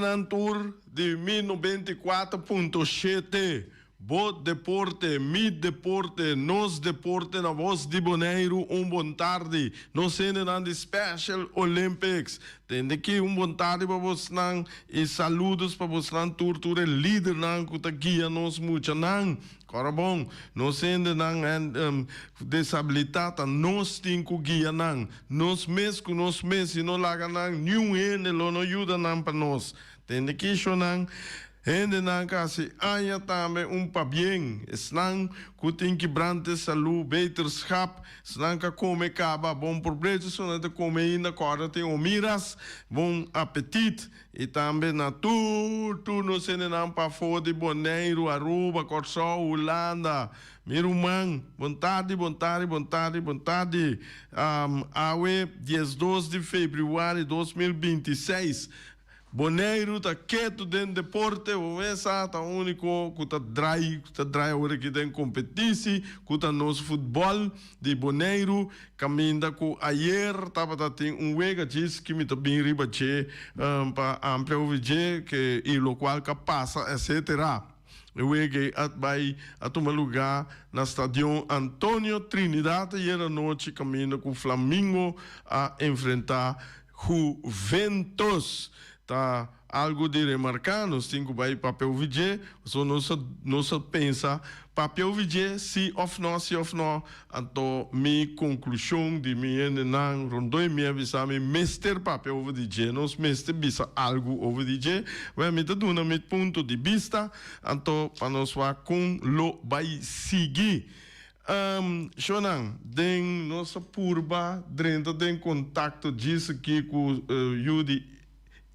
Hendenan tur di mi 94.7, bo deporte, mi deporte, nos deporte na Voz di Boneiru, un bon tardi. Nos hendenan di Special Olympics. Tende aki un bon tardi pa bosnan i saludos pa bosnan tur, tur e lidernan ku ta guia nos muchanan. Kòrda bon, nos hendenan desabilitá ta nos tin ku guia nan. Nos mes ku nos mes, si no laga nan, niun hende lo no yuda nan pa nos. Tende kishonan, hendenan ku hasi aña tambe un pabien, esnan ku tin kibrante salú, beterschap, esnan ku a kome kaba, bon probecho, esnan ta kome ainda, kòrda tin omiras, bon apetit. I tambe na tur tur nos hendenan pafó di Boneiru, Aruba, Kòrsou, Hulanda. Mi ruman, bon tardi, bon tardi, bon tardi, bon tardi. Awe 12 di febrüari 2026, Boneiru ta ketu den deporte, bo mes sa ta úniko ku ta drai, ku ta drai awor aki den kompetisi, ku ta nos futbòl di Boneiru. Kaminda ku ayer tabata tin un wega djis ki mi ta bin riba dje pa amplia over dje ke i lokual ka pasa etcetera. E wega ei a bai a tuma lugá na Stadion Antonio Trinidad ayer anochi kaminda ku Flamingo a enfrentá Juventus. Ta algu di remarká, nos tin ku bai papia over dje, pasobra nos a nos a pensa papia over dje si òf nò, si òf nò, anto mi konklushon di mi hendenan rondó i mi a bisa mi mester papia over di dje, nos mester bisa algu over di dje, wèl mi ta duna mi punto di bista, anto pa nos wak kon lo bai sigui. Shownan, den nos a purba drenta den kontakto djis aki ku yu di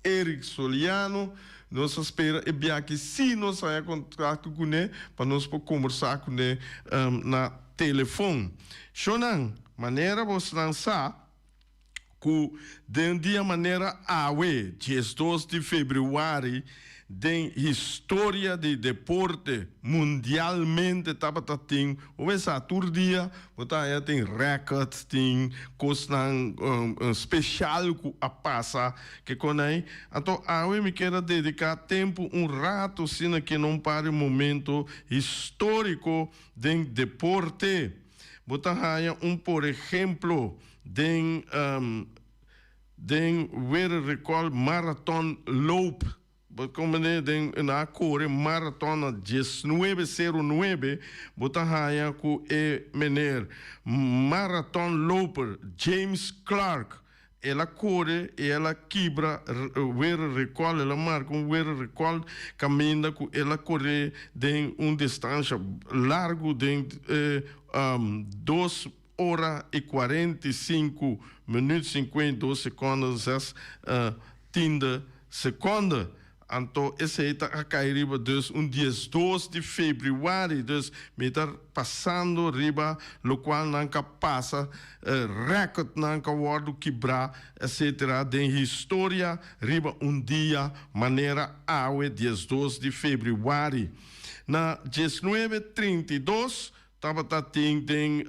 Eric Soliano, nos a spera e biaha si nos haña kontakto kuné pa nos por kombersá kuné na telefon. Shownan, manera bosnan sa ku den dia manera awe, 12 di febrüari, den historia di deporte mundialmente tabata tin, bo mester sa tur dia bo ta haña tin record, tin kosnan special ku a pasa ke kon ei. Anto awe mi kier a dediká tempu un rato asina ke na un par di momento historiko den deporte. Bo ta haña un por ehemplo den. Den wereldrecord marathon loop, bo comprende, den nan a kore marathon na 1909, bo ta haña ku e meneer marathon loper James Clark, el a kore i el a kibra wereldrecord, el a marka un wereldrecord kaminda ku el a kore den un distansha largu den 2 Ora i 45 minuut 52 sekonde 6 tiende sekonde. Anto esei ta a kai riba dus un 12 di febrüari. Dus mi ta pasando riba lokual nan ka pasa, rèkòrtnan ka wòrdu kibrá etcetera den historia riba un dia manera awe 12 di febrüari. Na 1932 Tabata tin den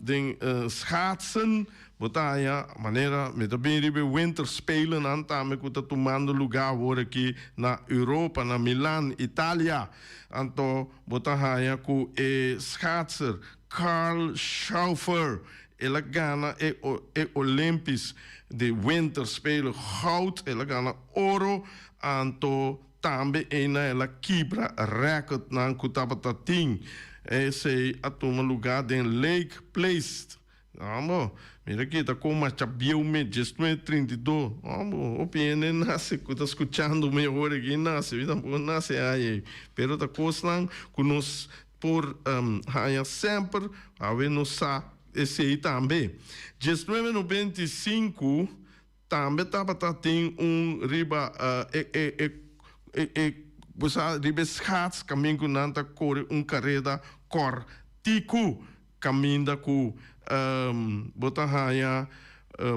den schaatsen, bo ta haña manera mi ta bin riba e winterspelennan tambe ku ta tumando lugá awor aki na Europa, na Milan, Italia. Anto bo ta haña ku e schaatser Carl Schaufer el a gana e e Olympisch de winterspelen goud, el a gana oro, anto Tambe eina el a kibra rèkòrtnan ku tabata tin. Esei a tuma lugá den Lake Placid. Amo, mira aki ta kon masha bieu mi, 1932. Amo, hopi hende nase ku ta skuchando mi awor aki nase, mi tampoko nase aña ei. Pero ta kosnan ku nos por haña semper, awe nos sa esei tambe. 1995. Tambe tabata tin un riba e e e e e bo sa riba e schaats kamin ku nan ta kore un kareda kòrtiku kaminda ku bo ta haña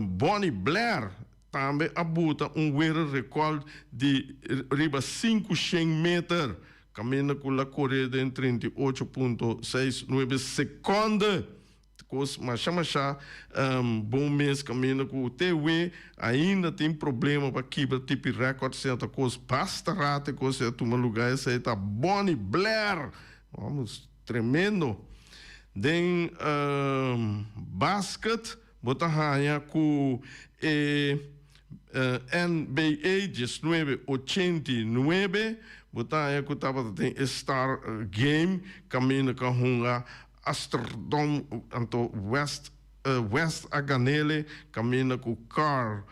Bonnie Blair tambe a buta un wereldrekòrt di riba 500 meter kaminda ku la kore den 38.69 sekonde. Kos masha masha bon mes kaminda ku te we ainda tin problema pa kibra tipi record asina ta kos basta rato e kos a tuma luga esei ta Bonnie Blair vamos tremendo. Den basket bo ta haña ku e NBA 1989 bo ta haña ku tabata den e star game kaminda ku a hunga Asterdom anto West West a ganele kaminda ku Karl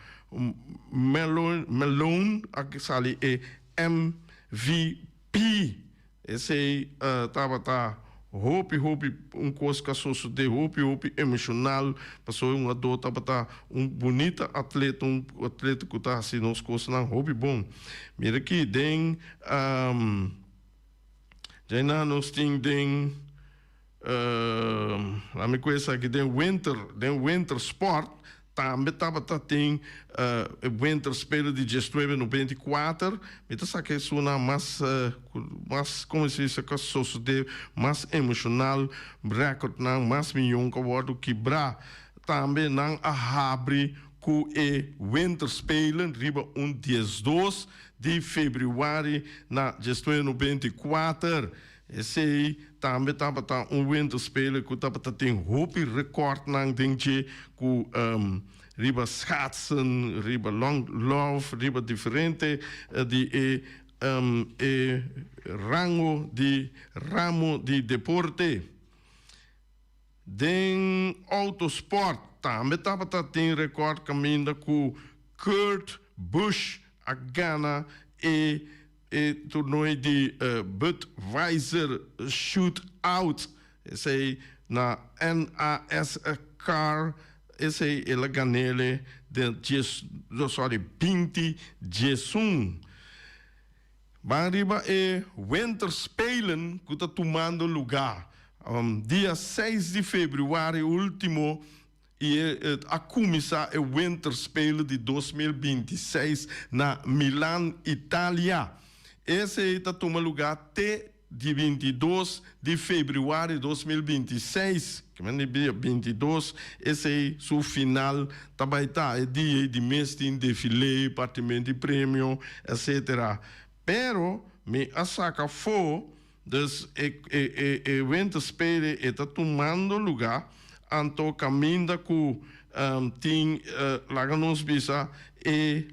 Malone a sali e MVP. Esei tabata hopi hopi un kos ku a sosodé hopi hopi emoshonal pasobra e hungadó tabata un bunita atleta, un atleta ku ta hasi nos kosnan hopi bon. Mira aki den. Djainan nos tin den lami ku esaki den winter den winter sport tambe tabata tin e winter spelen di diesnuebe 94 mi ta saka esunnan mas mas komo se bisa ku a sosode mas emoshonal rekordnan mas miyon ku a wòrdu kibrá tambe nan a habri ku e winter spelen riba un 12 di febrüari na 1994. Esei tambe tabata un winterspelen ku tabata tin hopi rekòrtnan den dje ku riba schaatsen, riba langlauf, riba diferente di e e rango di ramo di deporte. Den autosport tambe tabata tin rekòrt kaminda ku Kurt Busch a gana e e tornoe di Budweiser Shootout. Esei na NASCAR esei el a gan'ele den dies sorry 20 diesun. Ban riba e Winterspelen ku ta tumando lugá dia 6 di febrüari último i e a kuminsá e Winterspelen di 2026 na Milan, Italia. Esei ta tuma lugá te di 22 di febrüari 2026, ke men di dia 22, esei su final ta bai ta. E dia ei di mes tin defilé, partimentu di premio, etcetera. Pero mi a saka afó, dus e e e Winterspelen e ta tumando lugá, anto kaminda ku tin laga nos bisa e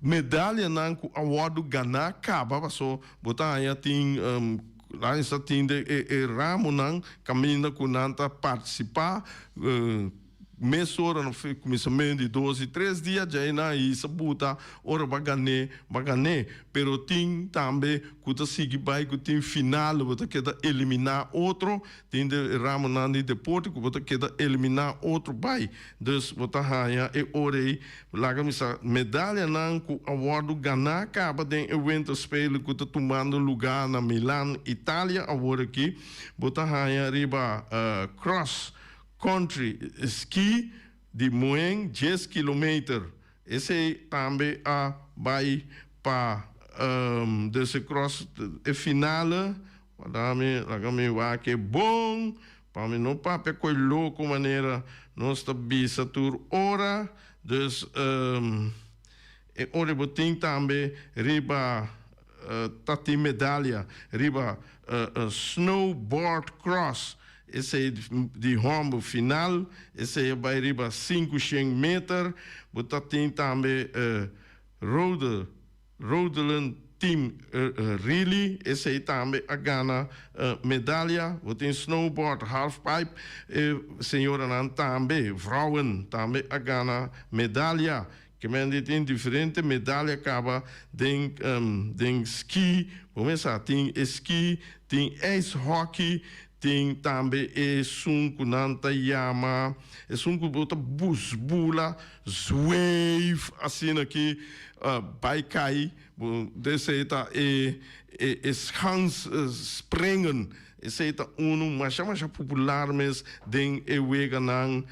Medalianan ku a wòrdu ganá kaba paso bo ta haña tin laga sa tin den e ramonan kaminda ku nan ta partisipá mesora na kuminsamentu di dos i tres dia djei nan hisa buta ora bo a gané bo a gané pero tin tambe ku ta sigui bai ku tin final bo ta keda eliminá otro tin de ramonan di deporte ku bo ta keda eliminá otro bai dus bo ta haña e ora ei Laga mi sa, medalianan ku a wòrdu ganá kaba den e Winterspelen ku ta tumando lugá na Milan, Italia awor aki, bo ta haña riba cross country ski di Moen 10 kilometer. Esei tambe a bai pa dus e cross e finale. Wardami, laga mi wak e bon, pa mi no papia koe loko manera nos ta bisa tur ora. Dus e ora bo tin tambe riba ta tin medalia riba snowboard cross, esei di hòmber final, esei a bai riba 500 meter. Bo ta tin tambe rode rodelen team relay, esei tambe a gana medalia. Bo tin snowboard halfpipe, e señoranan tambe, vrouwen tambe a gana medalia. Ke men di tin diferente medalia kaba den ski. Bo mesa tin e ski, tin ijshockey, tin tambe esun ku nan ta yama esun ku bo ta bula zweef asina aki bai kai. Esei ta e e schansspringen, esei ta unu masha masha popular mes den e weganan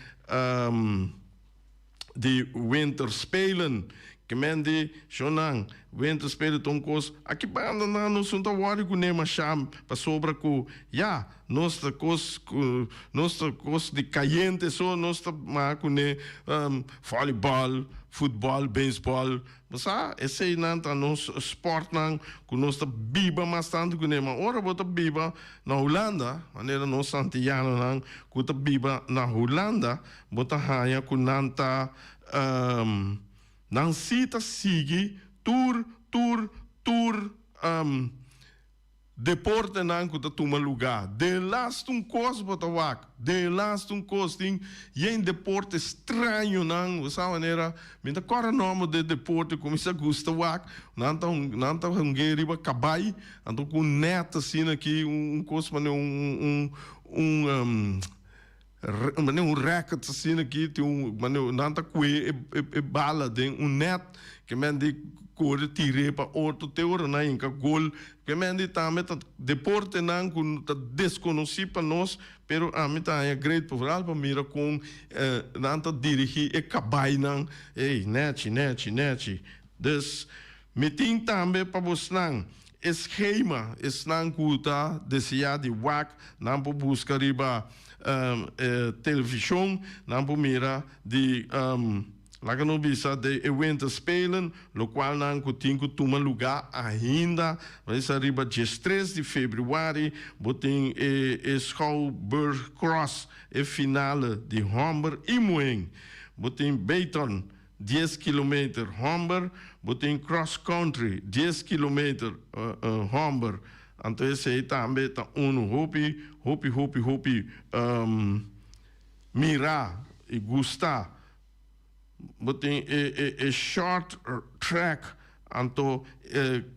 di Winterspelen. Ke men di, Shonnan, winterspelen ta un kos, aki banda nan nos no ta wòri kuné mashá pasobra ku ya, nos ta kos ku nos ta kos di kayente so nos ta maha kuné, vòlibòl, futbòl, beisbòl. Bo sa, eseinan ta nos spòrtnan ku nos ta biba mas tantu kuné. Ma ora bo ta biba na Hulanda, manera nos antiyanonan ku ta biba na Hulanda, bo ta haña ku nan ta Nan si ta sigui tur tur tur deportenan ku ta tuma lugá. Den last un kos bo ta wak, den last un kos tin yen deporte strañonan, bo sa manera mi ta kòrda nòmber di e deporte ku mi sa gusta wak, nan ta nan ta hung'é riba kabai, anto ku un nèt asina aki un kos manera un un un. Manera un racket asina aki tin un manera nan ta kue e e bala den un net ke men di kore tir'é pa otro te ora nan hinka gol ke men di tambe ta deportenan ku ta deskonosí pa nos pero ami ta haña great pa vooral pa mira kon nan ta dirigí e kabainan ey nechi nechi nechi dus mi tin tambe pa bosnan E schema, esnan cu ta desea di wak, nan por busca riba e television, nan por mira di, laga nos bisa, de e Winterspelen, locual nan cu tin cu tuma luga ainda, bisa riba diestres di februari, bo tin e e Schouwburg Cross, e finale di homber y muhen, bo tin Bayton. Dies kilometer homber, bo tin cross country dies kilometer homber, anto esey tambe ta unu hopi hopi hopi hopi mira y gusta. Bo tin e e short track anto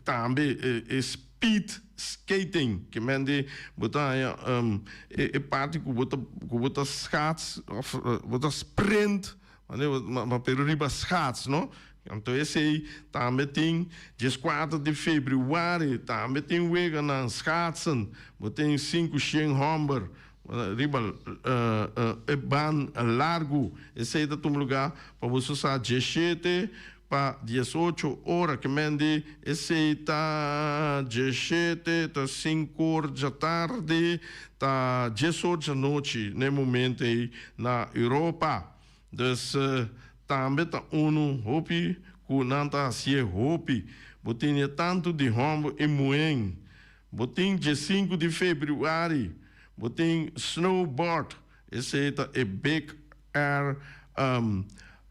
tambe e speed skating ke men di bo ta haña e parti ku bo ta ku bo ta schaats of bo ta sprint. Ma pero riba schaats no. Anto esey tambe tin dieskuater di februari tambe tin weganan schaatsen. Bo tin sinku shen homber riba e baan largu. Esey ta tuma luga pa boso sa dieshete pa diesocho ora. Ke men di esey ta dieshete ta sinkor djatardi ta diesor djanochi na e momento ey na Europa. Dus tambe ta unu hopi ku nan ta hasié hopi. Bo tin e tantu di hòmber i muhén. Bo tin diesinku di febrüari, bo tin snowboard, esei ta e Big Air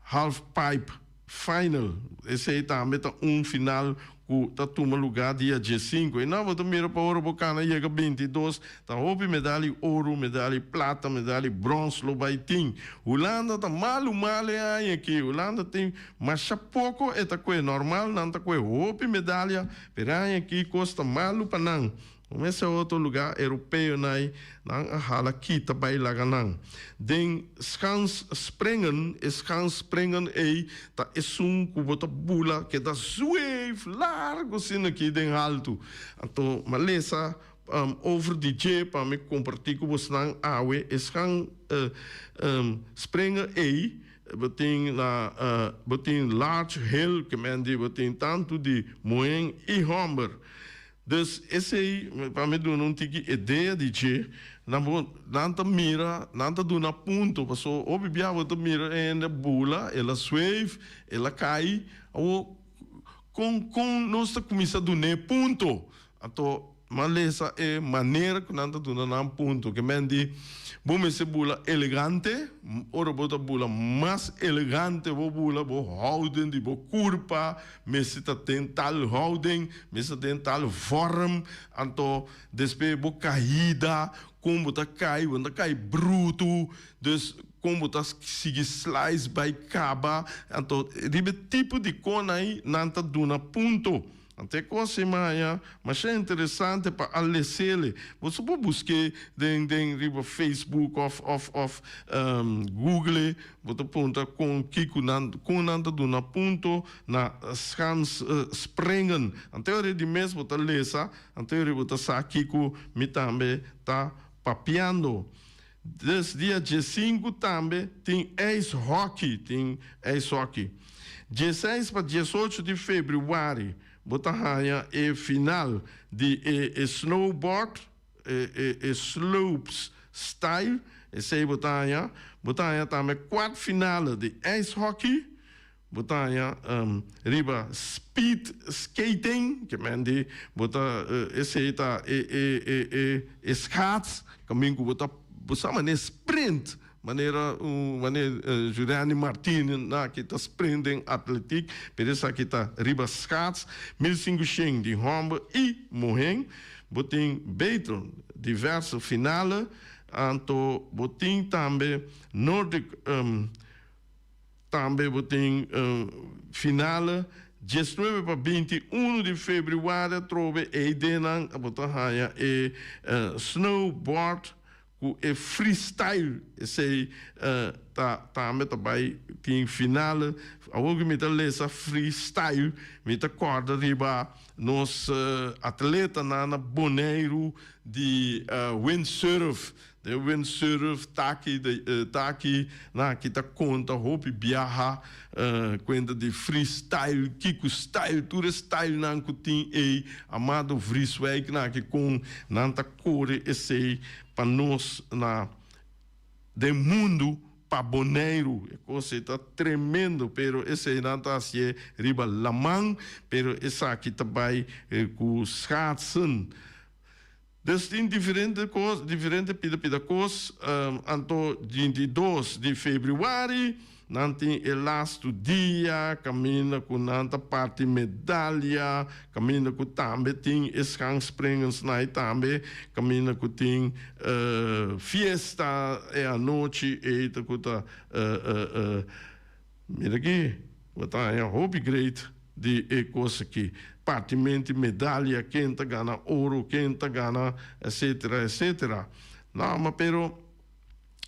Halfpipe Final. Esei tambe ta un final ku ta tuma lugá dia diesinku. I nan bo ta mira pa ora bo kana yega 22, ta hopi medal'i oru, medal'i plata, medal'i bròns lo bai tin. Hulanda ta malu mal e aña aki. Hulanda tin masha poko e ta kue. Normal nan ta kue hopi medalya, pero e aña aki kos ta malu pa nan. Un ese otro lugá europeo nai nan a hala kita bai laga nan. Den schansspringen, e schansspringen ei ta esun ku bo ta bula keda zweef largu asina aki den haltu. Anto m'a lesa over di dje pa mi kompartí ku bosnan awe. E schansspringen ei bo tin na bo tin large hill ke men di bo tin tantu di muhén i hòmber. Dus esei pa mi duna un tiki idea di dje, nan bo nan ta mira, nan ta duna punto, paso hopi bia bo ta mira e hende bula, el a zweef, el a kai, awor kon kon nos ta kuminsa dun'é punto? Anto m'a lesa e manera ku nan ta duna nan punto, ke men di bo mester bula elegante, ora bo ta bula mas elegante bo bula, bo houden di bo kurpa, Mester ta den tal houding, mester ta den tal vorm, anto despues bo caida, con bo ta cay, bo no ta cay bruto, dus con bo ta sigui slice bay caba, anto riba e tipo di con ay nan ta duna punto. Anto e cos ei maya masha interesante pa a lesele. Boso por buske den den riba Facebook of of of Google. Bo ta puntra kon kiko nan kon nan ta duna punto na schans springen. Anto ora di mes bo ta lesa, anto ora bo ta sa kiko mi tambe ta papiando. Des dia diesinku tambe tin ijshockey, tin ijshockey. 16 pa 18 di febrüari bo ta haña e final di e snowboard, e slopes style, esei bo ta haña. Bo ta haña tambe kwart finale di ijshockey. Bo ta haña riba speed skating, ke men di bo ta esei ta e e e e e schaats kamin ku bo ta bo sa manera sprint manera un manera Juliani Martin na ki ta sprint den atletiek pero esaki ta riba schaats 1500 di hòmber i muhé. Bo tin beter diverse finale anto bo tin tambe Nordic. Tambe bo tin finale 19 pa 21 di febrüari atrobe eidenan bo ta haña e snowboard ku e freestyle esei ta tambe ta bai tin finale. Awor ku mi ta lesa freestyle mi ta kòrda riba nos atletanan na Boneiru di windsurf. Den windsurf taki taki nan aki ta konta hopi biaha kuenta di freestyle kiko style tur e style nan ku tin ei Amado Vrieswijk nan aki kon nan ta kore esei pa nos na den mundu pa Boneiru e kos ei ta tremendo pero esei nan ta hasié riba laman pero esaki ta bai ku schaatsen. Dus tin diferente kos, diferente pida pida kos. Anto 22 di febrüari nan tin e lastu dia kaminda ku nan ta parti medalia, kaminda ku tambe tin e schankspringensnaai tambe, kaminda ku tin fiesta e anochi ei ta ku ta Mira aki, bo ta haña hopi great di e kos aki. Partimenti medalia, ken ta gana oro, ken ta gana etcetera etcetera. No, ma pero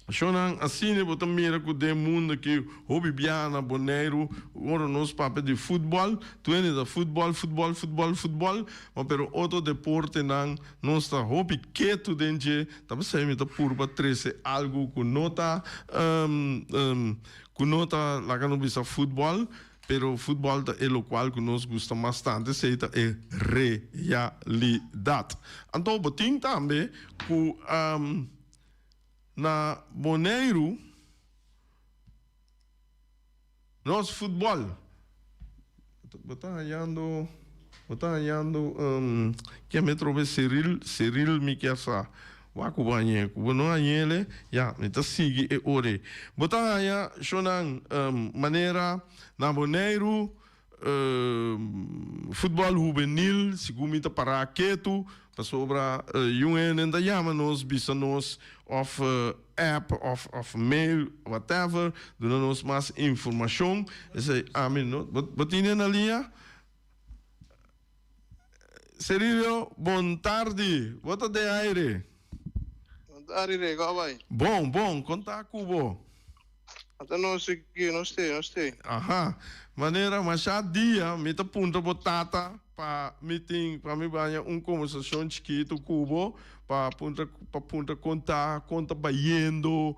shownan asina bo ta mira ku den mundo aki hopi biaha na Boneiru ora nos papia di futbòl, tur hende ta futbòl, futbòl, futbòl, futbòl, ma pero otro deportenan nos ta hopi ketu den dje, ta p'esei mi ta purba trese algu ku no ta Ku no ta laga nos bisa futbòl, pero futbòl ta e lokual ku nos gusta mas tantu, esei ta e realidat. Anto bo tin tambe ku na Boneiru nos futbòl, bo ta hañando, bo ta hañando ke mi trobe Cyril, Cyril mi kier sa. Wak ku bo hañ'é, ku bo no hañ'é, ya, mi ta sigui e ora ei. Bo ta haña shownan manera na Boneiru, futbòl hubenil, segun mi ta pará ketu, pasobra yun hende ta yama nos, bisa nos òf app òf òf mail, whatever, duna nos mas informashon. Esei ami no, bo tin e na liña? Cerilio, bon tardi. Bo ta den aire. Bon tardi, Rey. Con a bay? Bon, bon. Con ta cu bo? Ata nos aki, nos stay, nos stay. Aha. Manera masha dia mi ta puntra bo tata pa mi tin, pa mi baña un conversacion chikito cu bo, pa puntra, pa puntra con ta, con ta bayendo,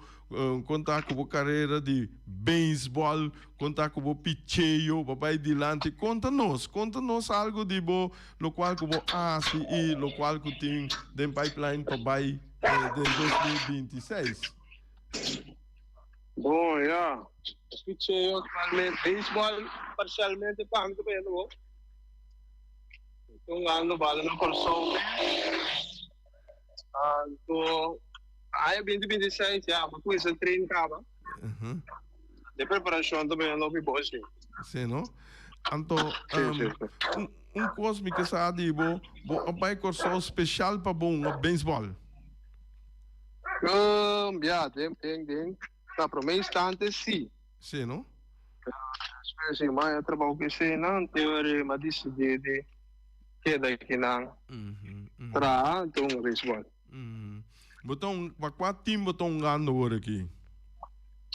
Kon ta ku bo karera di beisbòl? Kon ta ku bo picheo? Bo bai dilanti? Konta nos, konta nos algu di bo lokual ku bo hasi i lokual ku tin den pipeline pa bai den 2026. Bon, ya. Picheo aktualmente, beisbòl parsialmente pa mi ta bayendo bo. Mi ta hungando bala na Kòrsou mes. Anto aña 2026 ya bo kuminsa train kaba. De preparashon ta bini hopi bon si. Si no? Anto un kos mi ke sa di bo, bo a bai Kòrsou speshal pa bo hunga beisbòl? Ya, den den den na promé instante si. Si no? Despues si, mas e trabou ku eseinan, te ora mi a disidí di keda kinan traha anto un baseball. Bo ta un, pa kua team bo ta hungando awor aki?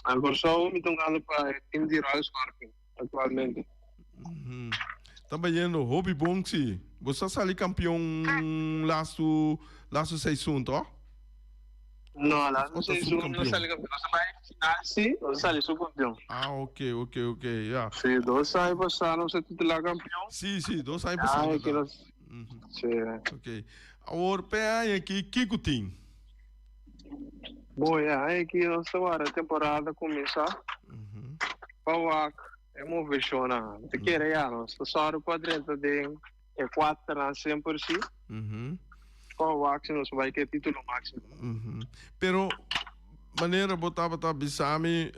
Na Kòrsou mi ta hungando pa e team di Royal Scorpion aktualmente. Ta bayendo hopi bon si. Bo sa sali kampion lastu lastu seizoen to? No, la Of ta no subkampion? sali kampion. Nos a bai final sí, nos a sali subkampion. Ah, ok, ok, ok, ya. Sí, dos aña pasá nos a titulá kampion. Sí, sí, dos aña pasá, Aña aki berdad. nos, sí. Ok. Awor, p'e aña aki, kiko tin? Bon, e aña aki nos ta wara temporada kuminsá pa wak e moveshonnan. Ta kere ya, nos ta sòru pa drenta den e kuaternan semper sí. Pa wak si nos bai ku e título máksimo. Pero, manera bo tabata bisa mi,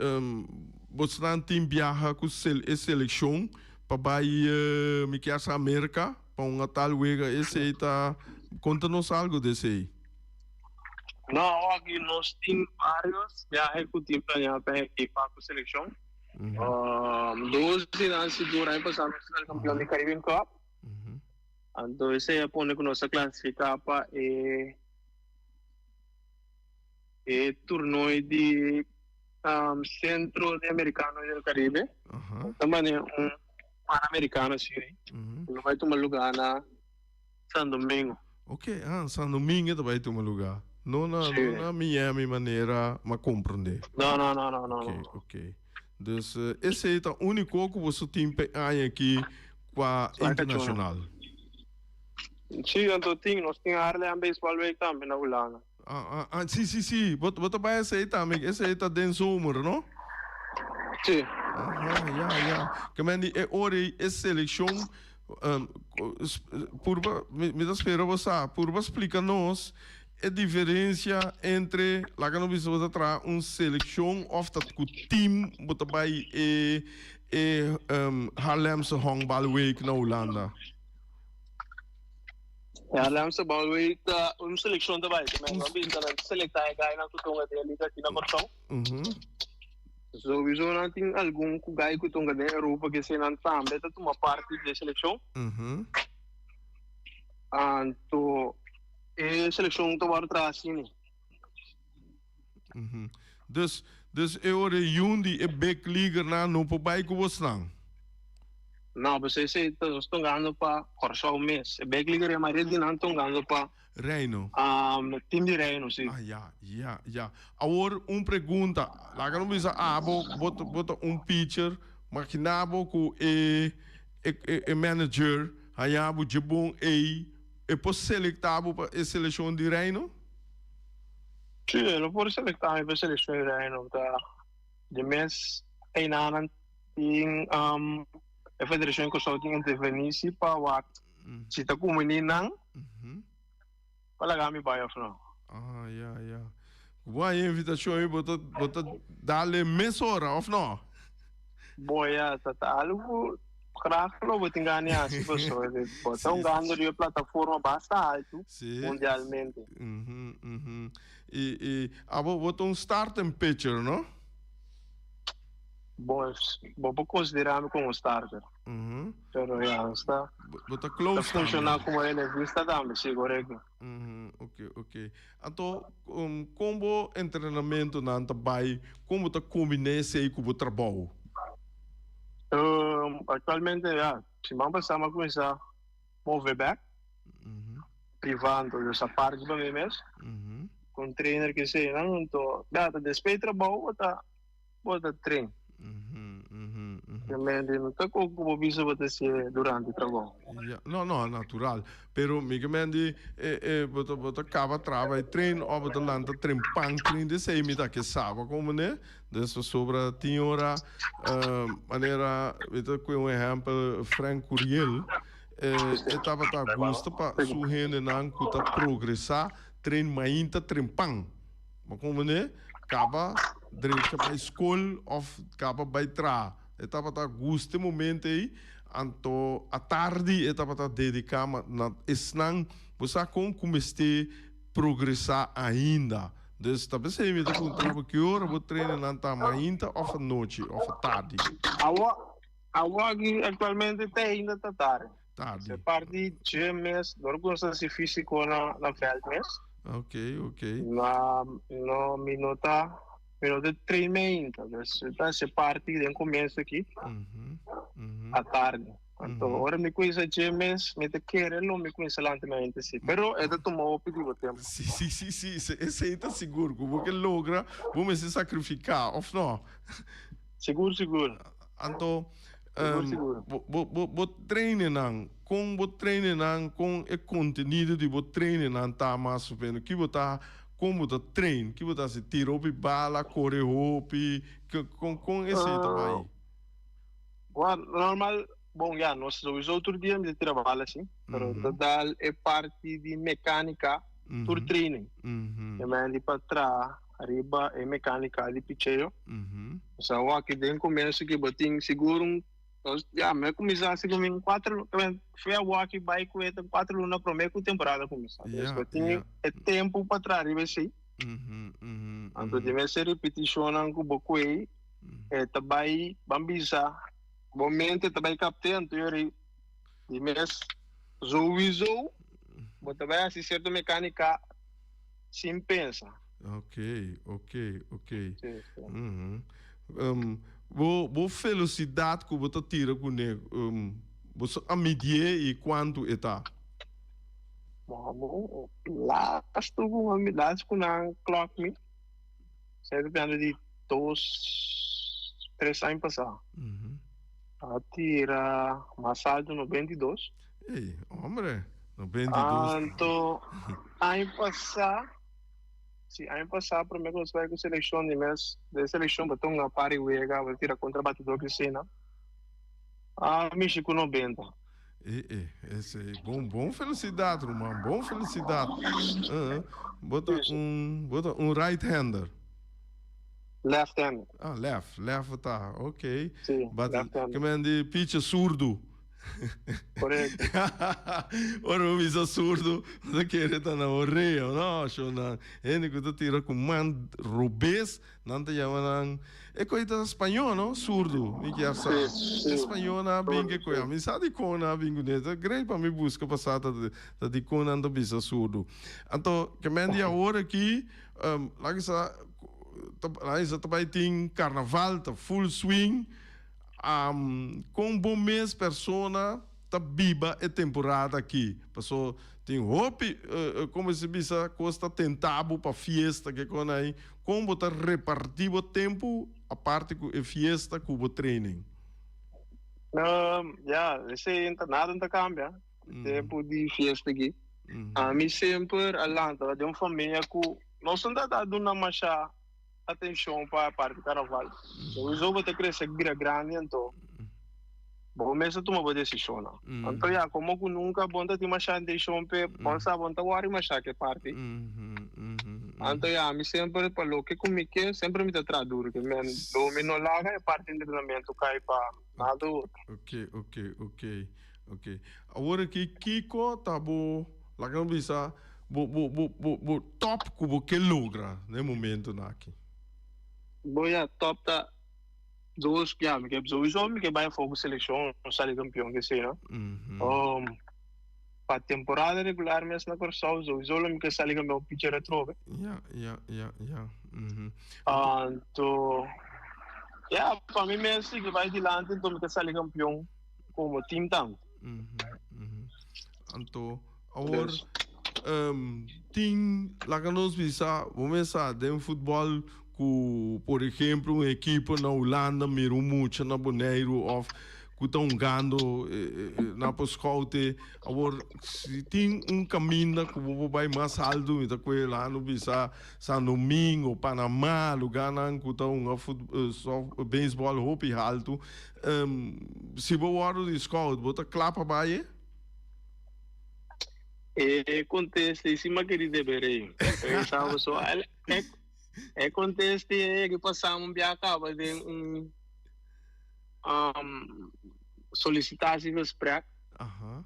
bosnan tin biaha ku e selekshon pa bai mi kier sa Merka pa un a tal wega esei ta konta nos algu di esei. No, aki nos tin varios biahe ku tin planeá pa ekipa ku selekshon. Dos di nan sigur aña pasá nos a sali kampion di Caribbean Cup. Anto esei a pone ku nos a klasifiká pa e e turnooi di Centro de Americano del Caribe. Ta manera un Panamericano asina. Ku lo bai tuma lugá na San Domingo. Ok, ah, San Domingo ta bai tuma lugá. No na, Sí. no na Miami manera m'a comprende. No, no, no, no, no, Ok, no. ok. Dus eh, esei ta único ku boso tin p'e aña aki kwa Swaga chuna. internacional. Sí, anto tin, nos tin Haarlem Baseball Week tambe na Hulanda. Ah, ah, ah, sí, sí, sí. Bo, bo ta bai esei tambe. Esei ta den zomer, no? Sí. Aha, ja, ja. Ke men di e ora ei e selekshon, um, purba, mi, mi ta spera bo sa, purba splika nos e diferensia entre, laga nos bisa bo ta traha un selekshon òf ta ku tim bo ta bai e, e, um, Haarlemse Honkbalweek na Hulanda. E Haarlemse Bouwweek ta un selekshon ta bai. Men nan bisa nan ta selektá e gainan ku tonga den e liga aki na Kòrsou. Souiso nan tin algun ku gai ku tonga den Europa ke esei nan tambe ta tuma parti di e selekshon. Anto e selekshon ta wòrdu traha asina. Dus, dus e ora e yun di e big leaguernan no por bai ku bosnan? No, pues esei ta nos tongando pa Kòrsou mes. E big leaguer e mayoria di nan tongando pa Reino. Team di Reino, si. Ah, ya, ya, ya. Awor un pregunta. Laga nos bisa abo, bo ta, bo ta un pitcher, makina bo ku e, e, e manager haña bo dje bon ei, e por selektá bo pa e selekshon di Reino? Sí, e lo por selektá mi pa selekshon di Reino. Ta di mes einanan tin e federashon di Kòrsou tin intervení si pa wak si ta kumbiní nan pa laga mi bai òf no. Ah, ya, ya. Ku bo haña invitashon ei bo ta bo ta dale mesora òf no? Bo ya, ta ta algu ku Graag lo bo tin gana di hasi pasobra di bo ta hungando riba e plataforma basta altu mundialmente. I i abo bo ta un starting pitcher no? Bo bo por konsidera mi komo starter. Pero ya sta Bo ta close ta funshoná komo relevista tambe, si korekto. Ok ok. Anto kon bo entrenamentonan ta bai? Kon bo ta kombiná esei ku bo trabou? Actualmente ya, siman pasá mi a kuminsá move bèk privá, anto yo sa parti pa mi mes ku un trainer ke eseinan, anto ya ta despues di trabou bo ta bo ta train. Realmente no ta ku bo bisa bo ta hasié durante trabou. Ya, no no natural, pero mi ke men di e e bo ta bo ta kaba traba e train òf bo ta lanta train pan train di esei mi ta ke saba komo ne. Dus pasobra tin ora manera mi ta koe un ehèmpel Frank Curiel e tabata gusta pa su hendenan ku ta progresá tren mainta tren pan. Bo komprendé? Kaba drecha bai skol òf kaba bai traha. E tabata gusta e momento ei anto atardi e tabata dediká na esnan bo sa kon ku mester progresá ainda. Dus ta p'esei mi ta puntra bo ki ora bo trenenan ta, mainta òf anochi òf atardi? Awo, awo aki aktualmente te ainda ta tardi. Tardi. Se parti dje mes, dor ku nos ta hasi físiko na na vèlt mes. Ok, ok. Na, no, mi no ta, mi no ta train mainta. Dus ta hasi parti den komienso aki, atardi. Anto ora mi cuminsa dje mes, mi ta kere lo mi cuminsa lanta mi mente si. Pero e ta tuma hopi di bo tempo. Si, si, si, si, esey ta sigur cu bo ke logra, bo mester sacrifica, of no? Sigur, sigur. Anto, Sigur, sigur. bo, bo, bo, bo trainenan, con bo trainenan, con e contenido di bo trainenan ta mas o menos? Ki bo ta, con bo ta train? Ki bo ta haci? Tira hopi bala, core hopi, con, con esey ta bay? Bueno, normal, bon ya, nos sowieso tur dia mi ta tira bala si, pero ta dal e parti di mecánica tur training. E men di pa traha ariba e mecánica di picheo. Osea, wak den comienzo ki bo tin sigur un, ya, mi a cuminsa hasi como un cuatro, fui a wak bai cu e ta cuatro luna prome cu temporada cuminsa. Entonces, bo tin e tempo pa traha riba esey. Anto di mester repeticionnan cu bo cuey. E ta bai, ban bisa, bo mente ta bai kapte anto yori di mes souiso bo ta bai hasi sierto mekanika sin pensa. Ok, ok, ok. Si, si. Um, bo, bo felosidat ku bo ta tira kuné, um, bo sa a midié i kuantu e ta? Bo, lastu ku mi, lastu ku nan klòk mi. Esei ta pianda di dos, tres aña pasá. A tira mas alto 92. Ey, hombre, 92. Anto, aña pasá, si aña pasá promé ku nos bai ku selekshon di mes, den selekshon bo ta hunga par di wega, bo ta tira kontra batidó Cristina. A mishi ku 90. E e, esei bon, bon felisidat ruman, bon felisidat. Bo ta un, bo ta un right hander. Left hander. Ah, left, left ta, ok. Sí, left hander. Ke men di picha surdu. Correcto. Ora bo bisa surdu, bo ta kere ta na orea, no, shonnan. Hende ku ta tira ku man robes. Nan ta yama nan, e koe ta spañó no, surdu, mi kier sa. E spañó nan a bin ke koe, ami sa dikon nan a bin kuné, ta great pa mi buska pa sa ta ta dikon nan ta bisa surdu. Anto, ke men di awor aki, laga sa, laga sa ta bai tin karnaval, ta full swing, kon bo mes persona ta biba e temporada aki? Paso tin hopi, como se bisa, kos ta tenta bo pa fiesta, ke kon ai. Kon bo ta repartí bo tempu aparte ku e fiesta ku bo training? Ya, esei nada no ta kambia. Tempu di fiesta aki. Ami semper a lanta den un famia ku nos no ta duna masha atenshon pa e parti karnaval. Souiso bo ta krese bira grandi anto bo mes ta tuma bo desishonnan. Anto ya, komo ku nunka bo no ta tin masha atenshon p'e, bo sa bo no ta wòri masha ku e parti. Anto ya, mi semper pa loke ku mi ke, semper mi ta traha duru. Ke men lo mi no laga e parti entrenamentu kai pa nada otro. Ok, ok, ok, ok. Awor aki kiko ta bo, laga nos bisa, bo, bo, bo, bo, bo top ku bo ke logra na e momentunan aki? Bo ya, top ta dos, ya, mi ke souiso mi ke bai afó ku selekshon, sali kampion, ke sea. Pa temporada regular mes na Kòrsou souiso lo mi ke sali kampion picher atrobe. Ja, ja, ja, ja. Anto, ya, pa mi mes si ke bai dilanti anto mi ke sali kampion komo team tambe. Anto, awor tin, laga nos bisa, bo mes sa den futbòl ku por ehemplo un ekipo na Hulanda mira un mucha na Boneiru òf ku ta hungando na por scoute. Awor si tin un kaminda ku bo por bai mas altu mi ta kohe laga no bisa San Domingo, Panama, lugarnan ku ta hunga beisbòl hopi haltu. Si bo wòrdu di scout bo ta kla pa bai e? E kontesta i si mi a keri deberei. Pensaba so E contesta e que pasamos un bia caba den un um, sollicitatiegesprek. Aha.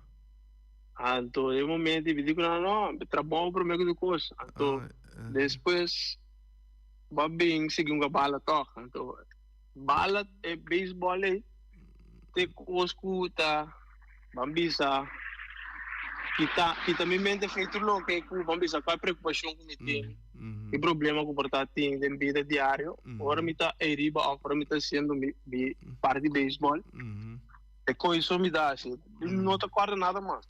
Anto, e momento mi dico, no, no, trabalho primeiro que coisa. Anto, Ah, ah. después, va bem seguir uma bala toch. Anto, bala, e baseball e, te cos cu ta, ban bisa, kita, kita mi mente feito loke cu, ban bisa, cual preocupacion cu mi tin. E problema cu por ta tin den bida diario, ora mi ta ariba of ora mi ta haciendo mi, mi parti baseball, E koi so mi da hasi. Mi no ta kòrda nada mas.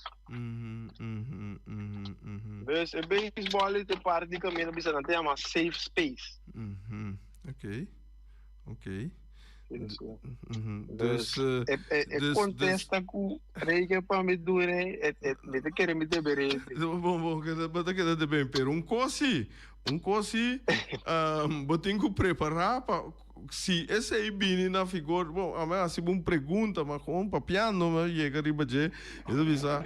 Dus e beisbòl ei ta e parti di kaminda bisa nan ta yama safe space. Ok, ok. Dus e kontesta ku Rey ke pa mi duna ei, mi ta kere mi debe rei. Bon, bon, bo ta keda debe. Pero un kos si, un kos si, bo tin ku prepará pa Si esei bini na vigor, bon, a mi a hasi bo un pregunta, ma gewoon papiando mi a yega riba dje, e ta bisa,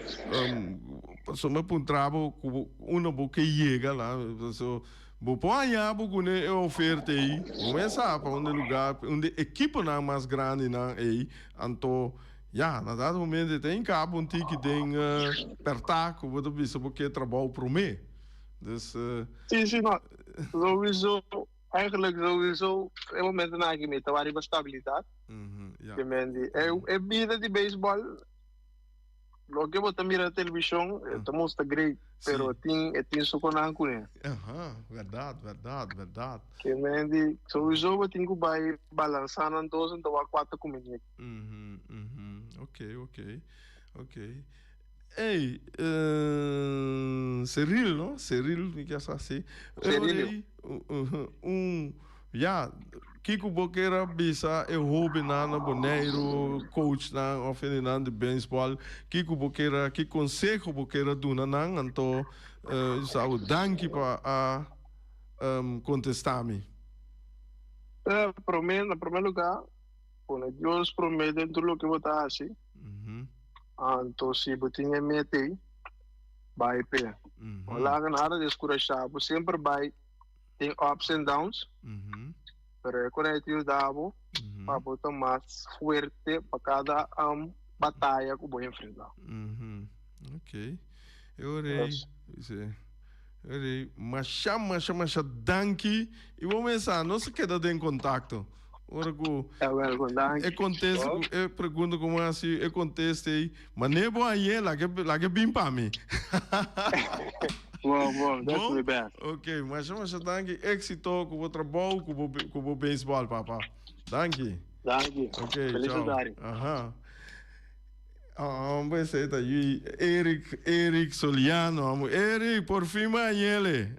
pasobra mi a puntra bo ku bo unda bo ke yega la, so bo por haña bo kuné e oferta ei, bo mes sa pa unda e lugar, unda e ekiponan mas grandinan ei, anto ya, na dado momento e ta hinka bo un tiki den pèrtá ku bo ta bisa bo ke trabou promé, dus. Si, si, no, souiso. Eigenlijk sowieso e momentonan aki mi ta wak riba stabilidat. Te men di e bida di beisbòl loke bo ta mira na televishon e ta mustra great pero tin e tin su konan kuné. Aha, bèrdat, bèrdat, bèrdat. Ke men di sowieso bo tin ku bai balansá nan dos en ta wak kua ta kuminí. Ok, ok, ok. Ey, Cyril, no? Cyril, mi kier sa si. Cyrilio. Un, ya, kiko bo kier a bisa e hobennan na Boneiru, coachnan of hendenan di beisbòl, kiko bo kier a, ki konseho bo kier a duna nan? Anto, sa bo danki pa a kontestá mi. Promé, na promé lugá, pone Dios promé den tur loke bo ta hasi. Anto si bo tin e meta ei, bai p'e. No laga nada deskurashá bo. Semper bai tin ups and downs, pero e kos ei ta yuda bo pa bo ta mas fuerte pa kada bataya ku bo enfrentá. Ok. E ora ei, si. E ora ei, masha, masha, masha danki. I bo mesa, nos a keda den kontakto. Ora ku e kontesta ku e pregunta ku mi hasi, e kontesta ei, manera bo hañ'é, laga laga e bin pa mi. Bon, bon, that's the best. Ok, masha masha danki, éksito ku bo trabou, ku bo ku bo beisbòl, papa. Danki. Danki. Ok, chao. Aha. Hombre, esei ta yui Eric, Eric Soliano, amo. Eric, por fin mi hañele.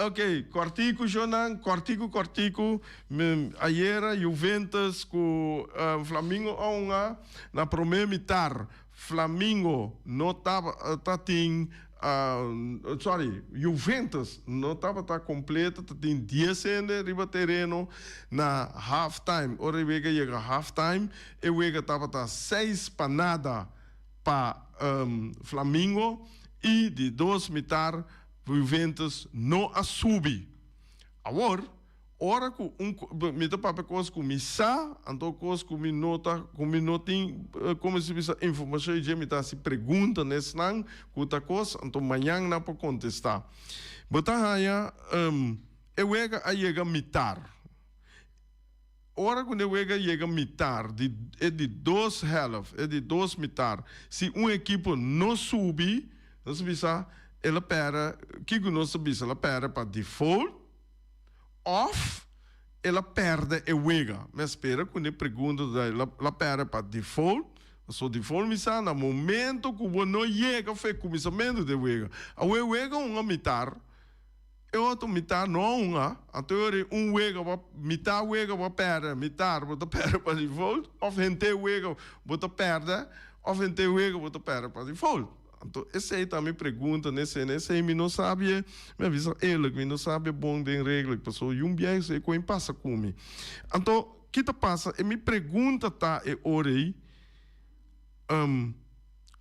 Ok, kòrtiku shownan, kòrtiku kòrtiku. Ayera Juventus ku Flamingo a hunga na promé mitar. Flamingo no tabata tin Sorry, Juventus no tabata completo, ta tin dies hende riba tereno na half time. Ora e wega yega half time, e wega tabata seis pa nada pa Flamingo y di dos mitar Juventus no a subi. Awor, Ora ku un mi ta papia kos ku mi sa, anto kos ku mi no ta, ku mi no tin, komo si bisa, informashon dje, mi ta hasi pregunta na esnan ku ta kos, anto mañan nan por kontestá. Bo ta haña, e wega a yega mitar. Ora ku e wega yega mitar, di e di dos hèlf, e di dos mitar, si un ekipo no subi, nos ta bisa, el a pèrdè, kiko nos ta bisa? El a pèrdè pa default. Of el a perde e wega? Mi a spera cu ne pregunta ta el a perde pa default. Pasobra default mi sa na momento cu bo no yega for e cuminsamento di e wega. Awe e wega un a mitar, e otro mitar no a hunga, anto e ora un wega bo a, mitar wega bo a perde, mitar bo ta perde pa default of henter wega bo ta perde of henter wega bo ta perde pa default. Anto esei ta mi pregunta n'e sena, esei mi no sabie, mi a bisa eerlijk, mi no sabie bon den regla, pasobra yun biaha esei koin pasa ku mi. Anto, ki ta pasa? E mi pregunta ta e ora ei,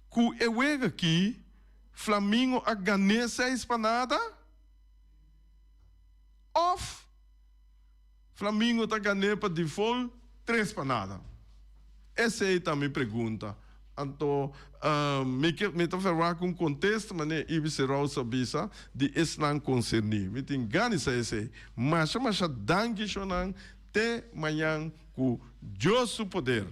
ku e wega aki Flamingo a gan'é seis pa nada? Òf Flamingo ta gan'é pa default tres pa nada? Esei ta mi pregunta. Anto mi ke mi ta verwagt un kontesta manera Ibis Rouse a bisa di esnan konserní. Mi tin gana di sa esei. Masha masha danki shownan. Te mañan ku Dios su poder.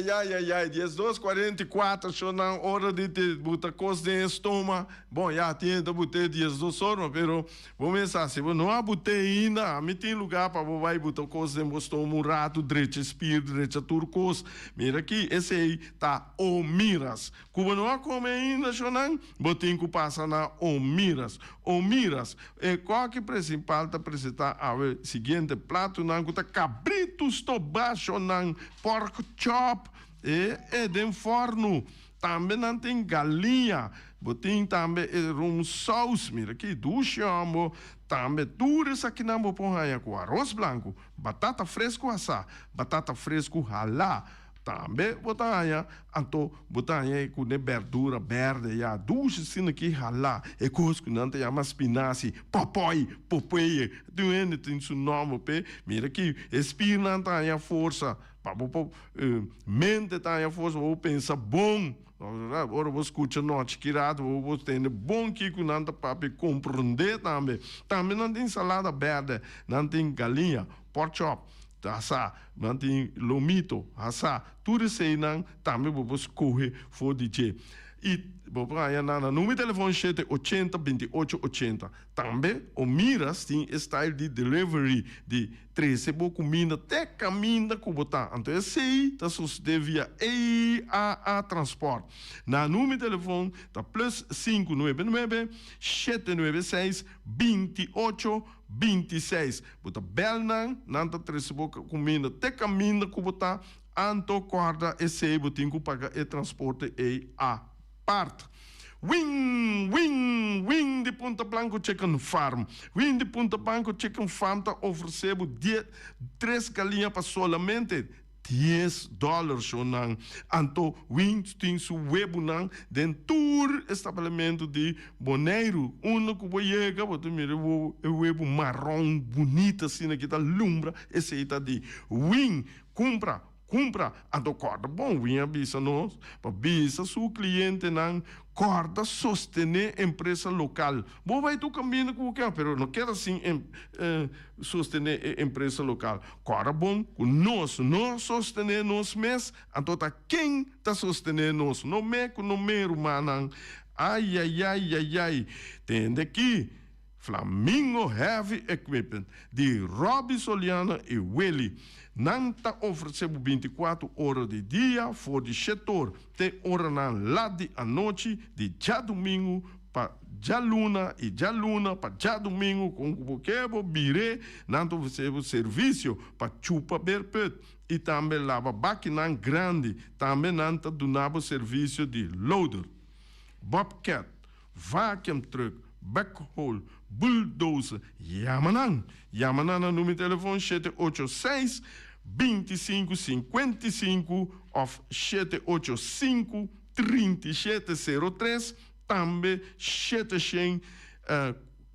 Ai ai ai ai, 12 44 shonnan ora di te buta kos den e stoma. Bon ya tin ta but'é 12 or, pero bo mes sa si bo no a but'é ainda, ami tin lugar pa bo bai buta kos den bo stoma un ratu, drecha spier, drecha tur kos. Mira aki, esei ta Omiras. Ku bo no a kome ainda, shonnan, bo tin ku pasa na Omiras. Omiras, e kòki prinsipal ta presentá awe siguiente platonan ku ta kabritu stobá, shonnan, pork chop, e e den fòrnu. Tambe nan tin galiña. Bo tin tambe e rum sous. Mira ki dushi hòmber. Tambe tur esakinan bo por haña ku aros blanku, batata fresku asá, batata fresku halá. Tambe bo ta haña, anto bo ta haña e ku ne berdura berde ya dushi asina ki halá, e kos ku nan ta yama spinasi, pòpòi, popeye, tin un hende tin su nòmber p'e, mira ki e spirnan ta haña forsa, pa bo por mente ta haña forsa pa bo pensa bon, ora bo skucha nochi ki rato bo por tende bon kiko nan ta papia i komprondé tambe. Tambe nan tin salada berde, nan tin galiña, pork chop. Hasá, nan tin lomito, hasá, tur eseinan tambe bo por skohe for di dje. I bo por haña nan na numero di telefòn shete ochenta binti ocho ochenta. Tambe Omiras tin e style di delivery di trese bo kuminda te kaminda ku bo ta. Anto esei ta sosodé via EAA Transport. Nan numero di telefòn ta plus sinku nuebe nuebe, shete nuebe seis, binti ocho 26. Bo ta bèl nan, nan ta trese bo kuminda te kaminda ku bo ta, anto kòrda esei bo tin ku paga e transporte ei apart. Win, win, win di Punta Blanco Chicken Farm. Win di Punta Blanco Chicken Farm ta ofresé bo die tres galiña pa solamente 10 dòler shonnan. Anto Win tin su webunan den tur establimiento di Boneiru. Unda ku bo yega bo ta mira e webu maron bunita asina ki ta lumbra, esei ta di Win. Kumpra, kumpra. Anto kòrda bon, Win a bisa nos pa bisa su klientenan kòrda sostené empresa lokal. Bo bai tur kaminda ku bo ke, pero no keda sin sostené e empresa lokal. Kòrda bon ku nos no sostené nos mes, anto ta ken ta sostené nos? No me ku no me, rumannan. Ayayayayay! Tende aki, Flamingo Heavy Equipment di Robby Soliano i Willy. Nan ta ofresé bo bintikuater ora di dia for di shetor te oranan lat di anochi di djadumingu pa djaluna i djaluna pa djadumingu kon ku bo ke bo bire nan ta ofresé bo servisio pa chupa berput i tambe laba bakinan grandi tambe nan ta duna bo servisio di loader, bobcat, vacuum truck, backhoe, bulldozer yama nan yama nan na numero di telefon shete ocho seis, 25 55 òf 785 3703 tambe 700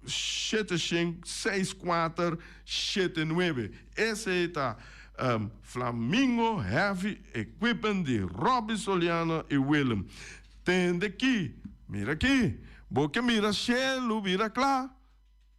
700 6479. Esei ta Flamingo Heavy Equipment di Robby Soliano i Willem. Tende ki, mira ki, bo ke mira shelu bira kla?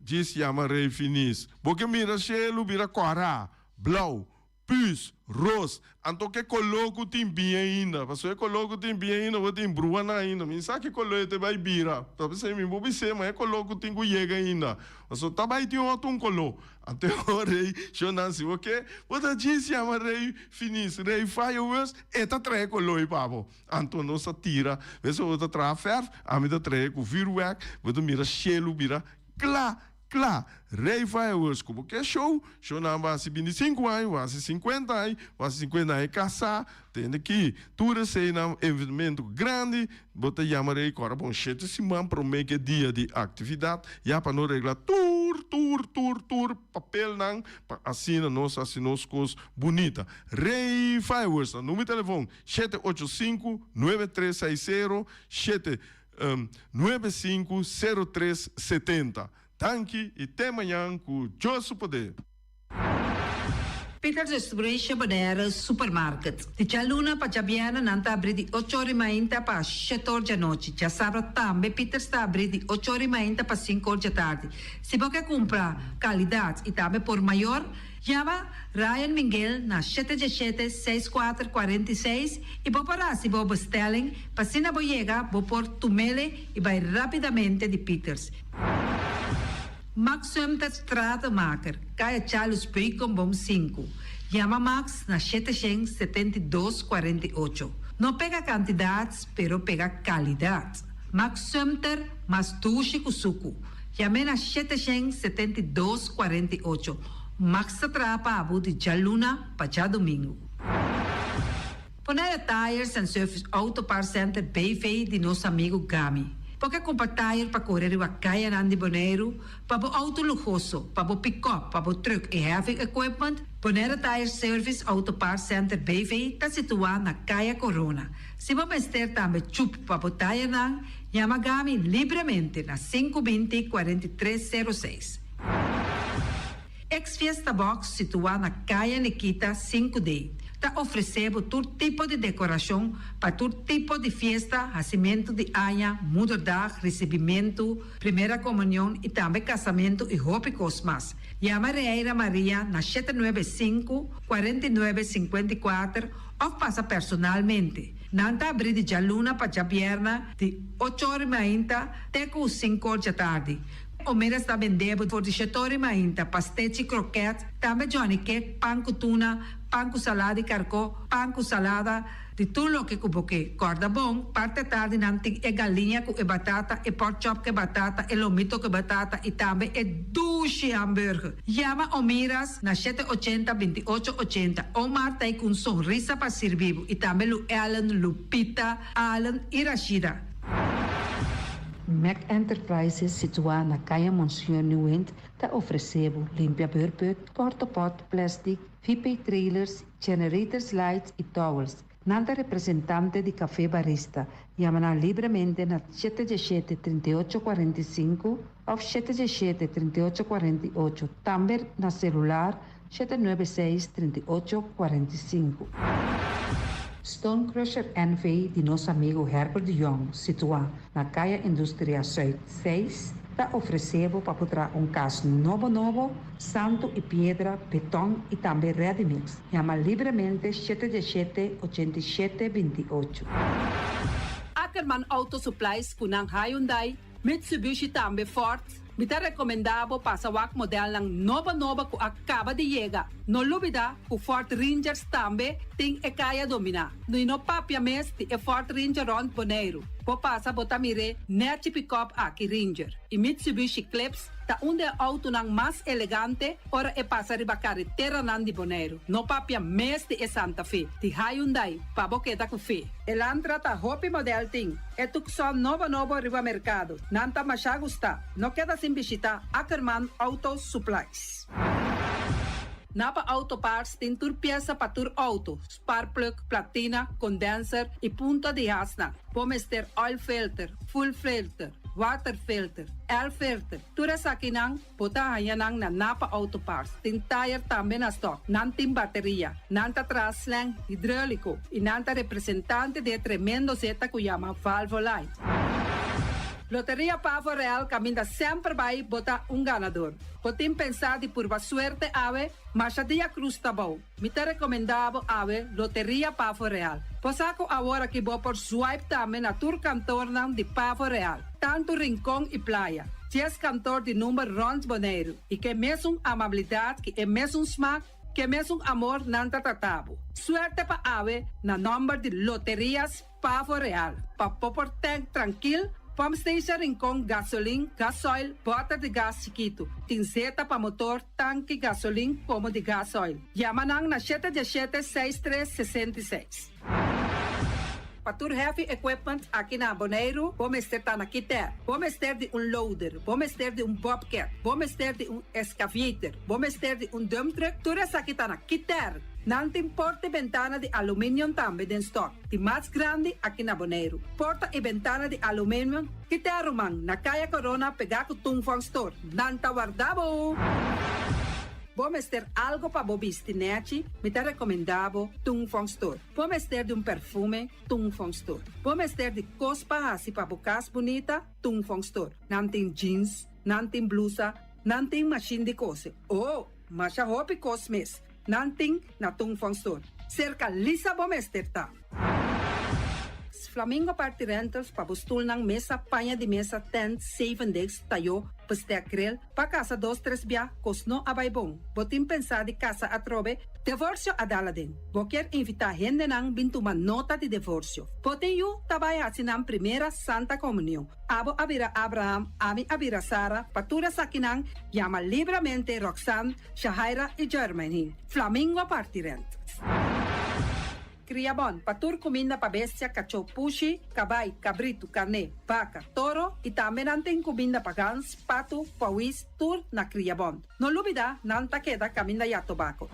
Djis yama Rei Finis. Bo ke mira shelu bira kòrá, blou, pus, ros, anto ke koló ku tin bin ainda? Pasobra e koló ku tin bin ainda bo tin bruanan ainda. Mi sa ki koló e ta bai bira. Ta p'esei mi bo bis'é, ma e koló ku tin ku yega ainda. Pasobra ta bai tin otro un koló. Anto e ora ei, shonnan, si bo ke, bo ta djis yama Rei Finis, Rei Fireworks, e ta trae koló ei pa bo. Anto nos ta tira, bes bo ta traha fèrf, ami ta trahe ku vürwèrk, bo ta mira shelu bira kla, kla. Rei Fireworks ku bo ke show, shownan bo hasi 25 aña, bo hasi 50 aña, bo hasi 50 aña kasá, tende ki tur eseinan evenemento grandi, bo ta yama Rei kòrda bon shete siman promé ku e dia di aktividat, ya pa no regla tur, tur, tur, tur papelnan pa asina nos hasi nos kos bunita. Rei Fireworks na numero di telefon 785 9360 7 95 03 70. Danki i te mañan ku Dios su poder. Peters Restauration Bonaire Supermarket. Di djaluna pa djabièrnè nan ta abrí di ocho or i mainta pa shete or djanochi. Djasabra tambe Peters ta abrí di ocho or i mainta pa sinku or djatardi. Si bo ke kumpra kalidat i tambe por mayor. Yama Ryan Minguel na 717 64 46 i bo por hasi bo bestelling pa asina bo yega bo por tumele i bai rapidamente di Pieters. Max Sumter Stratenmaker, Kaya Charles Beukenboom 5. Yama Max na 772 48. No pega kantidat, pero pega kalidat. Max Sumter, mas dushi ku suku. Yam'é na 772 48. Max ta traha pa abo di djaluna pa djadumingu. Bonaire Tires and Service Auto Parts Center BV di nos amigu Gami. Bo ke kumpra tire pa kore riba kayanan di Boneiru, pa bo outo luhoso, pa bo pick-up, pa bo truck i heavy equipment? Bonaire Tire Service Auto Parts Center BV ta situá na Kaya Corona. Si bo mester tambe chup pa bo tirenan, yama Gami libremente na 520 43 06. Ex Fiesta Box, situá na Kaya Nikita 5D, ta ofresé bo tur tipo di dekorashon pa tur tipo di fiesta, hasimentu di aña, moederdag, risibimentu, primera komunion i tambe kasamentu i hopi kos mas. Yama Reira Maria na 795 49 54 òf pasa personalmente. Nan ta abrí di djaluna pa djabièrnè di 8 or i mainta te ku 5 or djatardi. Omeras ta bende bo for di 7 or i mainta, pastechi, kroket, tambe johnny cake, pan ku tuna, pan ku salada di karkó, pan ku salada, di tur loke ku bo ke. Kòrda bon, parti atardi nan tin e galiña ku e batata, e pork chop ku e batata, e lomito ku e batata i tambe e dushi hamburger. Yama Omiras na 780 28 80. Omar ta ei ku un sonrisa pa sirbi bo i tambe Lu Ellen, Lupita, Allen i Rashida. Mac Enterprises situá na Kaya Monseñor Nieuwind ta ofresé bo limpia beurput, portapot, plastic, VP trailers, generators lights i towels. Nan ta representante di Café Barista. Yama nan libremente na 717 38 45 òf 717 38 48. Tambe na selular 796 38 45. Stone Crusher NV di nos amigu Herbert de Jong, situá na Kaya Industria Zuid 6, ta ofresé bo pa traha un kas nobo nobo, santu i piedra, beton i tambe ready mix. Yama libremente 717 87 28. Ackerman Auto Supplies ku nan Hyundai, Mitsubishi tambe Ford. Mi ta rekomendá bo pasa wak modelnan nobo nobo ku a kaba di yega. No lubidá ku Ford Rangers tambe tin e kaya dominá. No no papia mes di e Ford Ranger rònt Boneiru. Bo pasa bo ta mir'é nèchi pick-up aki Ranger. I Mitsubishi Eclipse ta un di e outonan mas elegante ora e pasa riba kareteranan di Boneiru. No papia mes di e Santa Fe. Di Hyundai, pa bo keda ku fe. Elantra ta hopi model tin. E Tucson nobo nobo riba merkado. Nan ta masha gusta. No keda sin bishitá Ackerman Auto Supplies. Napa Auto Parts tin tur piesa pa tur outo, spark plug, platina, condenser i punta di hasnan. Bo mester oil filter, fuel filter, water filter, air filter. Tur esakinan, bo ta haña nan na Napa Auto Parts. Tin tire tambe na stock. Nan tin bateria. Nan ta traha slang hidráuliko. I nan ta representante di tremendo zeta ku yama Valvoline. Loteria Pavo Real kaminda semper bai bo ta un ganadó. Bo tin pensá di purba suerte awe, masha dia krus ta bou. Mi ta rekomendá bo awe Loteria Pavo Real. Bo sa ku awor aki bo por swipe tambe na tur kantornan di Pavo Real. Tantu Rincon i Playa. 10 kantor di number rònt Boneiru. I ku e mesun amabilidat, ku e mesun smak, ku e mesun amor nan ta trata bo. Suerte pa awe na nòmber di Loterias Pavo Real. Pa bo por tank trankil, Pump Station Rincon, gasolin, gasoil, bòter di gas chikitu. Tin zeta pa motor, tanki, gasolin, komo di gasoil. Yama nan na 717 6366. Pa tur heavy equipment aki na Boneiru, bo mester ta na Kiter. Bo mester di un loader, bo mester di un bobcat, bo mester di un excavator, bo mester di un dump truck, tur esaki ta na Kiter. Nan tin porta i bentana di aluminium tambe den stock. Di mas grandi aki na Boneiru. Porta i bentana di aluminium, Kiter ruman, na Kaya Corona pegá ku Tung Fong Store. Nan ta warda bo! Bo mester algu pa bo bisti nèchi, mi ta rekomendá bo Tung Fong Store. Bo mester di un perfume, Tung Fong Store. Bo mester di kos pa hasi pa bo kas bunita, Tung Fong Store. Nan tin jeans, nan tin blusa, nan tin mashin di kose. Oh! Masha hopi kos mes nan tin na Tung Fong Store. Serka Lisa bo mester ta. Flamingo Party Rentals pa bo stulnan, mesa, paña di mesa, tent, zevendegs, tayo, bestek, grill, pa kasa dos tres bia, kos no a bai bon. Bo tin pensá di kasa atrobe? Devorsio a dal aden. Bo kier invitá hendenan bin tuma nota di devorsio. Bo tin yu ta bai hasi nan primera Santa Komunion. Abo a bira Abraham, ami a bira Sara, pa tur esakinan yama libramente Roxanne, Shahaira i Jermaine. Flamingo parti rent. Kria bon, pa tur kuminda pa bestia, kachó, pushi, kabai, kabritu, karné, baka, toro i tambe nan tin kuminda pa gans, patu, pawis, tur na Kria Bon. No lubida, nan ta keda kaminda ya tobako.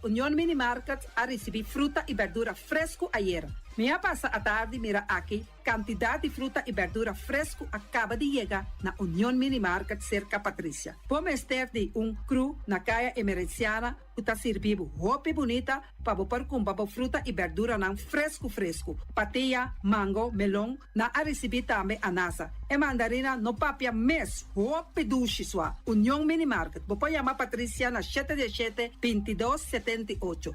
Union Mini Market a risibí fruta i berdura fresku ayera. Mi a pasa atardi mira aki kantidat di fruta i berdura fresku a kaba di yega na Union Mini Market serka Patricia. Bo mester di un kru na Kaya Emerenciana ku ta sirbi bo hopi bunita pa bo por kumpra bo fruta i berduranan fresku fresku. Patia, mango, melon, nan a risibí tambe anasa. E mandarina no papia mes, hopi dushi sua. Union Mini Market, bo por yama Patricia na shete diesshete, bintidos, 78.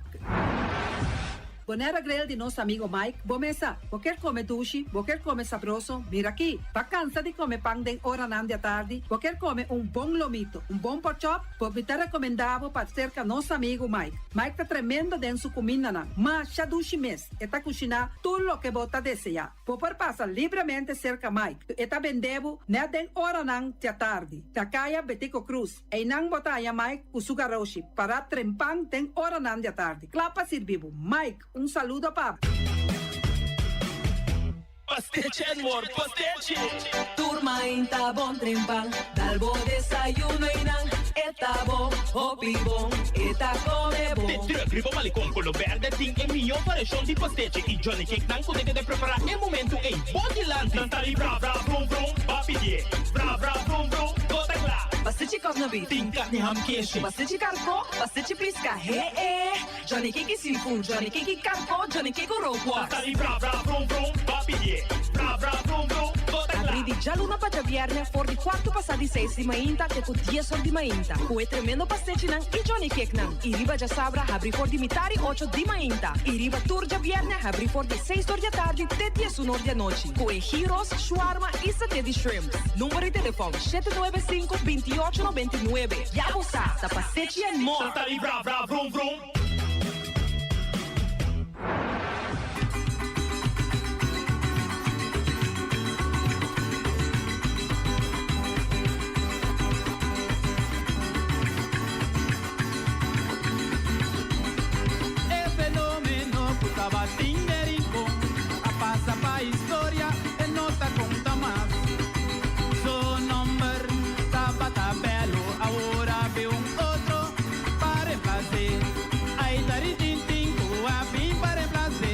Bonera Grill di nos amigo Mike, bo mesa. Bo kier come dushi, bo kier come sabroso, mira aki. Bo a cansa di come pan den oranan di atardi, bo kier come un bon lomito, un bon porkchop, bo mi ta recomenda bo pa cerca nos amigo Mike. Mike ta tremendo den su cumindanan, masha dushi mes, e ta cushina tur loke bo ta desea. Bo por pasa libremente cerca Mike, e ta bende bo net den oranan di atardi. Na caya Betico Cruz. Einan bo ta haña Mike ku su garoshi pará trempan den oranan di atardi, kla pa sirbi bo. Mike, un saludo pa bo. Pastechi and more pastechi! Tur mainta bon trempan, dal bo desayuno einan, e ta bo hopi bon, e ta come bon. De druk riba malecon color berde tin e miyo variacion di pastechi y Johnny Cake nan cu ta keda prepara e momento ey bo dilanti. Nan ta di bra bra vrum vrum, ba pidie bra bra vrum vrum, bo ta kla. Pastechi kòp na bif. Tin karni ham keshi. Pastechi karkó, pastechi piska, he e. Johnny Cake i seafood, Johnny Cake i karkó, Johnny Cake ku rookworst. Nan ta di bra bra vrum vrum, ba pidie bra bra vrum vrum, bo ta kla. Abrí di djaluna pa djabièrnè for di kuartu pasá di seis di mainta te ku dies or di mainta ku e tremendo pastechinan i Johnny Cakenan. I riba djasabra habrí for di mitari ocho di mainta i riba tur djabièrnè habrí for di seis or di atardi te diesun or di anochi ku e gyros, shawarma i saté di shrimps. Number di telefòn, 795 28 99. Ya bo sa, ta pastechi and more! Nan ta di bra bra vrum vrum. E fenomeno ku tabatin den Rincon a pasa pa historia, e no ta konta mas. Su nomber tabata Belo, awor a bin un otro pa reemplaz'é. Ai ta ritintin ku a bin pa reemplaz'é,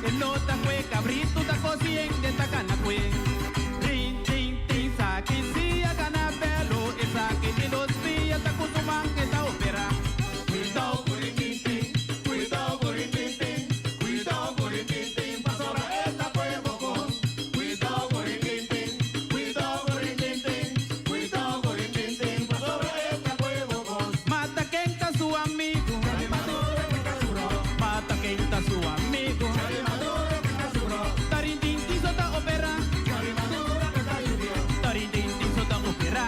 e no ta kue kabritu ta kosi hende ta kana kue. Rintintin saki si a gana Belo, esaki di dos pia ta ku su man e ta operá. Cuidao cu rintintin, cuidao cu rintintin, cuidao cu rintintin, pasobra e ta coe bo cos. Cuidao cu rintintin, cuidao cu rintintin, cuidao cu rintintin, pasobra e ta coe bo cos. Mata ken ta su amigo. Mata ken ta su amigo. Ta rintintin so ta opera. Ta rintintin so ta opera.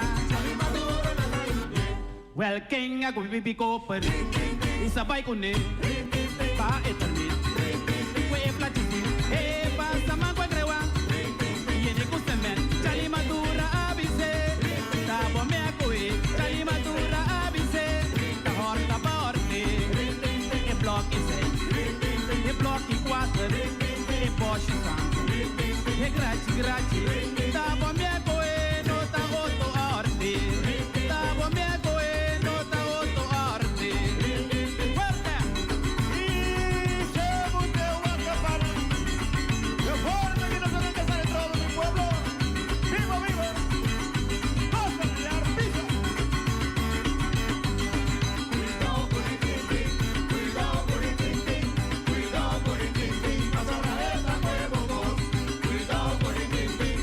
Wel ken a kupi pipi koper i sa bai kuné pa e termit ku e plachisi e pasa man ku e grewa yene ku sement. Chali Madura a bis'é ta bo me a kohe. Chali Madura a bis'é ta hòrta pa hòrt'é. E blòki seis, e blòki kuater, e bòshi santu, e grachi grachi ta bo me a kohe no ta oto a hòrt'é. Ta bo me a kohe no ta oto a hòrt'é. Fuerte! I segun te wak para de forma que nos a rechazar el trono mi pueblo. Viva, viva! Cosa de arpisa! Cuidao cu rintintin, cuidao cu rintintin, cuidao cu rintintin, pasobra e ta cuebo cos. Cuidao cu rintintin.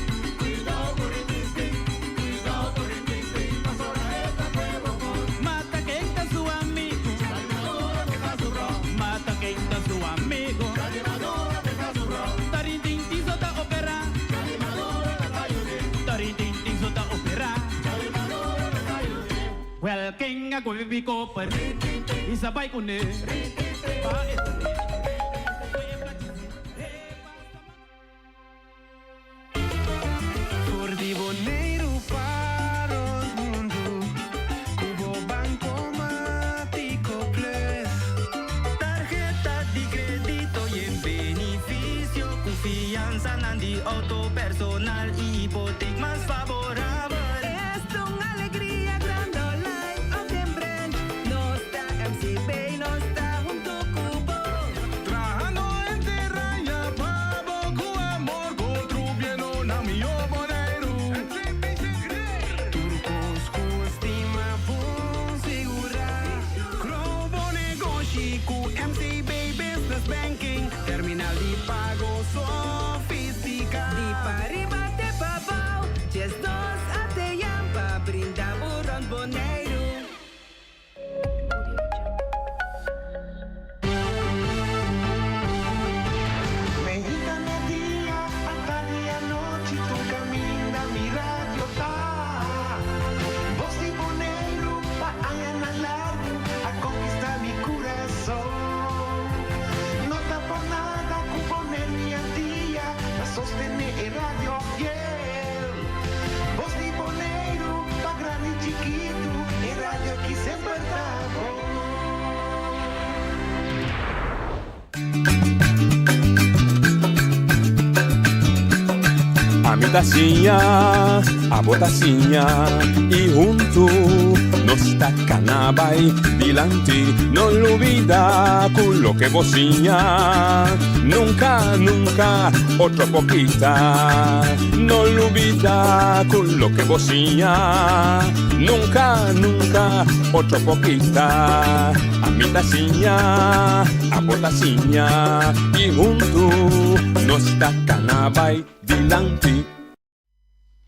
su amigo. Charlie Maduro ta su rol. Tarintintin so ta opera. Charlie Maduro ta yud'é. Tarintintin so ta opera. Charlie Maduro ta yud'é. Wel ken a kohe mi koper i sa bai kuné. Pa e For di Boneiru pa rond mundu ku bo Bankomatiko Plus. Tarheta di kredito yen benifisio ku fiansanan di outo personal i hipotek mas faborabel. Esta un alegria grandi online of den branch. Nos ta MCB, nos ta hunto ku bo. Trahando henter aña pa bo ku amor contribuyendo na mihó Boneiru. Tur kos ku stima bon sigurá. Grow bo negoshi ku MCB Business Banking. Terminal di pago sofistiká. Di pariba te pabou, 12 ATM pa brinda bo rònt Boneiru. Meinta merdia, atardi anochi tur kaminda mi radio ta. Bos di Boneiru pa añanan largu a konkistá mi kurason. No ta por nada ku Boneiru i Antia ta sostené e radio fiel. Bos di Boneiru pa grandi i chikitu, e radio aki semper ta bon. Ami ta siña, abo ta siña i huntu nos ta kana bai dilanti. No lubida ku loke bo siña nunka, nunka otro por kita. No lubida ku loke bo siña nunka, nunka otro por kita. Ami ta siña, abo ta siña i huntu nos ta kana bai dilanti.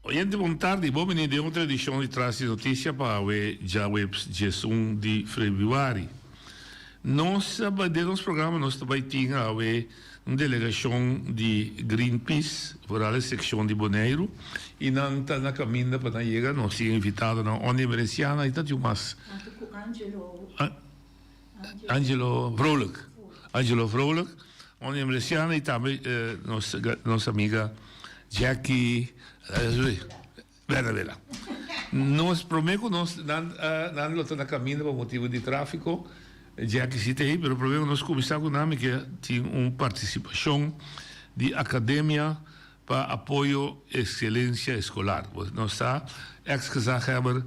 Oyente bon tardi, bon bini den otro edicion di Tras di Noticia pa awe djaweps 11 di febrüari. Nos den nos programa nos ta bay tin awe un delegacion di Greenpeace, vooral e seccion di Boneiru, y nan ta na caminda pa nan yega. Nos tin invitadonan Onnie Merenciana y ta tin un mas. Angelo Vrolijk. Angelo Vrolijk, Onnie Emereciana y tambe nos nos amiga Jackie Bernabela. Nos prome cu nos nan nan lo ta na caminda pa motibo di trafico, Jackie si ta ey, pero prome cu nos cuminsa cu nan mi ke tin un participacion di Academia pa apoyo excelencia escolar. Nos ta ex gezaghebber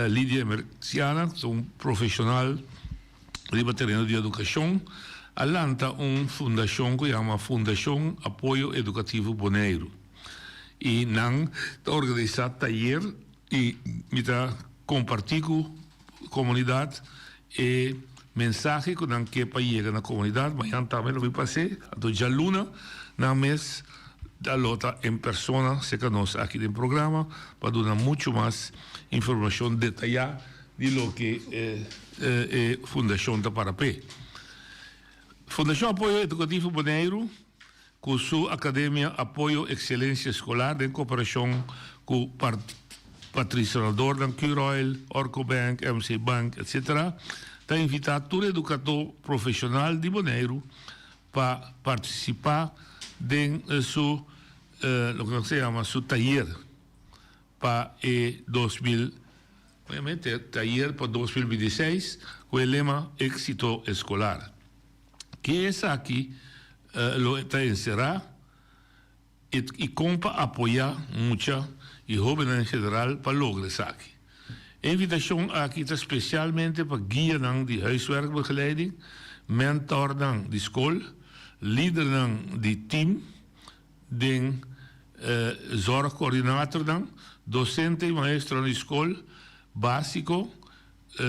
Lydia Emerciana, ta un profesional riba tereno di educacion, a lanta un fundacion cu yama Fundacion Apoyo Educativo Boneiru y nan ta organisa tayer y mi ta comparti cu comunidad e mensahe cu nan ke pa yega na comunidad. Mañan tambe lo mi pas'e, anto djaluna nan mes ta lo ta en persona cerca nos aki den programa pa duna mucho mas informacion detaya di loke e fundacion ta para p'e. Fundacion Apoyo Educativo Boneiru Ku su Akademia Apoyo Ekselencia Eskolar den koperashon ku patrisinadornan Curoil, Orco Bank, MC Bank, etc. Ta invitá tur edukadó profeshonal di Boneiru pa partisipá den su loke nos ta yama su tayer pa e 2000 obviamente tayer pa 2026 ku e lema Éksito Eskolar. Ke esaki lo ta enserá i kon pa apoyá mucha i hóbennan en general pa logra esaki? E invitashon aki ta spesialmente pa guianan di huiswerkbegeleiding, mentornan di skol, lidernan di tim den zorgkoordinatornan, dosente i maestronan di skol básiko,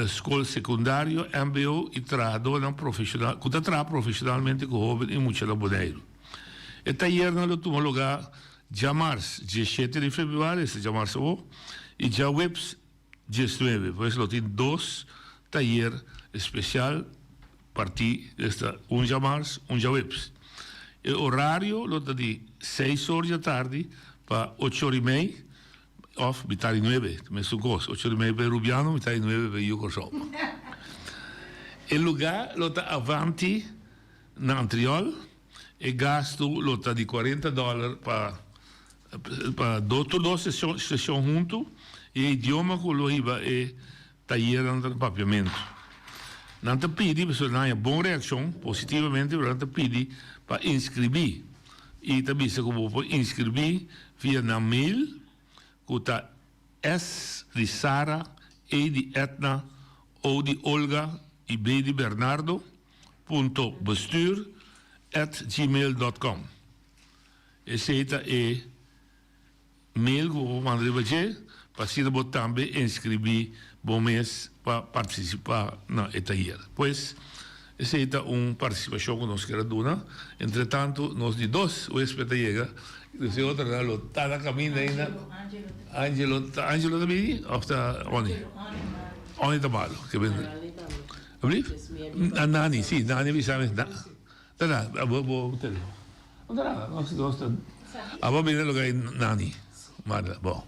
Skol sekundario, mbo i trahadónan profeshonal ku ta traha profeshonalmente ku hóben i mucha na Boneiru. E tayernan lo tuma lugá djamars diesshete di febrüari, esta djamars awó, i djaweps diesnuebe. Pues lo tin dos tayer espesial. Partí esta un djamars, un djaweps. E orario lo ta di seis or dja tardi pa ocho or i mei òf mitar di nuebe, ta mesun kos, ocho or i mei pa e rubiano, mitar di nuebe pa e yu Kòrsou. E lugá lo ta Avanti na Antriol. E gastu lo ta di kuarenta dòler pa pa tur dos seshon huntu i e idioma ku lo hiba e Tayernan ta na papiamentu. Nan ta pidi, pasobra nan haña bon reakshon, positivamente, pero nan ta pidi pa inskribí i ta bisa ku bo por inskribí via nan mail ku ta S di Sara, E di Edna, O di Olga i B di Bernardo punto bestuur at gmail dot com. Esei ta e. Mail ku bo por manda riba dje pa asina bo tambe inskribí bo mes pa partisipá na e tayer. Pues, esei ta un partisipashon ku nos kier a duna. Entretantu, nos di dos huésped a yega, dus e otronan lo ta na kaminda ainda. Angelo, ta Angelo ta bini òf ta Onnie? Onnie ta malu. Ablief? Nani, si, Nani a bisa mi. Ta na, bo bo telefon. No ta nada, nos nos ta. Abo bini na lugar di Nani. Marta, bon.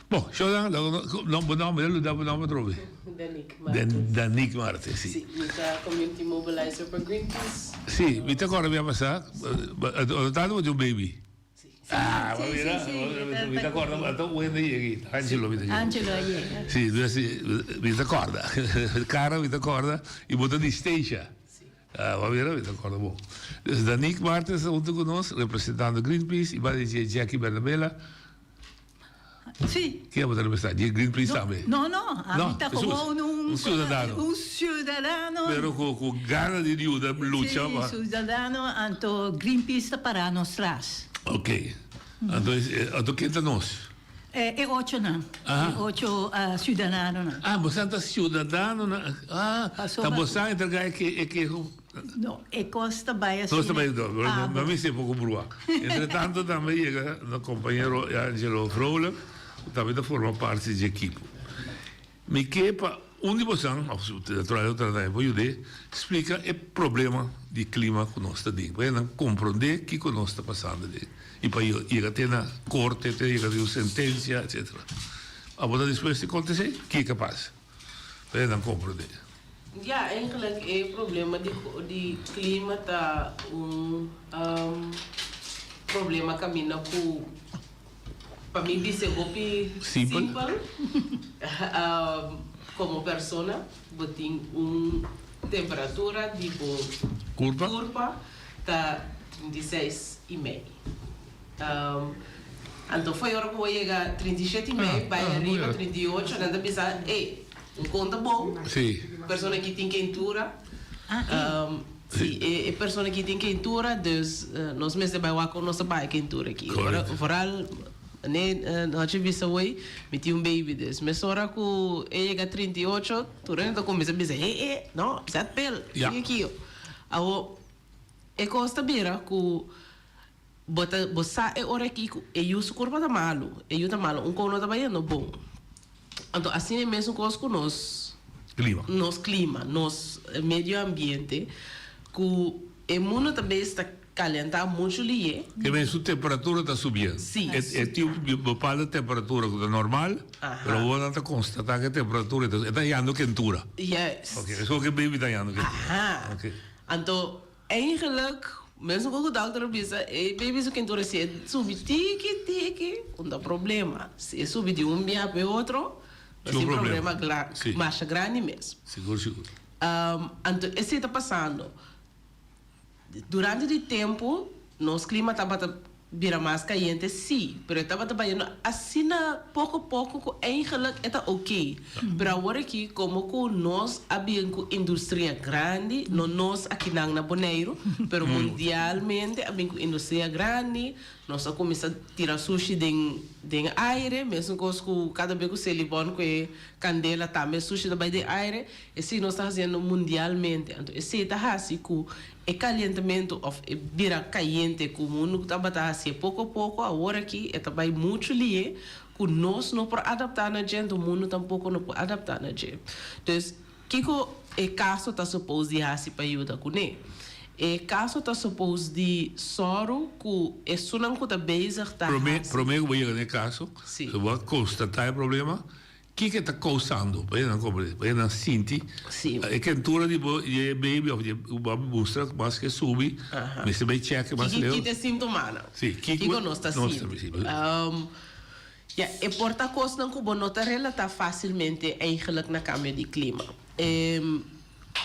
Bon, Shodan, laga no, bo nomber, lo da bo nomber atrobe. Danique Martes. Danique Martes, si. Si, mi ta community mobilizer pa Greenpeace. Si, mi ta corda mi a pasa, ora tanto bo tin un baby. Si. Ah, bo mira, mi ta corda, ata un hende yega ahi, Angelo mi ta yega. Angelo a yega. Si, mi ta corda, cara mi ta corda, y bo ta di Stacia. Ah, bo a mira? Mi ta acorda bon. Dus Danique Martens ta hunto cu nos, representando Greenpeace, y banda dje Jackie Bernabela. Sí. Ken bo ta representa? Dje Greenpeace tambe? No, no, ami ta gewoon un. Un ciudadano. Un ciudadano. Pero cu, cu gana di yuda lucha pa. Sí, ciudadano, anto Greenpeace ta para nos tras. Ok. Anto, anto ken ta nos? E ochonan. E ocho ciudadanonan. Ah, bosan ta ciudadanonan. Ah, ta bosan entrega e ke e keho? No, e cos ta bay asina. Cos ta bay, no, no mi si e poco brua. Entretanto tambe yega nos compañero Angelo Vrolijk, cu tambe ta forma parti dje ekipo. Mi ke pa un di bosan, of naturalmente otro nan por yud'é, splika e problema di klima ku nos ta den, pa nan komprondé kiko nos ta pasando den i pa yega te na korte, te yega te un sentensia, etsetera. Abo ta dispuesto di konta esei? Ke kapas? Pa nan komprondé. Ja, eigenlijk e problema di di klima ta un problema kaminda ku. Pa mi bis'e hopi simpel. Komo persona bo tin un temperatura di bo kurpa ta 36 i mei. Anto fo'i ora ku bo yega 37 i mei bai ariba 38 nan ta bisa ey un kon ta bon. Persona ki tin keintura. Si, e persona ki tin keintura, dus nos mester bai wak kon nos ta paga e keintura aki. Ora, vooral, ne, nochi bisa hoy, mi tin un baby, dus mesora ku e yega 38, tur hende ta kuminsa bisa, he, he, no, zet pil, kiko kiko. Awo, e kos ta bira ku bo ta, bo sa e ora aki ku e yu su kurpa ta malu, e yu ta malu, un kon no ta bayendo bon. Anto asina e mesun kos ku nos Klima. nos klima, nos medio ambiente, ku e mundu ta bes ta kalentá muchu lié. Ke men su temperatura ta subiendo. Sí. E e tin un bepaalde temperatura ku ta normal, pero awor nan ta konstatá ku e temperatura e ta yando kentura. Juist. Oke, es ku e baby ta yando kentura. Aha. Oke. Anto Eigenlijk, mesun ku dokter a bisa, e baby su kentura si e subi tiki tiki, un ta problema. Si e subi di un bia pa e otro, nos tin problema masha grandi mes. Sigur, sigur. Anto esei ta pasando. Durante di tempu, nos klima tabata bira mas kayente, sí, pero e tabata bayendo asina poko poko ku eigenlijk e ta oké. Pero awor aki komo ku nos a bin ku industria grandi, no nos akinan na Boneiru, pero mundialmente a bin ku industria grandi, nos a kuminsá tira sushi den den aire, mesun kos ku kada be ku Selibon ku e kandela tambe sushi ta bai den aire, esei nos ta hasiendo mundialmente. Anto esei ta hasi ku E kalientamentu òf e bira kayente ku mundu tabata hasié poko poko, awor aki e ta bai muchu lié ku nos no por adaptá na dje, anto mundu tampoko no por adaptá na dje. Dus, Kiko e kaso ta supos di hasi pa yuda kuné? E kaso ta supos di sòru ku esunnan ku ta bezig ta Promé, hasi. promé ku bo yega na e kaso, Sí. so bo a konstatá e problema, kiko e ta kousando? Pa nan komprendé, pa nan sinti Sí. e kentura di bo, di e baby òf di e ku bo a mustra mas ke subi, Aha. mester bai chèk mas Kiko leu. ki ta e sintomanan? Sí, kiko Kiko nos ta nos ta sinti? sinti. Ya, e por ta kosnan ku bo no ta relatá fásilmente eigenlijk na kambio di klima. E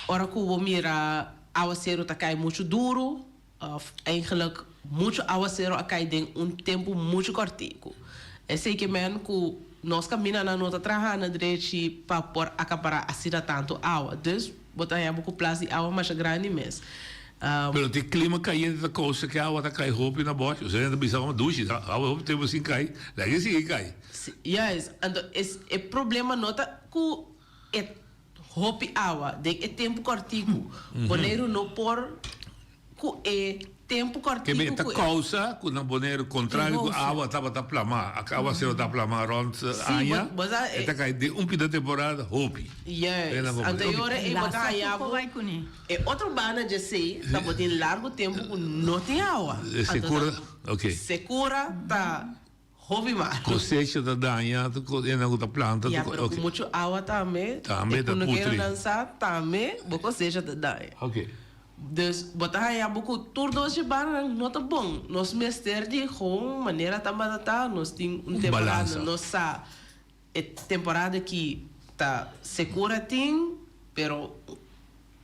ora ku bo mira awaseru ta kai muchu duru òf eigenlijk muchu awaseru a kai den un tempu muchu kòrtiku. Esei ke men ku nos kamindanan no ta traha na drechi pa por akapará asina tantu awa. Dus bo ta haña bo ku plas di awa masha grandi mes. Pero tin clima cayente ta causa cu e awa ta cay hopi na boshi. Osea nan ta bisa awa dushi, awa hopi tempo sin cay, laga e sigui cay. Si, juist. Anto es e problema no ta cu e hopi awa den e tempo cortico. Boneiru no por cu e tempo Ke cortico ta cu e. causa cu na Boneiru contrario cu awa tabata plama, awaceru ta plama rond Si, aña, bo, bo sa e ta cay den un pida temporada hopi. Juist. Anto e ora ey bo ta haya bo. E otro banda djesei ta bo tin largo tempo cu no tin awa. E secura, ok. Secura ta hopi malo. Cosecha ta daña, esnan cu ta planta. Ya, pero cu mucho awa tambe, Tambe e ta putri. cunukeronan sa tambe bo cosecha ta daña. Ok. Dus bo ta haya bo cu tur dos dje bandanan no ta bon. Nos mester di gewoon manera tabata ta, nos tin un temporada, Balansa. nos sa E temporada ki ta secura tin, pero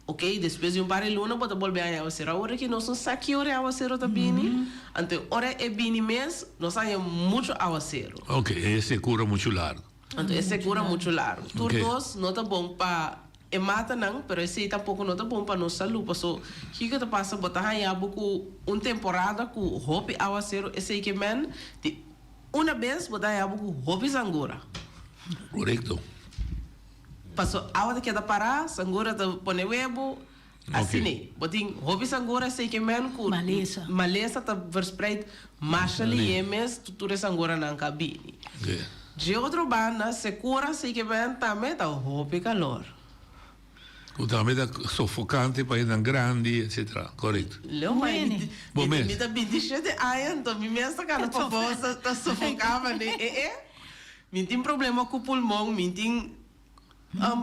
ok, despues di un par di luna bo ta bolbe haña awacero. Awor aki nos no sa ki ora e awacero ta bini, anto e ora e bini mes nos haña mucho awacero. Ok, e secura mucho largo. Anto e secura mucho largo. Tur Ok. dos no ta bon pa e matanan, pero esey tampoco no ta bon pa nos salud, paso kiko ta pasa bo ta haña bo cu un temporada cu hopi awacero, esey ke men di Una bes bo ta haña bo ku hopi sangura. Korekto. Paso awa ta keda pará, sangura ta pone webu, asina. Bo tin hopi sangura esei ke men ku Malesa. malesa ta verspreid masha lihé mes tur e sanguranan ka bini. Dje otro banda sekura esei ke men tambe ta hopi kalor. Ku tambe ta sofokante pa esnan grandi, etcetera. Korekto. Leo mai mi Bueno. Bo mes. mi ta bintishete aña anto mi mes ta kana pafó ta sofoká mane e e. Mi tin problema ku pulmon, mi tin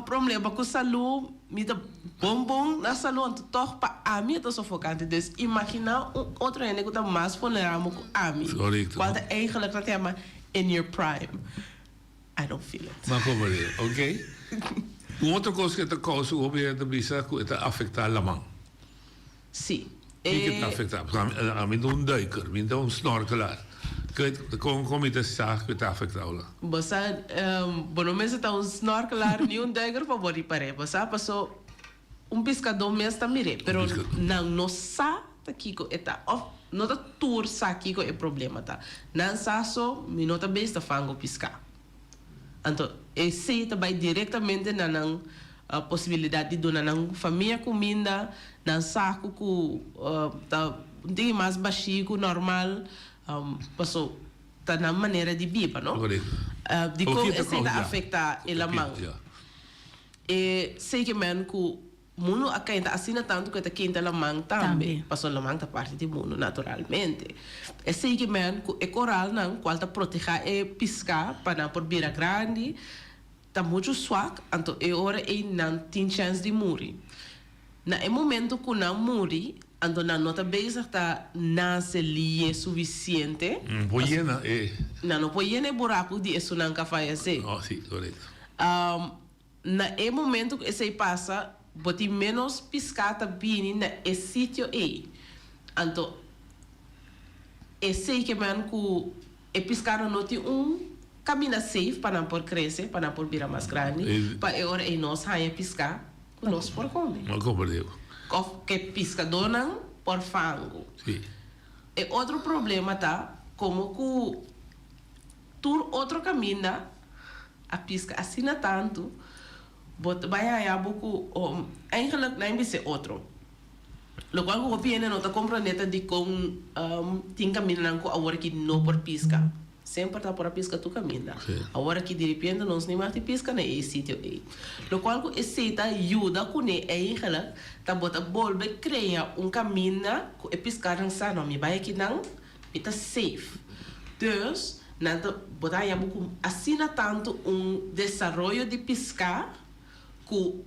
problema ku salú, mi ta bon bon na salú anto tòg pa ami e ta sofokante. Dus imaginá un otro hende ku ta mas vulnerabel ku ami. Korekto. Kual ta eigenlijk ta tema in your prime. I don't feel it. Ma como di, ok. Un otro cos cu ta causa cu hopi hende ta bisa cu e ta afecta laman. Si. Kico ta afecta? Pasobra ami ta un duiker, mi ta un snorkelaar. Con con mi ta sa cu e ta afecta laman? Bo sa, bo no mester ta un snorkelaar ni un duiker pa bo ripar'é. Bo sa paso Un piskadó mes ta mir'é, pero nan no sa ta kiko e ta, òf no ta tur sa kiko e problema ta. Nan sa so, mi no ta bes ta fango piská. Anto, esei ta bai direktamente na nan posibilidat di duna nan famia kuminda, nan saku ku ta un tiki mas bashí ku normal, paso ta nan manera di biba, no? Dikon esei ta afektá e laman? E sekemen ku mundu a kenta asina tantu ku e ta kenta laman tambe, pasobra laman ta parti di mundu naturalmente. E sekemen ku e koralnan kual ta protehá e piská pa nan por bira grandi ta muchu swak, anto e ora ei nan tin chèns di muri. Na e momento ku nan muri, anto nan no ta bezig ta nase lié sufisiente. Nan por yena e. Nan no por yena e buraku di esunnan ku a fayesé. Oh, sí, korekto. Na e momento ku esei pasa, bo tin ménos piská ta bini na e sitio ei. Anto, esei ke men ku e piskánan no tin un kaminda safe pa nan por krese, pa nan por bira mas grandi, pa e ora ei nos haña piská ku nos por kome. No komprendé. Òf ku e piskadónan por fangu. Sí. E otro problema ta komo ku tur otro kaminda A pisca asina tantu, bo ta bai haya bo cu eigenlijk nan bisa e otro. Locual cu hopi hende no ta comprende ta dicon tin camindanan cu awor aki no por pisca. Semper ta por a pisca tur caminda. Awor aki diripiente nos ni mag di pisca na e sitio ey. Locual cu esey ta yuda cune eigenlijk ta bo ta bolbe crea un caminda cu e piscanan sa no mi bay akinan mi ta safe. Dus nan ta bo ta haya bo cu asina tanto un desaroyo di pisca cu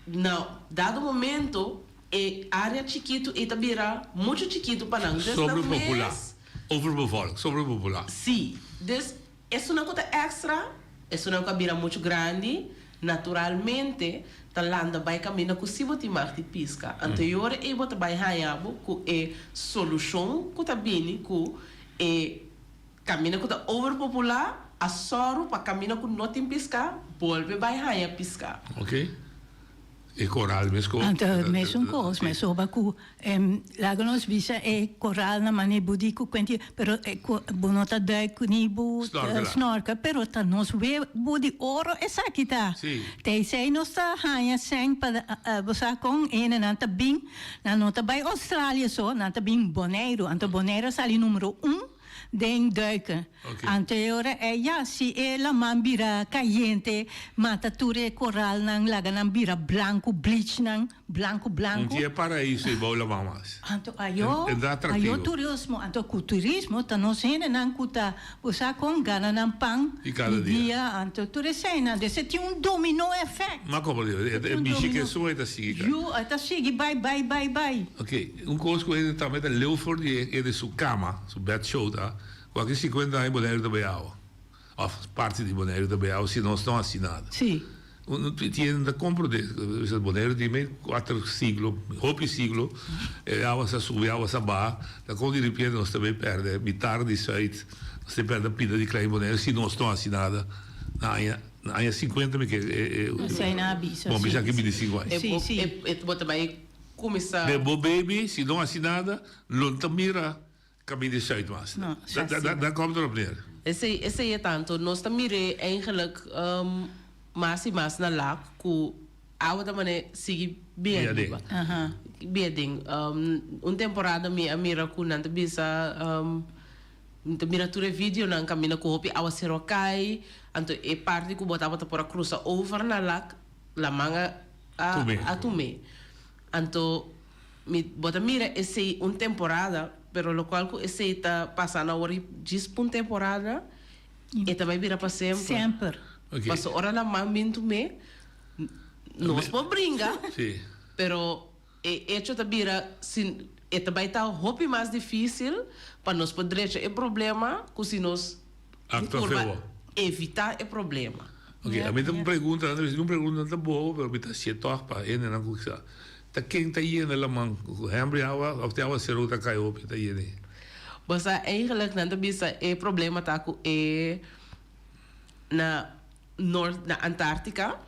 na dado momento E area chikitu ei ta bira muchu chikitu pa nan. Dus nan Sobrepopulá. mes. Overbevolk, sobrepopulá. Sí. Dus esunnan ku ta èkstra, esunnan ku a bira muchu grandi, naturalmente ta landa bai kaminda ku si bo tin mag di piska. Anto e ora ei bo ta bai haña bo ku e solushon ku ta bini ku e kaminda ku ta overpopulá a sòru pa kaminda ku no tin piska bolbe bai haña piska. Oké. E koral meskos. Anto mesun kos, mesoba ku laga nos bisa e koralnan mane bo di ku kuenti, pero bo no ta duik ni bo snorkel, pero ta nos webo di oro esaki ta. Te esei nos ta haña sèn pa bo sa kon hendenan ta bin, nan no ta bai Australia so, nan ta bin Boneiru, anto Boneiru a sali numero un den duiken. Anto e ora ei ya, si e laman bira kayente, mata tur e koralnan, laga nan bira blanku, bleach nan, blanku blanku. Un dia paraiso ei bou laman mas. Anto ayo, E ta atractivo. ayo turismo, anto ku turismo ta nos hendenan ku ta, bo sa kon, gana nan pan Di kada di dia. dia, anto tur eseinan. Dus e tin un domino effect. Ma komo di, E e tin un bishi domino. ke sua e ta sigui ka. Yu, e ta sigui bai, bai, bai, bai. Ok, un kos ku hende tambe ta leu for di e, e di su kama, su bed show ta, Ku aki 50 aña Boneiru ta bay awa. Of parti di Boneiru ta bay awa si nos no hasi nada. Sí. Un tiende ta komprondé. Bisa Boneiru tin mei kuater siglo, hopi siglo, e awa sa subi, awa sa baha. Ta kon di ripiente nos ta bay pèrdè mitar di Zuid, nos ta pèrdè pida di Klein Boneiru si nos no hasi nada na aña na aña 50 mi ke e e Esei nan a bisa, Bon sí. bisa aki 25 aña. Sí, sí. E bo ta bay kuminsá. Den bo baby si no hasi nada lo no ta mira Caminda di Zuid mas. No, Da, da, da, daar komt erop neer. Esei, esei e tanto. Nos ta mir'é eigenlijk mas i mas na Lac ku awa ta manera sigui bia Bia den. riba. Bia den. Un temporada mi a mira ku nan ta bisa, mi ta mira tur e videonan kaminda ku hopi awasero a kai, anto e parti ku bo tabata por a krusa over na Lac, laman a a Tum'é. a tum'é. Anto Mi bo ta mira esey un temporada, pero locual cu esey ta pasando awor y djis pa un temporada, e ta bay bira pa semper. Semper. Ok. Paso ora la man bin tum'é, nos por bringa, Sí. pero e hecho ta bira sin e ta bay ta hopi mas dificil pa nos por drecha e problema cu si nos Actua purba feo. evita e problema. Ok, a mi ta un pregunta, un pregunta ta bobo, pero mi ta hacié toch pa hendenan cu sa. Ta ken ta yena laman ku hembri awa of te awaseru ta kai hopi ta yena? Bo sa eigenlijk nan ta bisa e problema ta ku e na Noord na Antarctica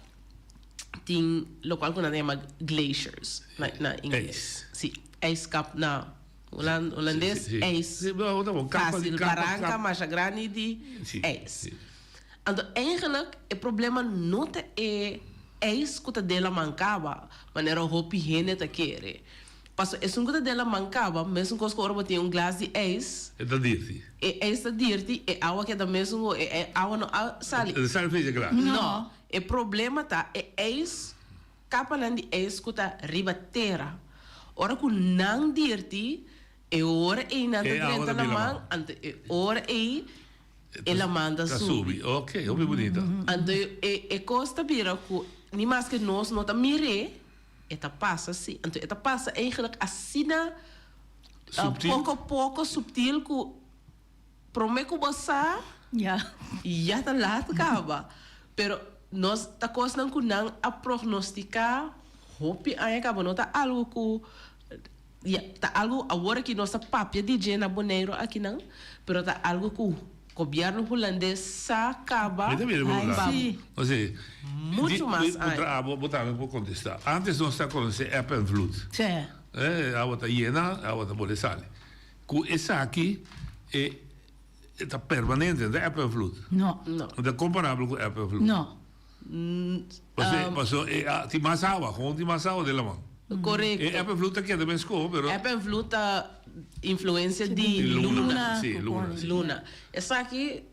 tin lokual ku nan ta yama glaciers na na ingles. Si, ijskap na hulan hulandes ijs fácil baranka masha grandi di ijs. Anto eigenlijk e problema no ta e ijs ku ta den laman kaba, manera hopi hende ta kere. Paso esun ku ta den laman kaba, mesun kos ku ora bo tin un glas di ijs, E ta dirti. e ijs ta dirti, e awa keda mesun ku e awa no a sali. E ta sali fecha glas. No, e problema ta e ijs, kapanan di ijs ku ta riba tera. Ora ku nan dirti, e ora ei nan ta E awa drenta ta bin laman, laman. anto e ora ei El a manda Ta subi. subi. Ok, hopi bunita. Anto e e kos ta bira ku ni maske nos no ta mir'é, e ta pasa si. Anto e ta pasa eigenlijk asina Subtil? poko poko subtil ku promé ku bo sa Ya. ya ta lat kaba. Pero nos ta kosnan ku nan a prognostiká hopi aña kaba, no ta algu ku Ya, ta algo awor aki nos ta papia di dje na Boneiru akinan, pero ta algo ku gobièrnu hulandes sa kaba Mi ta mira bo pa la. Ose, muchu di, mas di, puntra aña. abo, bo tambe por kontestá. Antes nos ta konosé eb en vloed. Sí. Eh, awa ta yena, awa ta bole sali. Ku esaki e e ta permanente, no ta eb en vloed. No. No. No ta komparabel ku eb en vloed. No. Paso, paso e tin mas awa, gewoon tin mas awa den laman. Korekto. E eb en vloed ta keda mesko, pero. Eb en vloed ta influensia di luna. Si, luna. Si. Luna. Esaki.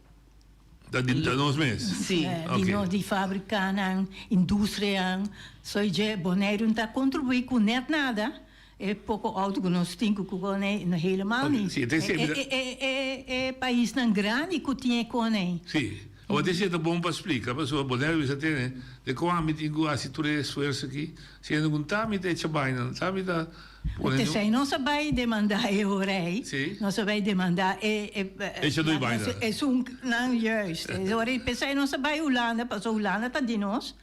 Ta di ta nos mes? Si. Di nos, di fabrikanan, industrianan. Soy dje Boneiru no ta kontribuí ku nèt nada. E poko outo ku nos tin ku kone no helemaal ni. Si, te E e e e paisnan grandi ku tin e kone. Si. Awor te si ta bon pa splika pasobra Boneiru bisa tene de kon ami tin ku hasi tur e esfuerso aki siendo ku ta mi ta echa baina ta mi ta pone Te sei nos a bai demanda e ora ei. Si. Nos a bai demanda e e Echa dui baina. Esun nan juist. E ora ei pesei nos a bai Hulanda pasobra Hulanda ta di nos.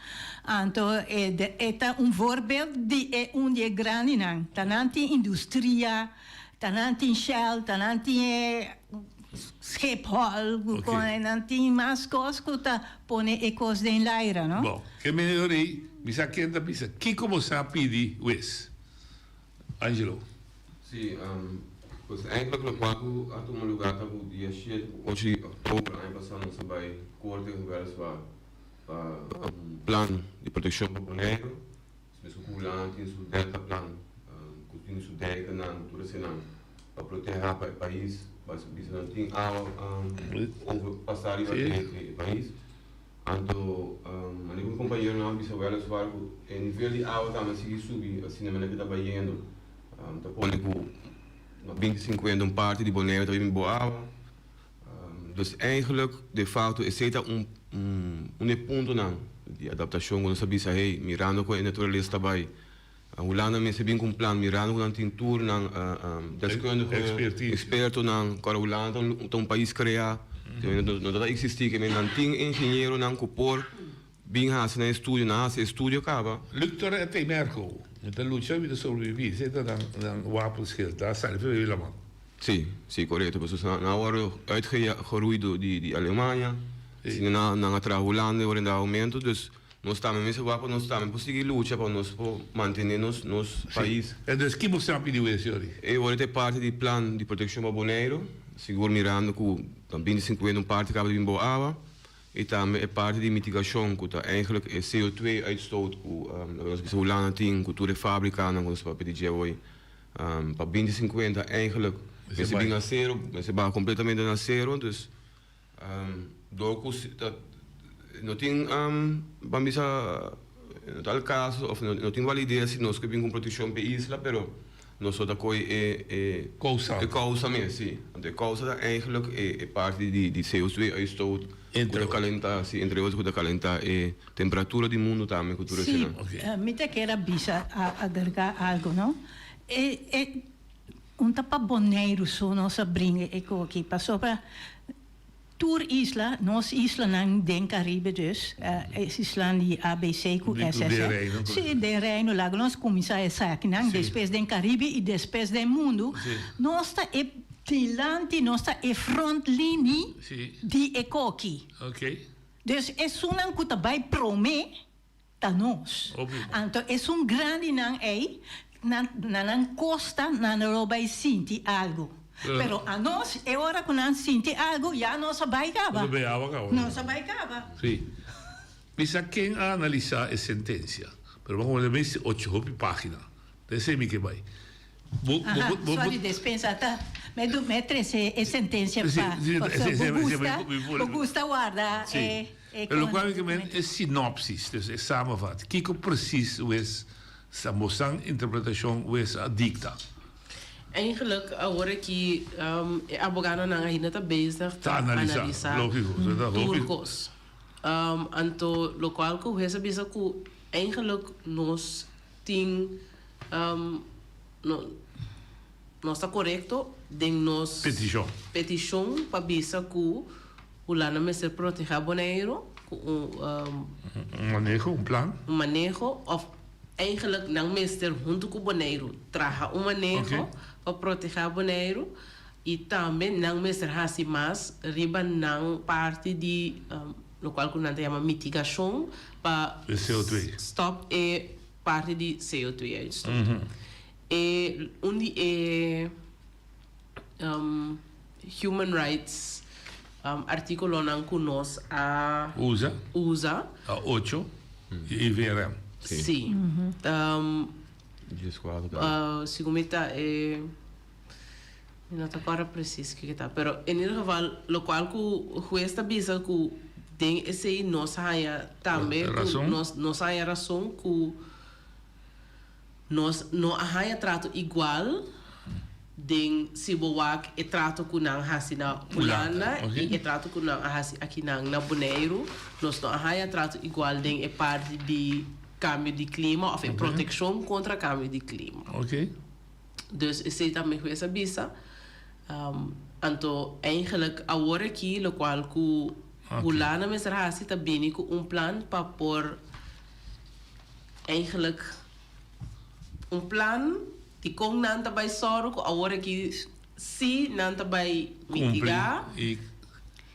Anto e e ta un voorbeeld di e un di e grandinan. Ta nan tin industria, ta nan tin Shell, ta nan tin e Schiphol, ku Ok. kon nan tin mas kos ku ta pone e kos den laira, no? Bon, ke meneer ei, mi sa ken ta bisa, kiko bo sa pidi wes? Angelo. Sí, pues eigenlijk lokual ku a tuma lugar ta ku dia shete ku ocho di òktober aña pasá nos a bai korte weliswaar pa un plan di protekshon pa Boneiru. Mesku ku Hulanda tin su deltaplan ku tin su dijkennan tur esenan pa proteha pa e pais pa bisa nan tin awa over pasa riba e pais. Anto manera ku mi kompañeronan a bisa weliswaar ku e nivel di awa tambe a sigui subi asina manera ku ta bayendo ta pone ku na binti sinkuenta un parti di Boneiru ta biba bo awa. Dus eigenlijk de facto esey ta un un di e puntonan di adaptacion cu nos a bisa hey mirando con e naturalesa ta bay Hulanda mester bin cu un plan mirando cu nan tin tur nan deskundige expertonan cu Hulanda ta un pais crea no ta existi ke men nan tin ingenieronan cu por bin haci nan estudio nan haci estudio caba. Luctor et emergo, mi ta lucha mi ta sobrevivi, esei ta nan wapenschild, ta sali for e laman. Sí, sí, korekto. Pasobra nan a wòrdu uitgeroeid door di di Alemania, asina nan nan a traha Hulanda ora den momento, dus nos tambe mester wak pa nos tambe por sigui lucha pa nos por mantene nos nos pais. En dus ki bo sa pidi wes yori? E ora ta e parti di plan di protekshon pa Boneiru, sigur mirando ku na binti sinkuenta un parti kaba di bin bou awa, i tambe e parti di mitigashon ku ta eigenlijk e CO2 uitstoot ku nos bisa Hulanda tin ku tur e fabrikanan ku nos papia di dje awor. Pa binti sinkuenta eigenlijk mester bin na sero, mester baha kompletamente na sero, dus dor ku ta no tin ban bisa no ta al kaso of no tin valides si nos ke bin ku un protekshon pa e isla pero nos lo ta kohe e e kousa mes si, anto e kousa ta eigenlijk e parti di CO2 uitstoot ku ta kalenta si entre otro ku ta kalenta e Temperatura di mundu tambe ku tur Sí, eseinan. mi ta kier a bisa, a agregá algu, no? E, e, un ta pa Boneiru so nos a bringa e koki, pasobra tur isla, nos islanan den Caribe dus, e islan di ABC ku Di, SS, den Reino. Sí, den Reino, laga nos kuminsá esakinan, despues den Caribe i despues den mundu, nos ta e dilanti, nos ta e frontlinie di e koki. Oké. Dus esunnan ku ta bai promé ta nos. Anto esun grandinan ei, nan na nan kosta nan lo bai sinti algu. Pero anos, e ora ku nan sinti algu, ya nos a bai kaba. Nos a bai kaba. Sí. Mi sa ken a analisá e sentensia, pero bo a komprendé mes ocho hopi página. Ta esei mi ke bai. Bo, bo, Aha, bo, bo, sorry despensa ta me du me trece e sentencia Sí, pa sí, pasobra sí, sí, bo sí, gusta mi- mi- mi- bo gusta warda Sí. e e Pero con locual mi ke men e sinopsis, dus e samenvat. Kiko precies wes sa bosan interpretacion wes a dicta? Eigenlijk awor aki e aboganonan ainda ta bezig Ta ta analisa, analisa logico, so ta tur hopi. cos. Anto locual cu hues a bisa cu eigenlijk nos Tin no nos ta korekto den nos Petishon. petishon pa bisa ku Hulanda mester protehá Boneiru ku un Un maneho, un plan. un maneho òf eigenlik nan mester huntu ku Boneiru traha un maneho pa protehá Boneiru i tambe nan mester hasi mas riba nan parti di lokual ku nan ta yama mitigashon pa E CO2. stòp e parti di CO2 uitstoot. E un di e human rights artíkulonan ku nos a Usa. usa. A ocho di EVRM. Sí. Uh, segun mi ta e mi no ta kòrda precies kiko ta, pero in ieder geval lokual ku hues ta bisa ku den esei nos haña tambe ku nos nos haña rason ku nos no a haña trato igual den si bo wak e trato ku nan hasi na Hulanda i e trato ku nan a hasi akinan na Boneiru nos no a haña trato igual den e parti di Cambio di clima of e proteccion contra cambio di clima. Dus esey tambe hues a bisa. Anto eigenlijk awor aki locual cu Hulanda mester haci ta bini cu un plan pa por eigenlijk un plan di con nan ta bay sòru cu awor aki si nan ta bay mitiga. Cumpli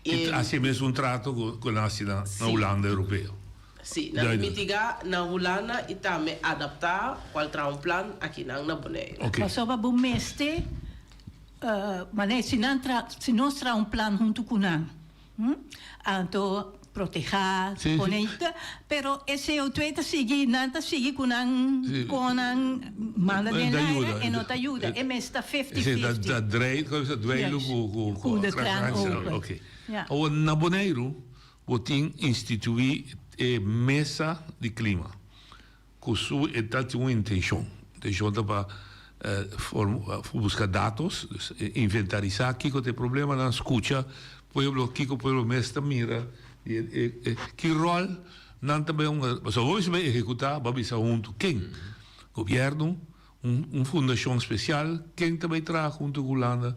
y haci e mesun trato cu nan haci na Hulanda Europeo. Sí, nan ta mitigá na Hulanda i tambe adaptá kual traha un plan akinan na Boneiru. Pasobra bo mester manera si nan tra si nos traha un plan huntu ku nan, anto protehá, pone pero e CO2 ta sigui nan ta sigui ku nan kon nan manda den laira e no ta yuda e mester ta fifty fifty. Ta drei dweilu ku de kraan open. Awor na Boneiru Bo tin instituí e mesa di klima ku su e ta tin un intenshon. Intenshon ta pa buska datos, dus inventarisá kiko ta e problemanan, skucha pueblo kiko pueblo mes ta mira di e ki ròl nan ta bai hunga. Pasobra bo mester bai ehekutá, bo a bisa huntu ken? Gobièrnu, un fundashon spesial, ken ta bai traha huntu ku Hulanda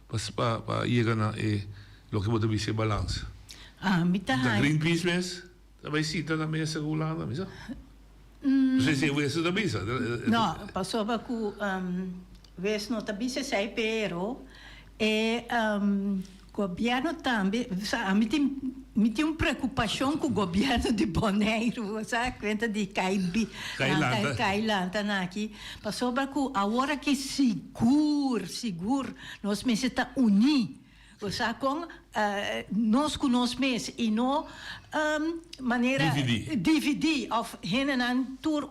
pa pa yega na e loke bo ta bisa e balansa? Mi ta Ta Greenpeace mes ta bai sinta na mesa ku Hulanda, mi sa? No sé si wes ta bisa. No, pasobra ku wes no ta bisa esei, pero e Gobierno tambe, sa ami tin mi tin un preocupacion cu gobierno di Boneiru, bo sa cuenta di cay bi Cay lanta. cay lanta nan aki, pasobra cu awor aki sigur sigur nos mester ta uni, bo sa con nos cu nos mes y no manera Dividi. dividi of hendenan tur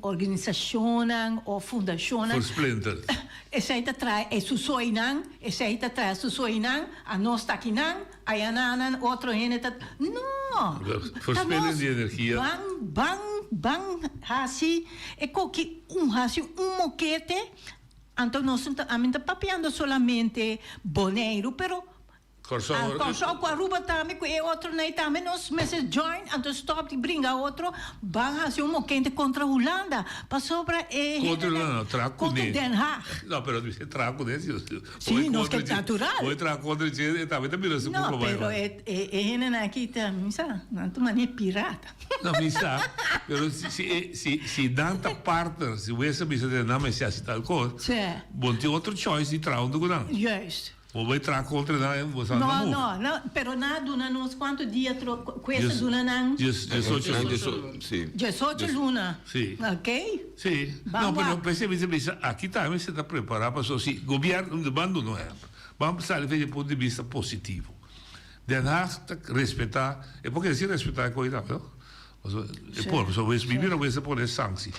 organisacionnan of fundacionnan Versplinterd. Esei ta trae e susoinan, esei ta trae susoinan, anos ta akinan, ayananan otro hende ta, no! Ta Verspilling nos di energia. ban, ban, ban hasi e koki un hasi un mokete, anto nos no ta, ami no ta papiando solamente Boneiru, pero Kòrsou. Ah, Kòrsou ku Aruba tambe ku e otronan ei tambe nos mester join anto stòp di bringa otro ban hasi un mokente kontra Hulanda pasobra e Kontra hendenan Hulanda no, traha kontra kuné. Den Haag. No, pero mi traha kuné si Si, nos ke natural. Bo traha kontra dje e tambe ta bira su No, kulpa bai pero bai. e e e hendenan aki ta mi sa nan ta manera pirata. No, mi sa, pero si si e si si nan ta partner, si wes a bisa den nan mester hasi tal kos, Sè. bo no tin otro choice di traha huntu ku nan. Juist. Bo bai traha kontra nan, bo sa No, nan move. no, no, pero nan a duna nos kuantu dia tro ku esa duna nan? Dies, diesocho luna. Si. Diesocho luna. Si. Ok. Si. Ban No, pero wak. p'esei mi ta bisa aki tambe se ta prepará pasobra si gobièrnu ban duna un ehèmpel. Ban sali for di e punto di bista positivo. Den Haag ta respetá, e por kere si respetá e koe tambe no. Pasobra e por, pasobra wes mi bira wes a pone sanksi.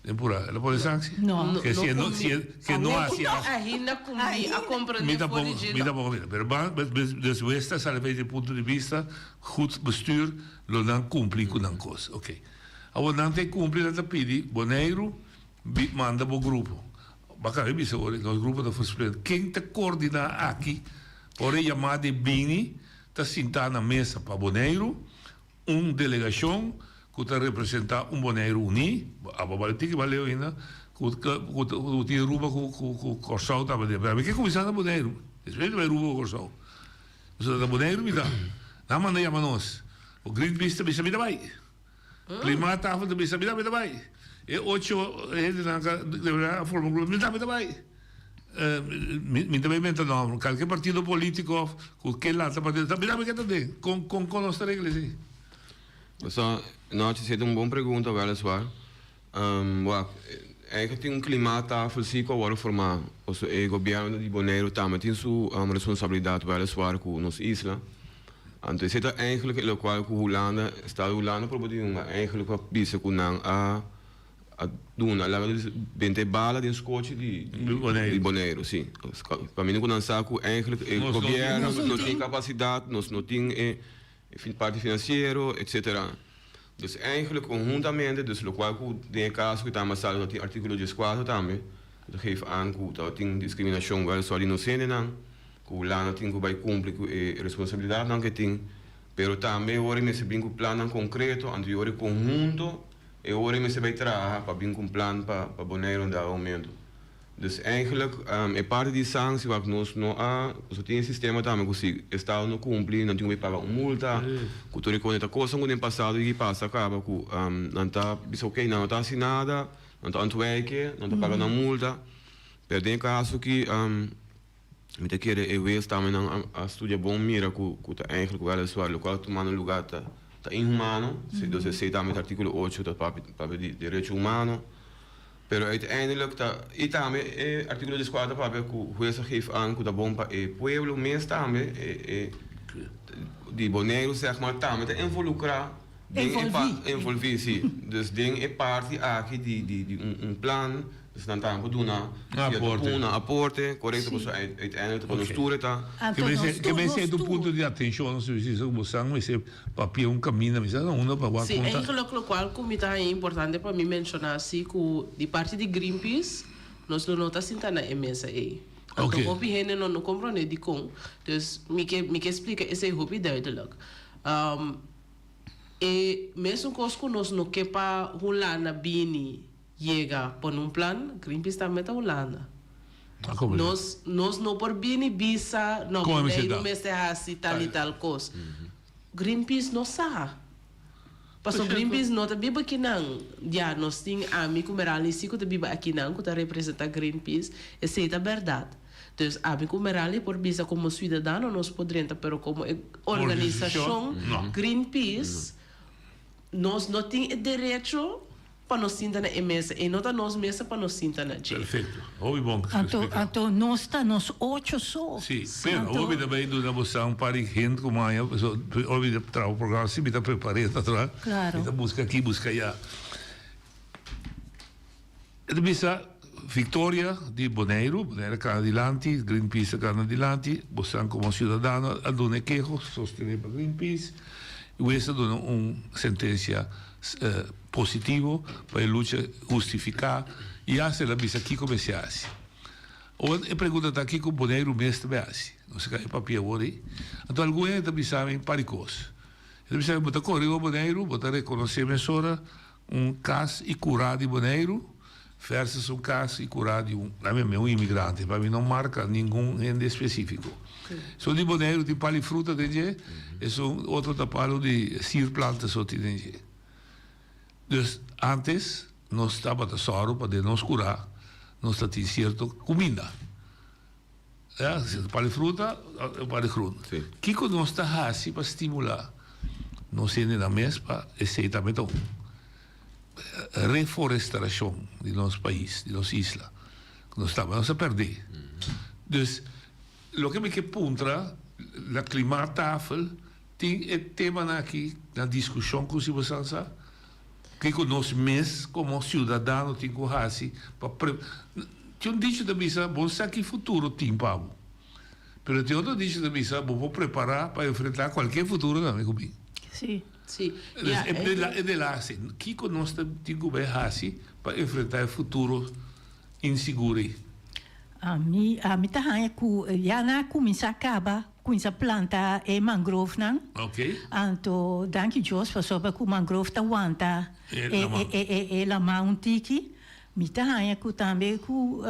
Den pura, el a pone sanksi? No. Ke si e no, si e, ke no hasi No, ainda ku mi a komprende Mi for tampoco, di dje mi tampoco mira. Pero ban, dus wes ta sali di punto di vista, goed bestuur, lo nan cumpli cu nan cos. Ok. Awor nan ta cumpli, nan ta pidi Boneiru bi manda bo grupo. Baka mi bisa ora, nos grupo ta versplint. Ken ta coordina aki? Ora e yamada e bini, ta sinta na mesa pa Boneiru, Un delegashon ku ta representá un Boneiru uní, abo bal tiki bal leu ainda, ku ku tin Aruba ku ku Kòrsou tambe den. Pero ami ke kuminsá na Boneiru, despues mi ta bai Aruba ku Kòrsou. Pasobra na Boneiru mi ta. Nan manda yama nos. O Greenpeace ta bisa mi ta bai. Klimaattafel ta bisa mi tambe ta bai. E ocho hendenan ka a forma un grupo mi tambe ta bai. Mi ta bay menta nomber. Kalke partido politico of cu ke lanta partido ta mira mi ke ta den. Con con con nos ta regla esey? Paso, no, esey ta un bon pregunta weliswaar. Wak, eigenlijk tin un klimaattafel si cu a worde forma. Paso e gobierno di Boneiru tambe tin su responsabilidad weliswaar cu nos isla. Anto esey ta eigenlijk e locual cu Hulanda, Estado Hulanda proba di hunga eigenlijk pa bisa cu nan a. a duna laga benta e bala den skochi di di Boneiru si. Kaminda ku nan sa ku eigenlijk e gobièrnu no tin kapasidat, nos no tin e parti finansiero etsetera. Dus eigenlijk konhuntamente, dus lokual ku den e kaso ku ta amasá ta tin artíkulo dieskuater tambe ku ta geef aan ku tabatin diskriminashon wèlswaar di inosentenan, ku Hulanda tin ku bai kumpli ku e responsabilidatnan ku e tin, pero tambe ora e mester bin ku plannan konkreto anto i ora e konhunto e ora e mester bai traha pa bin ku un plan pa pa Boneiru na dado momento. Dus eigenlijk e parti di sanksi wak nos no a, nos a tin e sistema tambe ku si estado no kumpli nan tin ku bai paga un multa ku tur e kos. Ta kosnan ku den pasado yigi pasa kaba ku nan ta bisa ok nan no ta hasi nada, nan ta ontwijken, nan ta paga nan multa. Pero den e kaso aki mi ta kere e wes tambe nan a studia bon mira ku ku ta eigenlijk weliswaar lokual a tumando lugar ta ta inhumano. Dus esei tambe ta artíkulo ocho ta papia di derecho humano. Pero uiteindelijk ta, y tambe e articulo dieskuater ta papia cu hues a geef aan cu ta bon pa e pueblo mes tambe, e e di Boneiru zeg maar, tambe ta involucra den e pa, envolvi si, dus den e parti aki di di di un un plan, dus nan tambe por duna cierto punto, nan aporte, corecto, pasobra uiteindelijk ta pa nos tur e ta. Ke mester ke mester e ta un punto di atencion, si si bo san mester Papia un caminda mi sa na unda pa wak Sí, conta. eigenlijk locual cu mi ta haña importante pa mi menciona si cu di parti di Greenpeace nos lo no ta sinta na e mesa ey. Anto Oké. hopi hende no no comprende dicon. Dus mi ke mi ke splica esey hopi duidelijk. E mesun cos cu nos no ke pa Hulanda bini yega pone un plan, Greenpeace tambe ta Hulanda. Nos nos no por bini bisa no Boneiru mester hasi tal y tal cos. Greenpeace no sa. Paso Greenpeace no ta biba akinan. Ya nos tin ami cu Meralni si cu ta biba akinan cu ta representa Greenpeace. Esey ta berdad. Dus ami cu Meralni por bisa como ciudadano nos por drenta pero como e organisacion Greenpeace nos no tin e derecho Pa nos sinta na e mesa. E no ta nos mesa pa nos sinta na dje. Perfecto. Hopi bon Anto, explica. anto nos ta nos ocho so. Si, pero Anto. hopi ta bay duna bo sa un par di hint cu maña, paso hopi ta traha un programa si mi ta prepare ta traha. Claro. Mi ta busca aki, busca aya. E ta bisa victoria di Boneiru, Boneiru a cana dilanti, Greenpeace a cana dilanti, bo san como ciudadano a duna e keho sostene pa Greenpeace y wes a duna un sentencia positivo pa e lucha hustifica y hasta el a bisa kico mester haci. Awor e pregunta ta kico Boneiru mes ta bay haci? Nos a cay papia awor ey. Anto algun hende ta bisa mi un par di cos. E ta bisa mi bo ta core riba Boneiru, bo ta reconoce mesora Un kas i kurá di Boneiru versus un kas i kurá di un, laat mi un imigrante, pa mi no marka ningun hende espesífiko. Esun di Boneiru tin palo di fruta den dje, esun otro ta palo di sierplanta so tin den dje. Dus antes nos tabata sòru pa den nos kurá nos ta tin sierto kuminda. Ya, palo di fruta, palo di groente. Kiko nos ta hasi pa stimulá nos hendenan mes pa esei tambe ta un reforestarashon di nos pais, di nos isla. Nos tambe nos a pèrdè. Dus, loke mi ke puntra na klimaattafel tin e temanan aki na diskushon ku si bo san sa? Kiko nos mes komo siudadano tin ku hasi pa pre. Tin un dicho ta bisa, bo sa ki futuro tin pa bo. Pero tin otro dicho ta bisa, bo por prepará pa enfrentá kualke futuro tambe ku bin. Sí. Sí. Dus e de la e de laatste, kiko nos ta tin ku bai hasi pa enfrentá e futuro insigur ei? Ami ami ta haña ku ya nan a kuminsá kaba Cuminsa planta e mangrovenan. Anto danki Dios pasobra cu mangrove ta wanta e lama un tiki. Mi ta haña cu tambe cu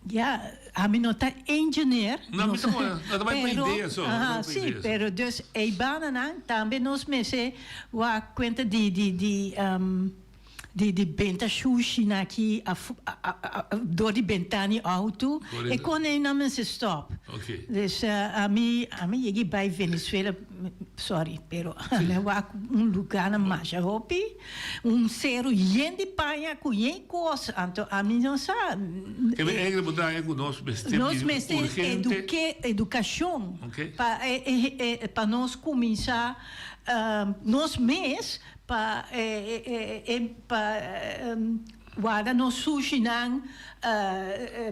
ya ami no ta engineer. No, mi ta bueno, no ta bai pa idea so. Aha, si, pero dus ey bananan tambe nos mester wak cuenta di di di. Di di benta shushi na aki door di benta ni auto e con ey nan mester stop. Dus ami ami yegi bay Venezuela sorry pero mi a wak un lugar nan masha hopi un cero yen di paña cu yen cos anto ami no sa. Ke mi eigenlijk bo ta haña cu nos mester Nos mester eduke educacion pa pa nos cuminsa nos mes Pa e pa. Warda nos sushinan,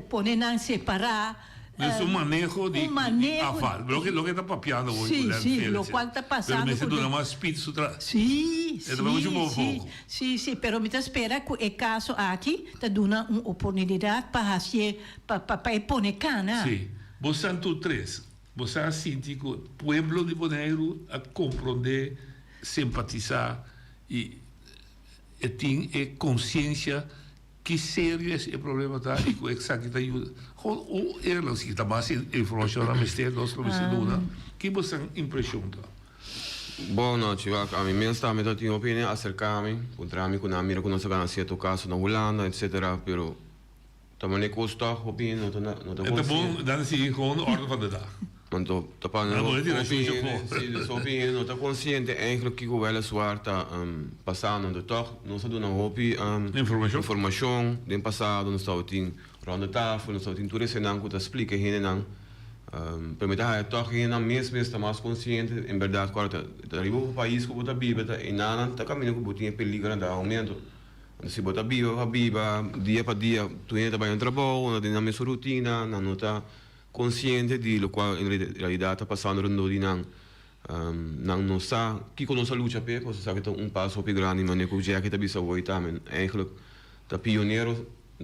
pone nan separá. Dus un maneho di Un maneho afval. Loke loke ta papiando hoy Sí, ku sí, landfill, lokual ta Pero pasando mester ku duna den mas speed su tras. Sí, E ta bai muchu sí, bon sí, foco. sí, sí, pero mi ta spera ku e kaso aki ta duna un oportunidat pa hasié, pa pa pa e pone kana. Sí. Bo san tur tres. Bo sa sinti ku pueblo di Boneiru a komprondé, simpatisá i e tin e konsiensia ki serio es e problema ta i ku esaki ta yuda. Gewoon un eerlijk, si ta mas informashon nan mester, nos lo mester duna. Ki bo san impreshon ta? Bon nochi, wak ami mes tambe ta tin hopi hende aserka mi, puntra mi ku nan mira ku nos a gana sierto kaso na Hulanda etcetera, pero Ta mane kos tòg hopi hende no ta no ta E ta bon konsiente. dan sigui gewoon de orde van de dag. Anto ta pa Nan bo tira hopi shushi hende afó. si dus hopi hende no ta konsiente eigenlijk kiko wèleswaar ta pasando. Anto tòg nos a duna hopi Informashon. informashon den pasado nos tabatin ronde tafel nos tabatin tur esenan ku ta splika e hendenan. Pero mi ta haya tòg e hendenan mes mes ta mas konsiente en bèrdat ku ora ta riba bo pais ku bo ta biba ta enanan ta kaminda ku bo tin e peliger na dado momento. Si bo ta biba pa biba dia pa dia, tur hende ta bai nan trabou, nan ta den nan mesun rutina, nan no ta konsiente di lokual en realidat ta pasando rondó di nan. Nan no sa kiko nos a lucha p'e, pasobra esaki ta un paso hopi grandi, manera ku Jackie ta bisa awor tambe, eigenlijk ta pionero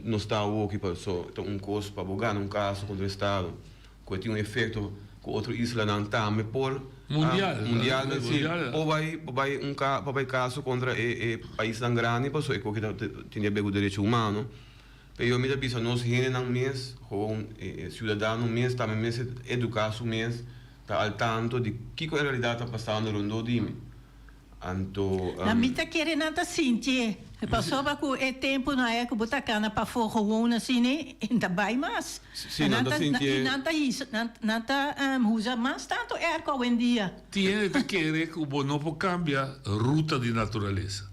nos ta awoki pasobra ta un kos pa bo gana un kaso kontra estado. Ku e tin un efekto ku otro islanan tambe por Mundial. Mundial men si Mundial. por bai por bai un ka por bai kaso kontra e e paisnan grandi pasobra e koki ta tin di haber ku derecho humano. Pero mi ta bisa nos hendenan mes gewoon e e siudadano mes tambe mester eduká su mes ta al tanto di kiko en realidat ta pasando rondó di mi. Anto. Na mi ta kere nan ta sintié. Pasobra ku e tempunan aya ku bo ta kana pafó gewoon asina e ta bai mas. Sí, nan ta sintié. I nan ta hisa, nan ta usa mas tantu airco awendia. Tin hende ta kere ku bo no por kambia ruta di naturalesa.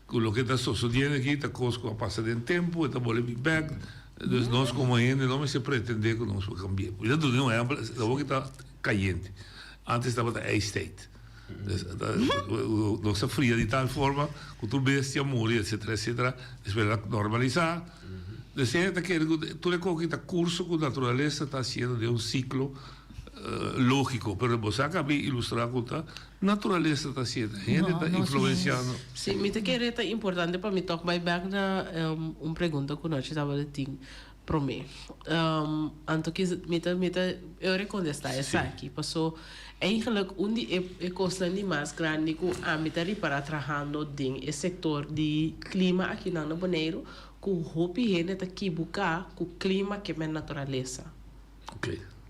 Ku loke ta sosodiendo aki ta kos ku a pasa den tempu, e ta bolbe bin bèk. Dus nos komo hende no mester pretendé ku nos por kambi'é. Mi ta duna un ehèmpel, awor ki ta kayente. Antes tabata ijstijd. Nos a fria di tal forma ku tur bestia muri etcetera etcetera despues a normalisa. Dus hende ta kere ku tur e koki ta kurso ku naturalesa ta hasiendo den un siklo logiko pero bo sa kabi ilustra ku ta naturalesa ta hasiendo hende ta influensiando. Si, mi ta kere ta importante pa mi tok bai bek na un pregunta ku nochi tabata tin Promé. Anto kis mi ta mi ta e ora kontestá esaki. Paso eigenlijk un di e e kosnan di mas grandi ku ami ta ripará trahando den e sektor di klima akinan na Boneiru ku hopi hende ta kibuká ku klima ke men naturalesa.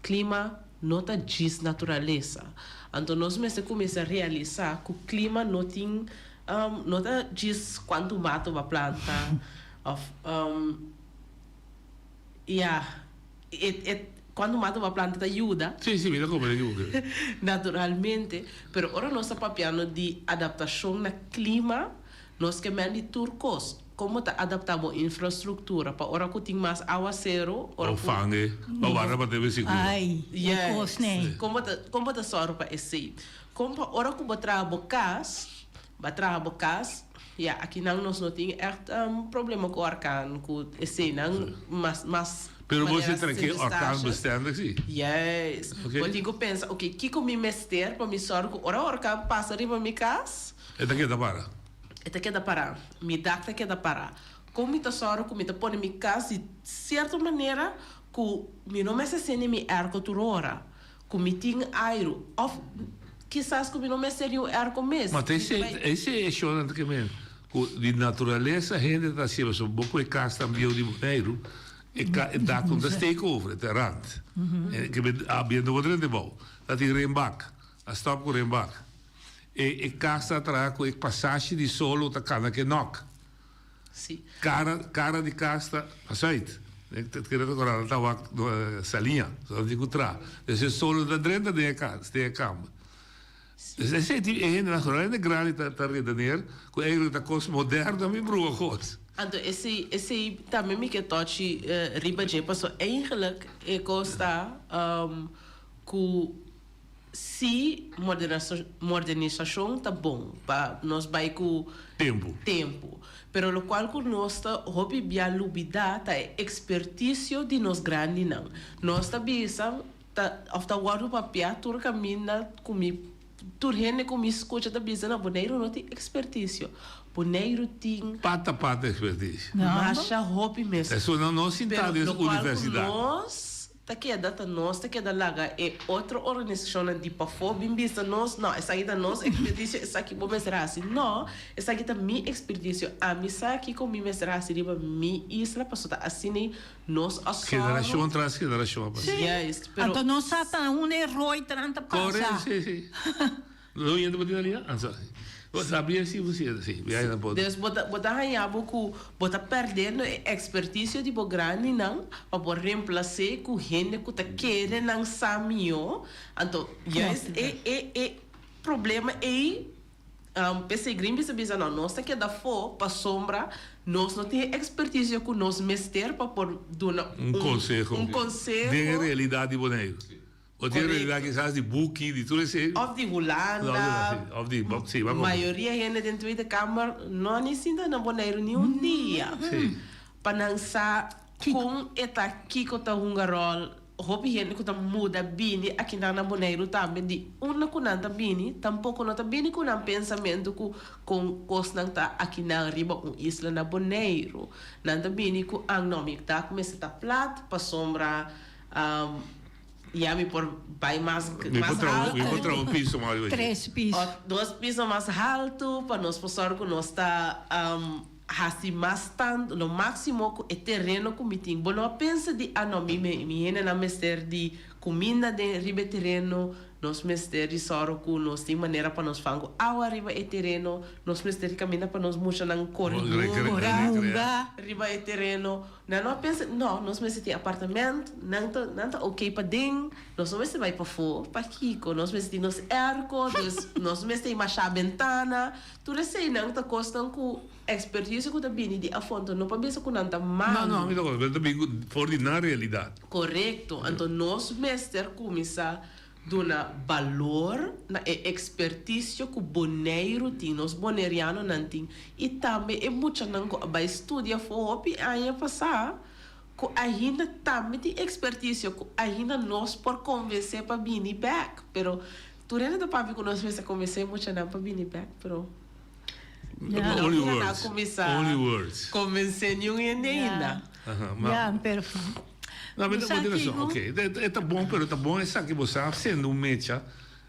Klima no ta djis naturalesa. Anto nos mester kuminsá realisá ku klima no tin no ta djis kuantu mata bo a planta òf. Ya, e e cuanto mas bo a planta ta yuda. Sí, sí, mi ta comprende kico bo kere. Naturalmente, pero ora nos ta papiando di adaptacion na clima, nos ke men di tur cos. Con bo ta adapta bo infrastructura pa ora cu tin mas awacero, ora Bo cu. fange, bo warda pa tebe seguro. Ay, e cos nee. Con bo ta, con bo ta sòru pa esey? Con pa ora cu bo traha bo cas, Ba traha bo cas, ya akinan nos no tin echt problema cu orkaan, cu eseynan mas mas Pero bo manera si treke orkaan Sint Eustatius. bestendig si? Juist. Oké. Bo tin cu pensa, oké, kico mi mester pa mi zorg cu ora orkaan pasa riba mi cas, E ta keda para. e ta keda para, mi dak ta keda para. Con mi ta zorg cu mi ta pone mi cas di cierto manera cu mi no mester sende mi airco tur ora. Ku mi tin airu. Òf kisas ku mi no mester di un airco mes. Ma ta ese ese e shownan ta kimen ku di naturalesa hende ta hasié pasobra bo ku e kas tan bieu di Boneiru e ka e dak no ta steek over e ta rand e ke men a biendo bo drenta ebou ta tin renbak a stop ku renbak e e kas ta traha ku e pasashi di solo ta kana ke nok. Sí. Cara, cara di cas ta pazuid. Ta kere ta corada ta wak saliña. So di cu tra. Dus e solo ta drenta den e cas, den e kamber. Dus esey tin e hende nan hende grandi ta ta redeneer cu eigenlijk ta cos moderno mi brua cos. Anto esey esey tambe mi ke tochi riba dje paso eigenlijk e cos ta cu. Si modernisashon ta bon pa nos bai ku Tempu. tempu, pero lokual ku nos ta hopi bia lubidá ta e ekspertisio di nos grandinan. Nos ta bisa ta òf ta wòrdu papiá tur kaminda ku mi tur hende ku mi skucha ta bisa na Boneiru no tin ekspertisio. Boneiru tin. Pata pata ekspertisio. Masha hopi mes. Esun no sintá Pero den lokual ku universidat. nos Ta keda ta nos ta keda laga e otro organisashonnan di pafó bin bisa nos, no, esaki ta nos ekspertisio, esaki bo mester hasi. No, esaki ta mi ekspertisio, ami sa kiko mi mester hasi riba mi isla pasobra ta asina nos a sòru. Generashon tras generashon a pasa. Sí, Juist, pero. anto nos sa ta un eroi tran ta pasa. Kore, sí, sí. Lo yendo bo tin alia? Ah, sorry. Bo sabia si bo sienta, si. Biahe na boto. Dus bo ta bo ta haña bo ku bo ta perdiendo e ekspertisio di bo grandinan pa bo remplas'é ku hende ku ta kere nan sa mihó. Anto juist e e e problema ei p'esei Greenpeace a bisa no nos ta keda afó pasobra nos no tin e ekspertisio ku nos mester pa por duna Un konseho. un konseho. Den e realidat di Boneiru. Bo tin realidad kisas di buki, di tur esey. Of di Hulanda. Of di, si, ba comprende. Mayoria hende den Tweede Kamer no a ni sinta na Boneiru ni un dia. Si. Pa nan sa kon e ta, kiko ta hunga rol. Hopi hende ku ta muda bini akinan na Boneiru tambe di unda ku nan ta bini, tampoko no ta bini ku nan pensamentu ku kon kosnan ta akinan riba un isla na Boneiru. Nan ta bini ku ang no mi dak mester ta plat pasobra Ya mi por bai mas Mi por mas traha un, mi por haltu. traha un piso mas riba dje. Tres piso. Of dos piso mas haltu pa nos por sòru ku nos ta hasi mas tantu, lo máksimo ku e tereno ku mi tin. Bo no a pensa di, ah no, mi mi hendenan mester di kuminda den riba e tereno, nos mester di sòru ku nos tin manera pa nos fangu awa riba e tereno, nos mester di kaminda pa nos muchanan kore Rekreá. hunga riba e tereno. Nan no a pensa, no, nos mester tin apartament, nan ta, nan ta ok paden, nos no mester bai pafó, pakiko? Nos mester tin nos airco, dus nos mester tin mashá bentana. Tur eseinan ta kosnan ku ekspertise ku ta bini di afó, anto no pa bisa ku nan ta No, malu. no, mi ta acuerdo, pero ta bini ku for di nan realidat. Korekto, anto nos mester kuminsá Duna balor na e ekspertisio ku Boneiru tin, nos bonerianonan tin i tambe e muchanan ku a bai studia afó hopi aña pasá ku ainda tambe tin ekspertisio ku ainda nos por konvensé pa bini bèk. Pero tur hende ta papia ku nos mester konvensé e muchanan pa bini bèk pero no Only kila nan a words. kuminsá Only words. konvensé niun hende ainda. Aha, ma. Ya, pero No, bo tin razon, ok. E ta bon, pero ta bon esaki bo sa sende un mecha,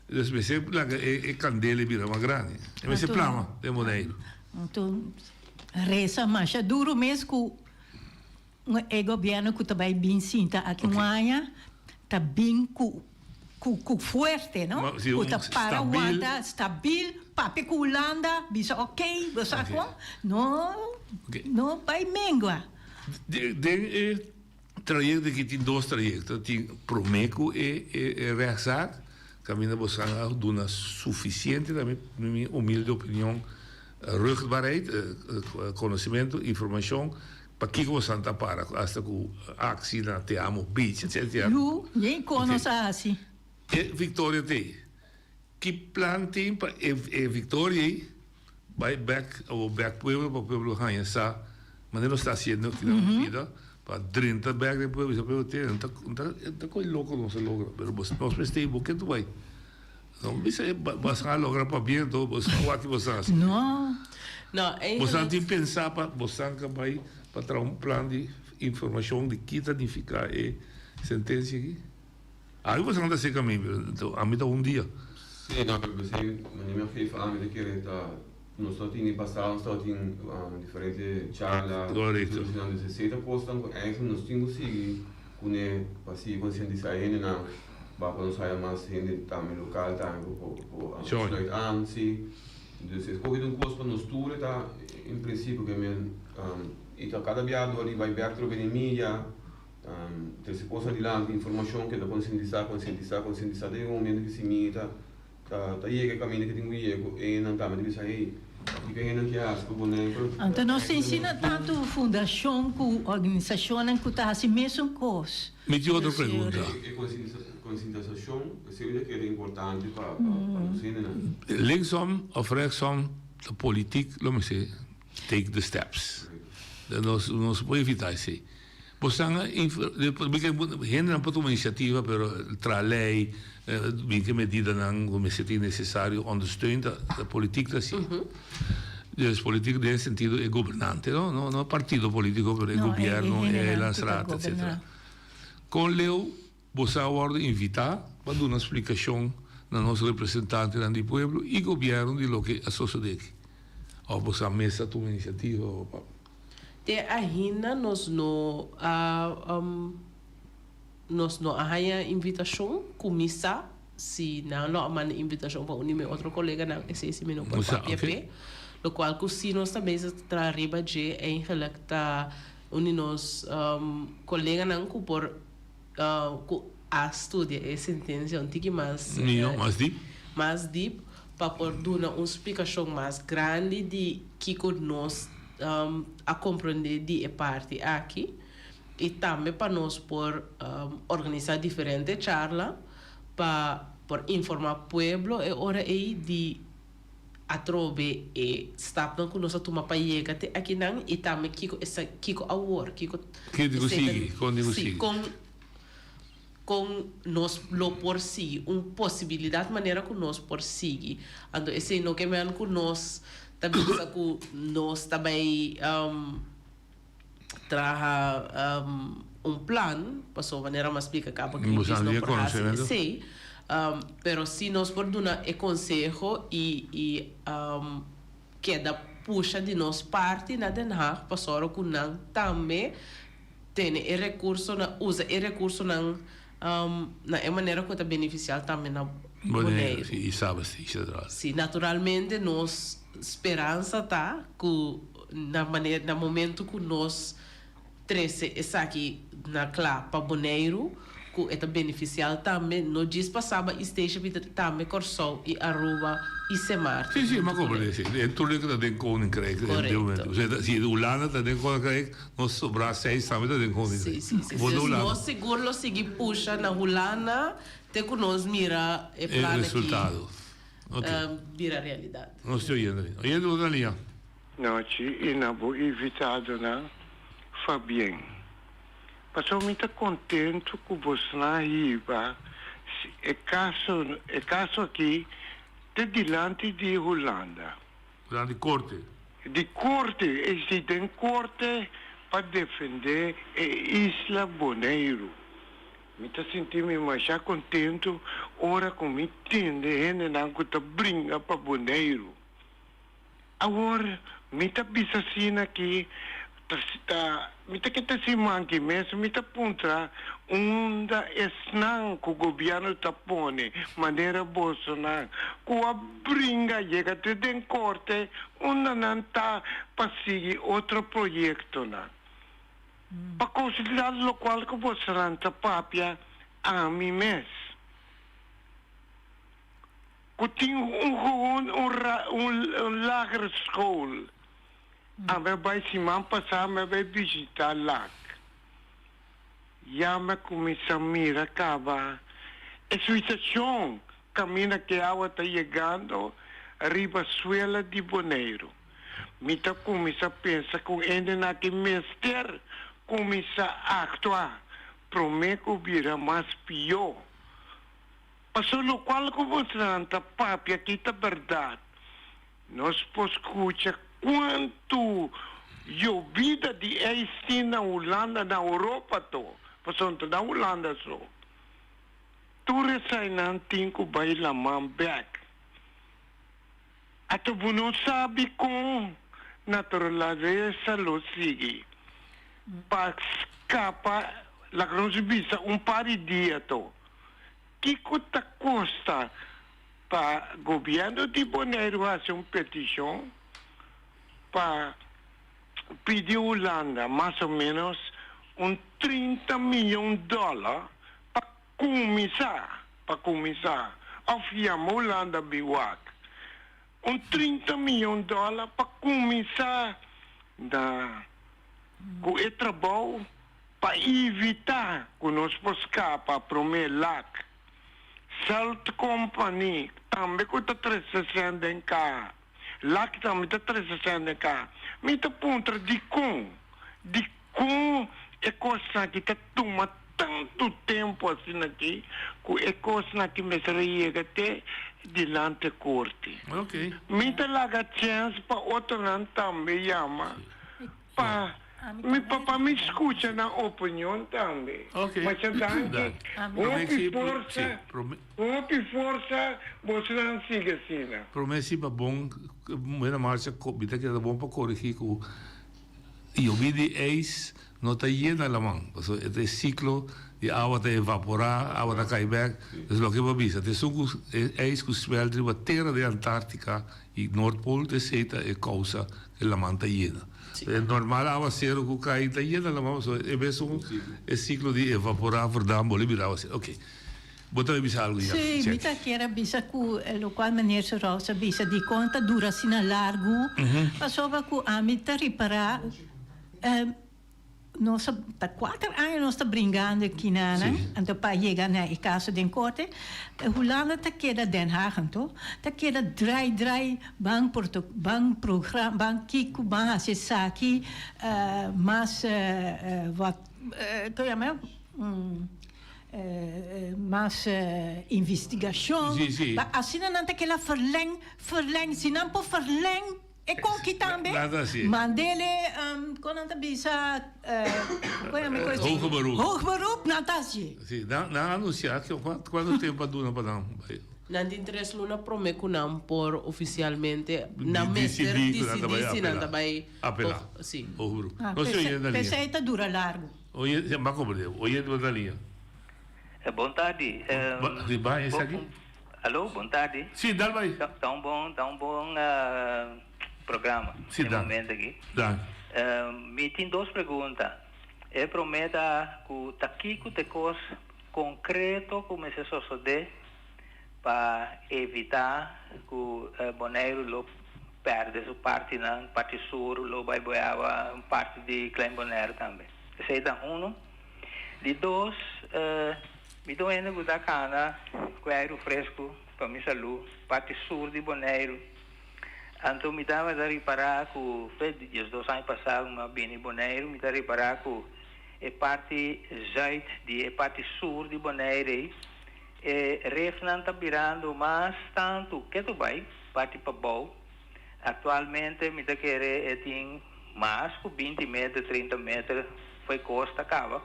dus mester laga e kandela e bira mas grandi. E mester plama den Boneiru. Anto resa masha duro mes ku e gobierno ku ta bai bin sinta aki un aña ta bin ku ku fuerte, no? Ku ta para wanta stabil, papia ku Hulanda, bisa ok, bo sa kon, no no bai mengua. Den e trayecto aki tin dos trayecto, tin prome ku e e rechtszaak, kaminda bo san a duna suficiente, na mi humilde opinion, ruchtbaarheid, conocimento, informacion, Pakiko bo santa para ku asta ku aksi na Te Amo Beach etcetera. Yu, yen kon nos a hasi? E victoria t'ei. Ki plan tin pa e e victoria ei bai bek o bek pueblo pa pueblo haña sa manera nos ta haciendo aki na bida pa drenta bek den pueblo bisa pueblo te no ta ta koe loko nos a logra pero nos mester ei bo ke tu bai no bisa bo a logra pabia anto bo sa wak bo sa hasi. No. No, Bo sa tin pensa pa bo sanka bai pa traha un plan di informashon di ki ta nifiká e sentensia aki? Aki bo san ta seka mi, pero ami ta un dia. Sí, no, pero p'esei manera mi a geef aan mi ta kere ta nos ta tin den pasado nos tabatin diferente charla, Korekto. Dus esei ta kosnan ku eigenlijk nos tin ku sigui kuné pa sigui konsientisá e hendenan pa nos haya mas hende tambe lokal tambe ku por sluit aan, sí. Dus e skohe di un kos pa nos tur e ta en prinsipio ke men i ta kada bia dor di bai bek trobe den media trese kos adilanti informashon ke ta konsientisá konsientisá konsientisá te un momento ke si mi ta ta yega e kaminda ke tin ku yega ku e nan tambe ta bisa hey kiko e nan ke hasi pa Boneiru pero Anto nos tin asina tantu fundashon ku organisashonnan ku ta hasi mesun kos. Mi tin otro pregunta. E konsientisashon. konsientisashon, esei ta kere importante pa pa nos hendenan. Linksom of rechtsom ta politiek lo mester take the steps. Nos nos por evita esei. Bo san hendenan por tuma inisiativa pero traha lei, bin ke medidanan ku mester tin nesesario ondersteun ta politiek ta así. Dus politiek den sentido e gobernante no, no no partido politico pero e gobierno, e landsraad etcetera. Kon leu bo sa wordo invita pa duna splikashon na nos representantenan di pueblo i gobierno di loke a sosode aki? Of bo sa mes a tuma inisiativa o pa. Te ainda nos no a nos no a haña invitashon kuminsá si nan lo a manda invitashon pa un di mi otro koleganan esei si mi no por papia p'e. Lokual ku si nos ta bezig ta traha riba dje eigenlik ta un di nos koleganan ku por ku a studia e sentensia un tiki mas Mihó, mas dip. mas dip pa por duna un splikashon mas grandi di kiko nos a komprondé di e parti aki i tambe pa nos por organisá diferente charla pa por informá pueblo e ora ei di Atrobe e stapnan ku nos a tuma pa yega te akinan i tambe kiko esa kiko awor, kiko Ke di ku sigui, kon di ku sigui. Kon kon nos lo por sigui, un posibilidat manera ku nos por sigui. Anto esei no ke men ku nos ta bisa ku nos ta bai traha un plan, pasobra manera mi a splika kaba Greenpeace no por hasi esei, pero si nos por duna e konseho i i keda pusha di nos parti na Den Haag pa sòru ku nan tambe tene e rekursonan, usa e rekursonan na e manera ku ta benefisial tambe na Boneiru. Si, naturalmente nos speransa ta ku na manera na momento ku nos trese esaki na kla pa Boneiru ku e ta benefisial tambe no djis pa Saba i Statia pero tambe Kòrsou i Aruba i Sint Maarten. Sí, sí, m'a komprendé, sí. E tur loke ta den Koninkrijk den Korekto. momento. Osea, si Hulanda ta den Koninkrijk, nos sobrá seis tambe ta den Koninkrijk. Sí, sí, sí. Bo Dus Hulanda. nos sigur lo sigui pusha na Hulanda te ku nos mira e E plan aki. resultado. Ok. Bira realidad. Nos te oyendo ahí. Oyendo otro liña. Nochi y na bo invitadonan Fabien. Pasobra mi ta contento cu bosnan a hiba e caso e caso aki te dilanti di Hulanda. Dilanti corte. Di corte, es di den corte pa defende e isla Boneiru. Mi ta sinti mi masha kontentu ora ku mi tende hendenan ku ta bringa pa Boneiru. Awor, mi ta bisa asina ki ta ta mi ta keda sin manki mes, mi ta puntra unda esnan ku gobièrnu ta pone manera bosonan ku a bringa yega te den korte, unda nan ta pa sigui otro proyektonan. Pa konsiderá lokual ku bosonan ta papia ami mes, ku tin un gewoon un un lagere school. Ami a bai siman pasá mi a bai bishitá Lac. Ya mi a kuminsá mira kaba e situashon kaminda ku e awa ta yegando riba suela di Boneiru. Mi ta kuminsá pensa ku hendenan aki mester kuminsá aktua promé ku bira mas pió. Pasobra lokual ku bosonan ta papia aki ta bèrdat. Nos por skucha kuantu yobida di ijs tin na Hulanda, na Europa to, pasobra no ta na Hulanda so. Tur esainan tin ku bai laman bèk. Ato bo no sabi kon naturalesa lo sigui pa skapa laga nos bisa un par di dia to. Kiko ta kosta pa gobièrnu di Boneiru hasi un petishon pa pidi Hulanda mas o ménos un 30 miyon dòler pa Kuminsá pa kuminsá òf yama Hulanda bin wak un 30 miyon dòler pa kuminsá na ku e trabou pa evitá ku nos por skapa promé lak. Salt Company tambe ku ta trese sèn den kaha. Lak tambe ta trese sèn den kaha. Mi ta puntra dikon? Dikon e kosnan aki ta tuma tantu tempu asina aki ku e kosnan aki mester a yega te dilanti korte? Mi ta laga chèns pa otronan tambe yama pa mi pa mi skucha nan opinion tambe. Masha danki. Hopi forsa, hopi forsa bosonan sigui asina. Prome si pa bon buena marcha mi ta keda bon pa korigi ku yobi di ijs no ta yena laman pasobra e ta e siklo di awa ta evapora awa ta kai bek dus loke bo a bisa ta esun ku e ijs ku smelt riba tera di Antartika I Noordpool ta esei ta e kousa ku e laman ta yena. E normal awaseru ku kai ta yena laman pasobra e mesun e siklo di evaporá verdamp bolbe bira awaseru. Oke. Bo ta bisa algu ya, Sí, mi Jackie. ta kier a bisa ku lokual meneer Serous a bisa dikon ta dura asina largu, pasobra ku ami ta ripará Nos a ta kuater aña nos ta bringando e kinanan, anto pa yega na e kaso den korte. Hulanda ta keda Den Haag anto, ta keda drai drai ban porto ban program ban kiko ban hasi esaki mas wat kon yama mas investigashon pa asina nan ta keda verleng verleng si nan por verleng. E koki tambe. Mandele, kon nan ta bisa, kon yama e kos? Hoger beroep. Hoger beroep, nan ta hasi. Si, nan a anunsiá kuantu tempu a duna pa nan bai? Nan tin tres luna promé ku nan por ofisialmente, nan mester disidí si nan ta bai apelá. Si. Hoger beroep. No si oyente na liña. P'esei ta dura largu. Oyente, bo a komprendé. Oyente bo ta na liña. Bon tardi. Riba esaki. Alo, bon tardi. Sí, dal bai. Ta un bon, ta un bon programa. Sí, e dank. momento aki. Dank. Mi tin dos pregunta. E prome ta ku ta kiko ta e kos konkreto ku mester sosode pa evita ku Boneiru lo perde su partinan, parti sur lo bai boe awa, un parti di Klein Bonaire tambe. Esei ta uno. Di dos, Mi ta un hende ku ta kana ku airu fresku pa mi salú, parti sur di Boneiru. Anto mi tabata ripará ku fe di diesdos aña pasá ku mi a bini Boneiru, mi ta ripará ku e parti zùit di e parti sur di Bonaire ei, e refnan ta birando mas tantu ketu bai parti pabou. Aktualmente mi ta kere e tin mas ku binti meter, trinta meter fo'i kosta kaba.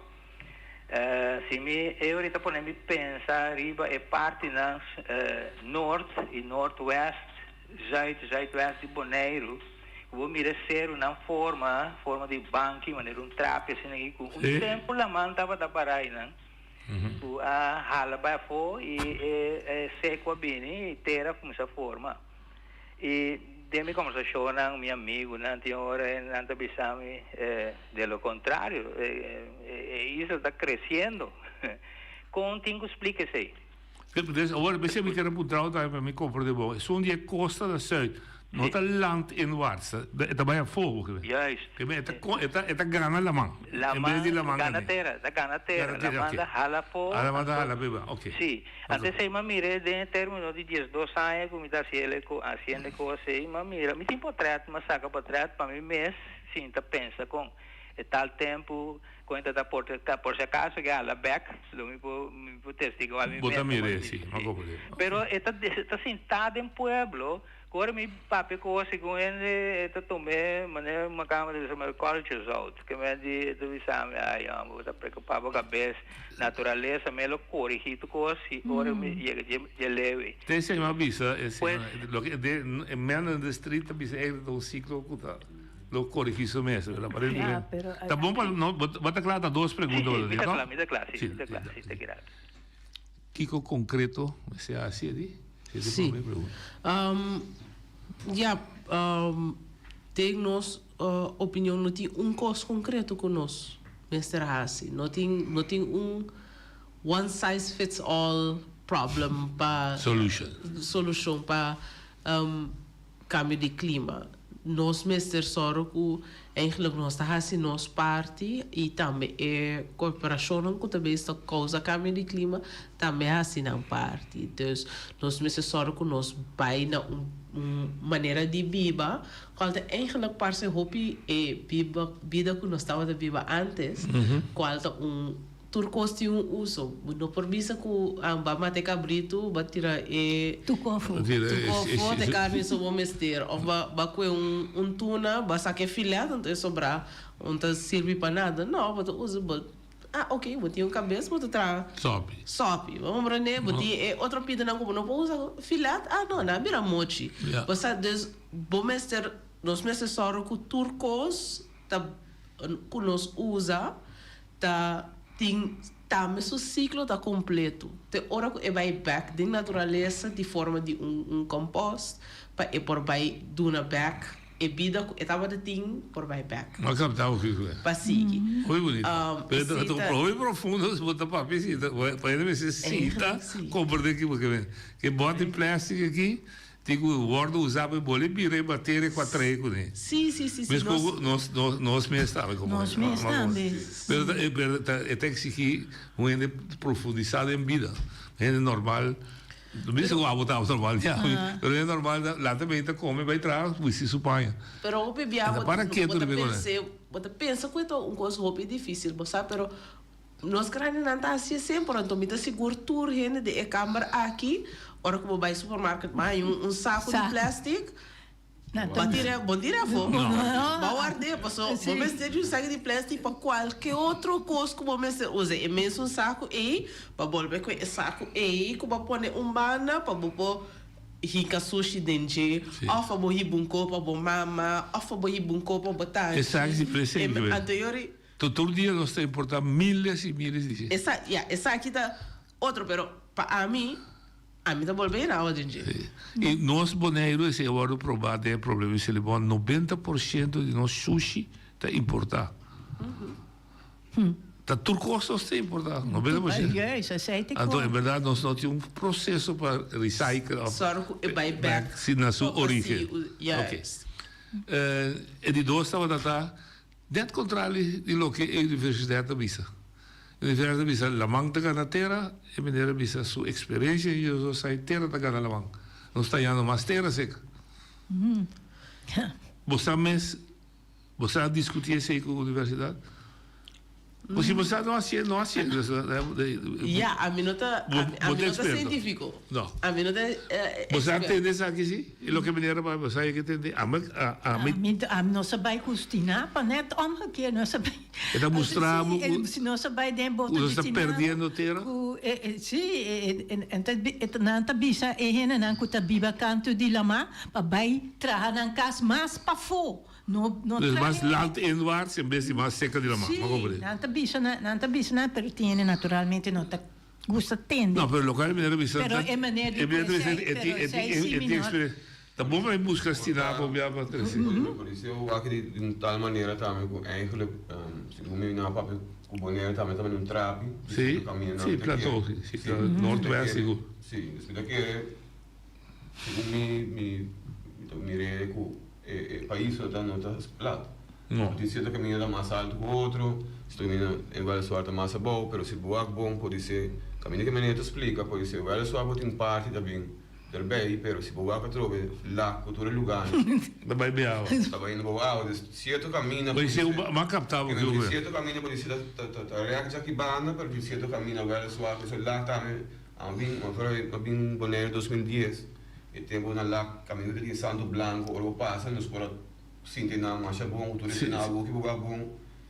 Si mi e orita pone mi pensa riba e partinan noord y noordwest, zuid, zuidwest di Boneiru, ku bo mira e serunan forma, forma di banki, manera un trapi asina aki, ku un tempu laman tabata para einan, ku a hala bai afó y e seku a bini y tera a kuminsá forma. Y den mi conversacionnan, mi amigunan tin ora nan ta bisa mi de lo contrario, e isla ta creciendo. Con tin cu splica esey? Dus awor mester mi kere puntra bo tambe pa mi comprende bon. Esun di e costa na zuid no ta landinwaarts, e ta bai afo bo ke. Juist. Ke men e ta e ta e ta gana laman. En bes di laman gana tera, ta gana tera. Laman ta hala afo. Laman ta hala beba, ok. Si. Antes ei m'a mira den e termino di diesdos aña ku mi ta hasiel e ko hasiendo e kos ei, m'a mira, mi tin potret, m'a saka potret pa mi mes sinta pensa kon e tal tempu kon e ta ta por por si akaso ke hala bek lo mi por mi por testiguá mi Bo ta mes mir'é, si, m'a komprendé. Pero e ta e ta sintá den pueblo Ku ora mi papia ku segun hende e ta tum'é manera mi kaba di bisa mi culture zout ke men di e ta bisa mi ay homber bo ta preocupa bo kabes naturalesa mi lo corigi tur kos si ora mi yega dje lewe. Te esei mi a bisa e señora loke e man in the street ta bisa ei ta un ciclo ku ta lo corigi su mes aparentemente ta bon pa no bo ta kla ta dos pregunta bo ta Mi tin ta no? kla mi ta kla si mi ta kla si ta kira. Kiko konkreto mester hasi di? Sí. Ya, den nos opinion no tin un kos konkreto ku nos mester hasi. No tin, no tin un one size fits all problem pa Solution. solushon pa kambio di klima. Nos mester sòru ku eigenlijk nos ta hasi nos parti i tambe e korporashonnan ku ta bes ta kousa kambio di klima tambe hasi nan parti. Dus nos mester sòru ku nos bai na un un manera di biba kual ta eigenlijk parse hopi e biba bida ku nos tabata biba antes kual ta un Tur kos tin un uso. Bo no por bisa ku bo a mata e kabritu, bo a tira e Tukofo. Tukofo, te karni so bo mester. Òf bo a kue un tuna, bo a saka e filet, anto e sobrá no ta sirbi pa nada. No, bo ta usa bo, ah oke, bo tin un kabes, bo ta traha Sòpi. Sòpi. Bo komprendé? Bo tin e otro pidanan ku bo no por usa filet, ah no, nan a bira mochi. Bo sa, dus bo mester, nos mester sòru ku tur kos ta ku nos usa Ta tin tambe su siklo ta kompleto te ora ku e bai bèk den naturalesa di forma di un un kompost pa e por bai duna bèk e bida ku e tabata tin por bai bèk. M'a kapta hopi ku e. Pa sigui. Hopi bunita. Pero e ta un hopi profundo si bo ta papia si pa hende mester sinta komprende ki bo ke men. Ke bòt di plastic aki Tin ku wòrdu usá pa e boli bira e bateria ku a trae kuné. Sí, sí, sí, sí. Mes ku nos, nos, nos mes tambe komo Nos mes tambe. Pero ta, pero ta, e ta eksigí un hende profundisá den bida. Un hende normal, no bisa ku abo ta normal ya, pero un hende normal ta lanta bini ta kome bai traha bisti su paña. Pero hopi bia E ta bo para ta ketu riba e kos. pensa, bo ta pensa ku e ta un kos hopi difísil, bo sa, pero Nos grandinan ta hacié semper, anto mi ta sigur tur hende den e kamber aki, ora cu bo bay supermarket bo haña un saco di plastic, bo a tira, bo no tira afo, bo a ward'é, paso bo mester di un saco di plastic pa cualke otro cos cu bo mester usa, e mesun saco ey, pa bolbe cu e saco ey cu bo a pone un banda pa bo por hinca sushi den dje, of pa bo hiba un co pa bo mama, of pa bo hiba un co pa bo tanchi, E saco di plastic, anto yori. Tur dia nos ta importá miles i miles di dje. Esa, ya, esaki ta otro, pero pa ami, ami ta bolbe yena awa den dje. Sí. I nos Boneiru esei a wòrdu probá den e problema di Selibon, 90% di nos shushi ta importá. Ta tur kos nos ta importá, 90%. Juist, esei ta e Anto kos. en bèrdat nos no tin un proseso pa recycle òf Sòru ku e bai bèk si na su pa si orígen. Juist. Oké. E di dos tabata ta. Net kontrali di loke e universidat ta bisa. E universidat ta bisa laman ta gana tera, e meneer a bisa su eksperensia i yo sa tera ta gana laman. Nos ta hañando mas tera seka. Bo sa mes, bo sa diskutí esei ku universidat? Bo si bo sa no hasié, no hasié. Ya, ami no ta, ami no ta sientífiko. No. Ami no ta Bo sa tende esaki si? E loke meneer a papia, bo sa yega tende? Ami, ami. Ami, ami no sa bai ku Stinapa, net omgekeerd, nos a bai. E ta mustra bo ku. Si nos a bai den boto di Ku nos ta Stinapa. perdiendo tera. Ku, si, e, nan ta bisa e hendenan ku ta biba kantu di lamá pa bai traha nan kas mas pafó. No, no Dus mas trae. landinwaarts en bes di mas cerca di la mar. Sí, Ma comprende? nan ta bisa nan, nan ta bisa nan, pero tiene naturalmente no ta gusta tende. No, pero loke e meneer a bisa Pero ta, e meneer di e meneer ta bisa esei, e tin, pero e tin, esei e sí tin mi no. experiencia. Ta bon pa mi busca Stinapa pa bia pa trece. Por eso yo wak di di un tal manera tambe ku eigenlijk segun mi nan a papia ku Bonaire tambe ta un trapi. Sí, sí, plateau, sí, sí, Noordwest sigur. Sí, dus mi ta kere segun mi mi mi ta mir'é ku E pais no ta no ta plat. No. Tin cierto caminda ta mas alto cu otro, cierto caminda en weliswaar ta mas abou, pero si bo wak bon podise caminda cu meneer ta splica podise weliswaar bo tin parti ta bin derbey pero si bo wak atrobe lak cu tur e lugarnan Ta bay bay awa. Ta bay bou awa dus cierto caminda Podise podise mas capta bo tin cierto caminda podise ta ta ta rek djaki banda pero tin cierto caminda weliswaar pasobra lak tambe a bin a bin Bonaire 2010. E tempu nan lak kaminda ta tin santu blanku ora bo pasa nos por a sinti nan masha bon ku tur e na awo ki bo wak bon.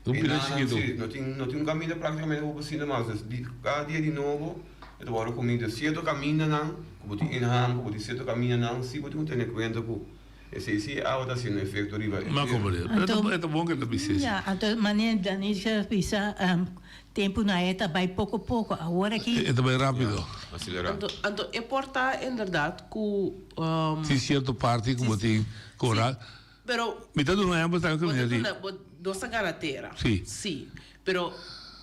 Un E pida nan chikitu. si no tin no tin un kaminda praktikamente ku bo por sinti mas dus di kada dia di nobo e ta wòrdu kumí dus sierto kamindanan ku bo tin inham ku bo tin sierto kamindanan si bo tin ku tene kuenta ku esei si e awa ta hasiendo efekto riba e Ma tera. komprende. Pero e ta bon ku e ta bisa esei. Ya, anto manera Danisha a bisa Tempu na e ta bai poko poko, awor aki. E ta bai rapido. Aselerá. Anto, anto e por ta inderdaad ku. Tin sierto parti ku bo tin ku ora. Pero. Mi ta duna un ehempel tambe ku mi a di. Bo ta duna, bo, nos ta gana tera. Si. Si. Pero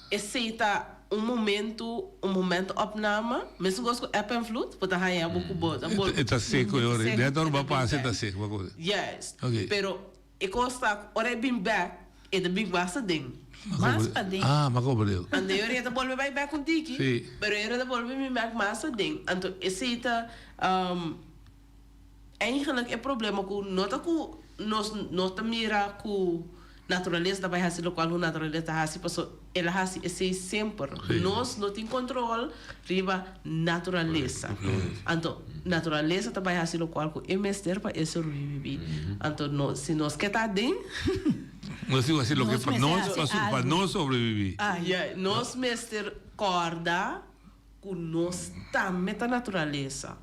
esei ta. un momento, un momentopname, mesun kos ku eb en vloed, bo ta haña bo ku bo ta E ta seco e ora, net ora bo a pasa e ta seco, bo a Juist, pero e kos ta ku ora e bin bek, e ta bin mas aden. Mas paden. Ah, m'a comprende. Anto e ora e ta bolbe bai bek un tiki, pero e ora ta bolbe bin bek mas aden. Anto esei ta Eigenlijk e problema ku no ta ku nos no ta mira ku naturalesa ta bai hasi lokual ku naturalesa ta hasi paso el a hasi esei semper. Nos no tin kontrol riba naturalesa. Anto naturalesa ta bai hasi lokual ku e mester pa e sobrevivi. Anto no si nos ke ta aden. Nos tin ku hasi loke pa nos pa nos sobrevivi. Ya, nos mester kòrda Ku nos tambe ta naturalesa.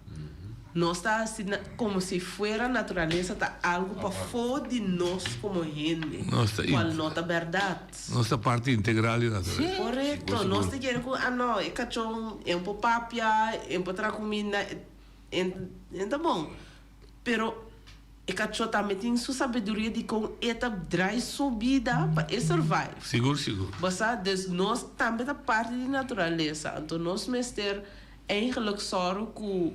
Nos ta hasi komo si fuera naturalesa ta algu pafó di nos komo hende, kual no ta bèrdat. Nos ta parti integral di naturalesa. Korekto. Nos ta kere ku, ah no, e kachon e por papia, e por traha kuminda, e ta bon. Pero e kachó tambe tin su sabiduria di kon e ta drai su bida pa e survive. Sigur, sigur. Bo sa, dus nos tambe ta parti di naturalesa, anto nos mester eigenlijk sòru ku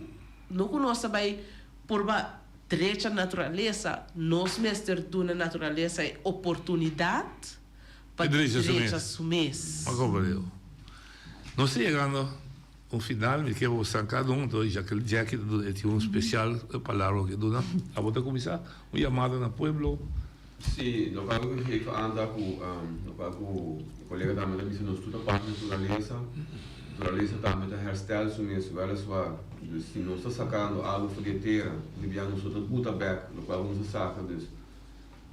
no ku nos ta bai purba drecha naturalesa, nos mester duna naturalesa e oportunidat pa drecha su mes. Ma komprendé. Nos ta yegando. Un final mi ke bo san cada un entonces Jackie Jackie ta duna e tin un special palabra ku ke duna abo ta cuminsa un yamada na pueblo. Si, loke ku geef aan ta ku loke ku mi kolega tambe ta bisa nos tur ta parti naturalesa, naturalesa tambe ta herstel su mes weliswaar, dus si nos ta sakando algu for di e tera di bia nos no ta buta bek loke ku nos a saka dus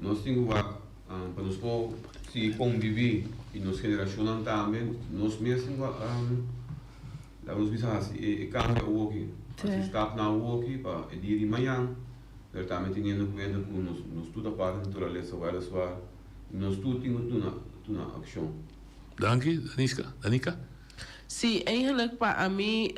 nos tin ku wak pa nos por sigui konviví i nos generashonnan tambe nos mes tin ku laga nos bisa hasi e kambio awoki, hasi stapnan awoki pa e dia di mañan, pero tambe teniendo kuenta ku nos nos tur ta parti di naturalesa wèliswaar i nos tur tin ku tuna tuna akshon. Danki Daniska. Danica? Sí, eigenlijk pa ami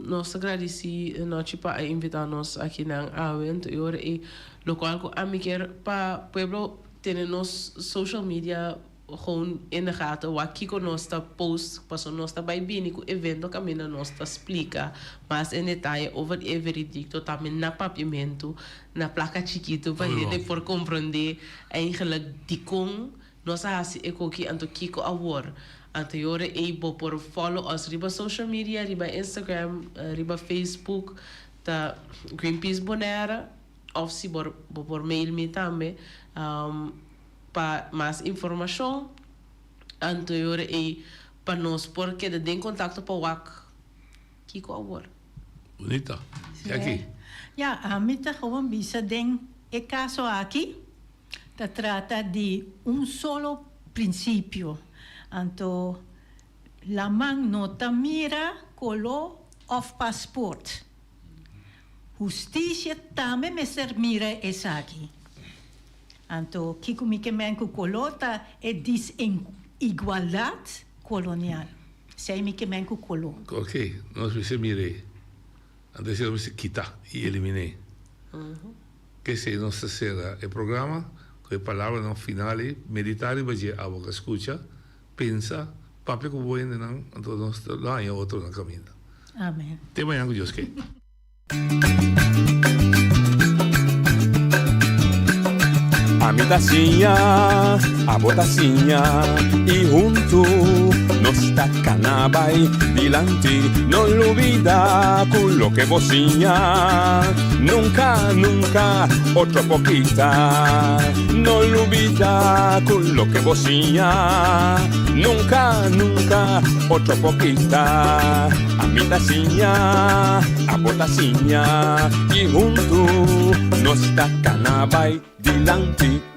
nos ta gradisí Nochi pa a invitá nos akinan awe anto e ora ei lokual ku ami kier pa pueblo tene nos social media gewoon in de gaten wak kiko nos ta post paso nos ta bai bini ku evento kaminda nos ta splika mas en detaye over e veredicto tambe na papiamentu na plaka chikitu pa hende por komprondé eigenlijk dikon nos a hasi e koki anto kiko awor. Anto e ora ei bo por follow us riba social media riba Instagram riba Facebook ta Greenpeace Bonaire of si bo bo por mail mi tambe pa mas informashon. Anto e ora ei pa nos por keda den kontakto pa wak kiko awor. Bunita. Jackie. Ya, ami ta gewoon bisa den e kaso aki ta trata di un solo prinsipio. Anto laman no ta mira koló òf pasport. Hustisia tambe mester mira esaki. Anto kiko mi ke men ku koló ta e disigualdat kolonial. Esei mi ke men ku koló. Ok, nos mester mir'é. Anto esei nos mester kita i eliminé. P'esei nos ta sera e programa ku e palabranan final ei, Meditá riba dje abo ku a skucha, pensa, papia ku bo hendenan, anto nos ta lo haña otro na kaminda. Amen. Te mañan ku Dios ke. Ami ta siña, abo ta siña, i huntu nos ta kana bai dilanti. No lubida ku loke bo siña nunka, nunka otro por kita. No lubida ku loke bo siña nunka, nunka otro por kita. Ami ta siña, abo ta siña, i huntu nos ta kana bai dilanti.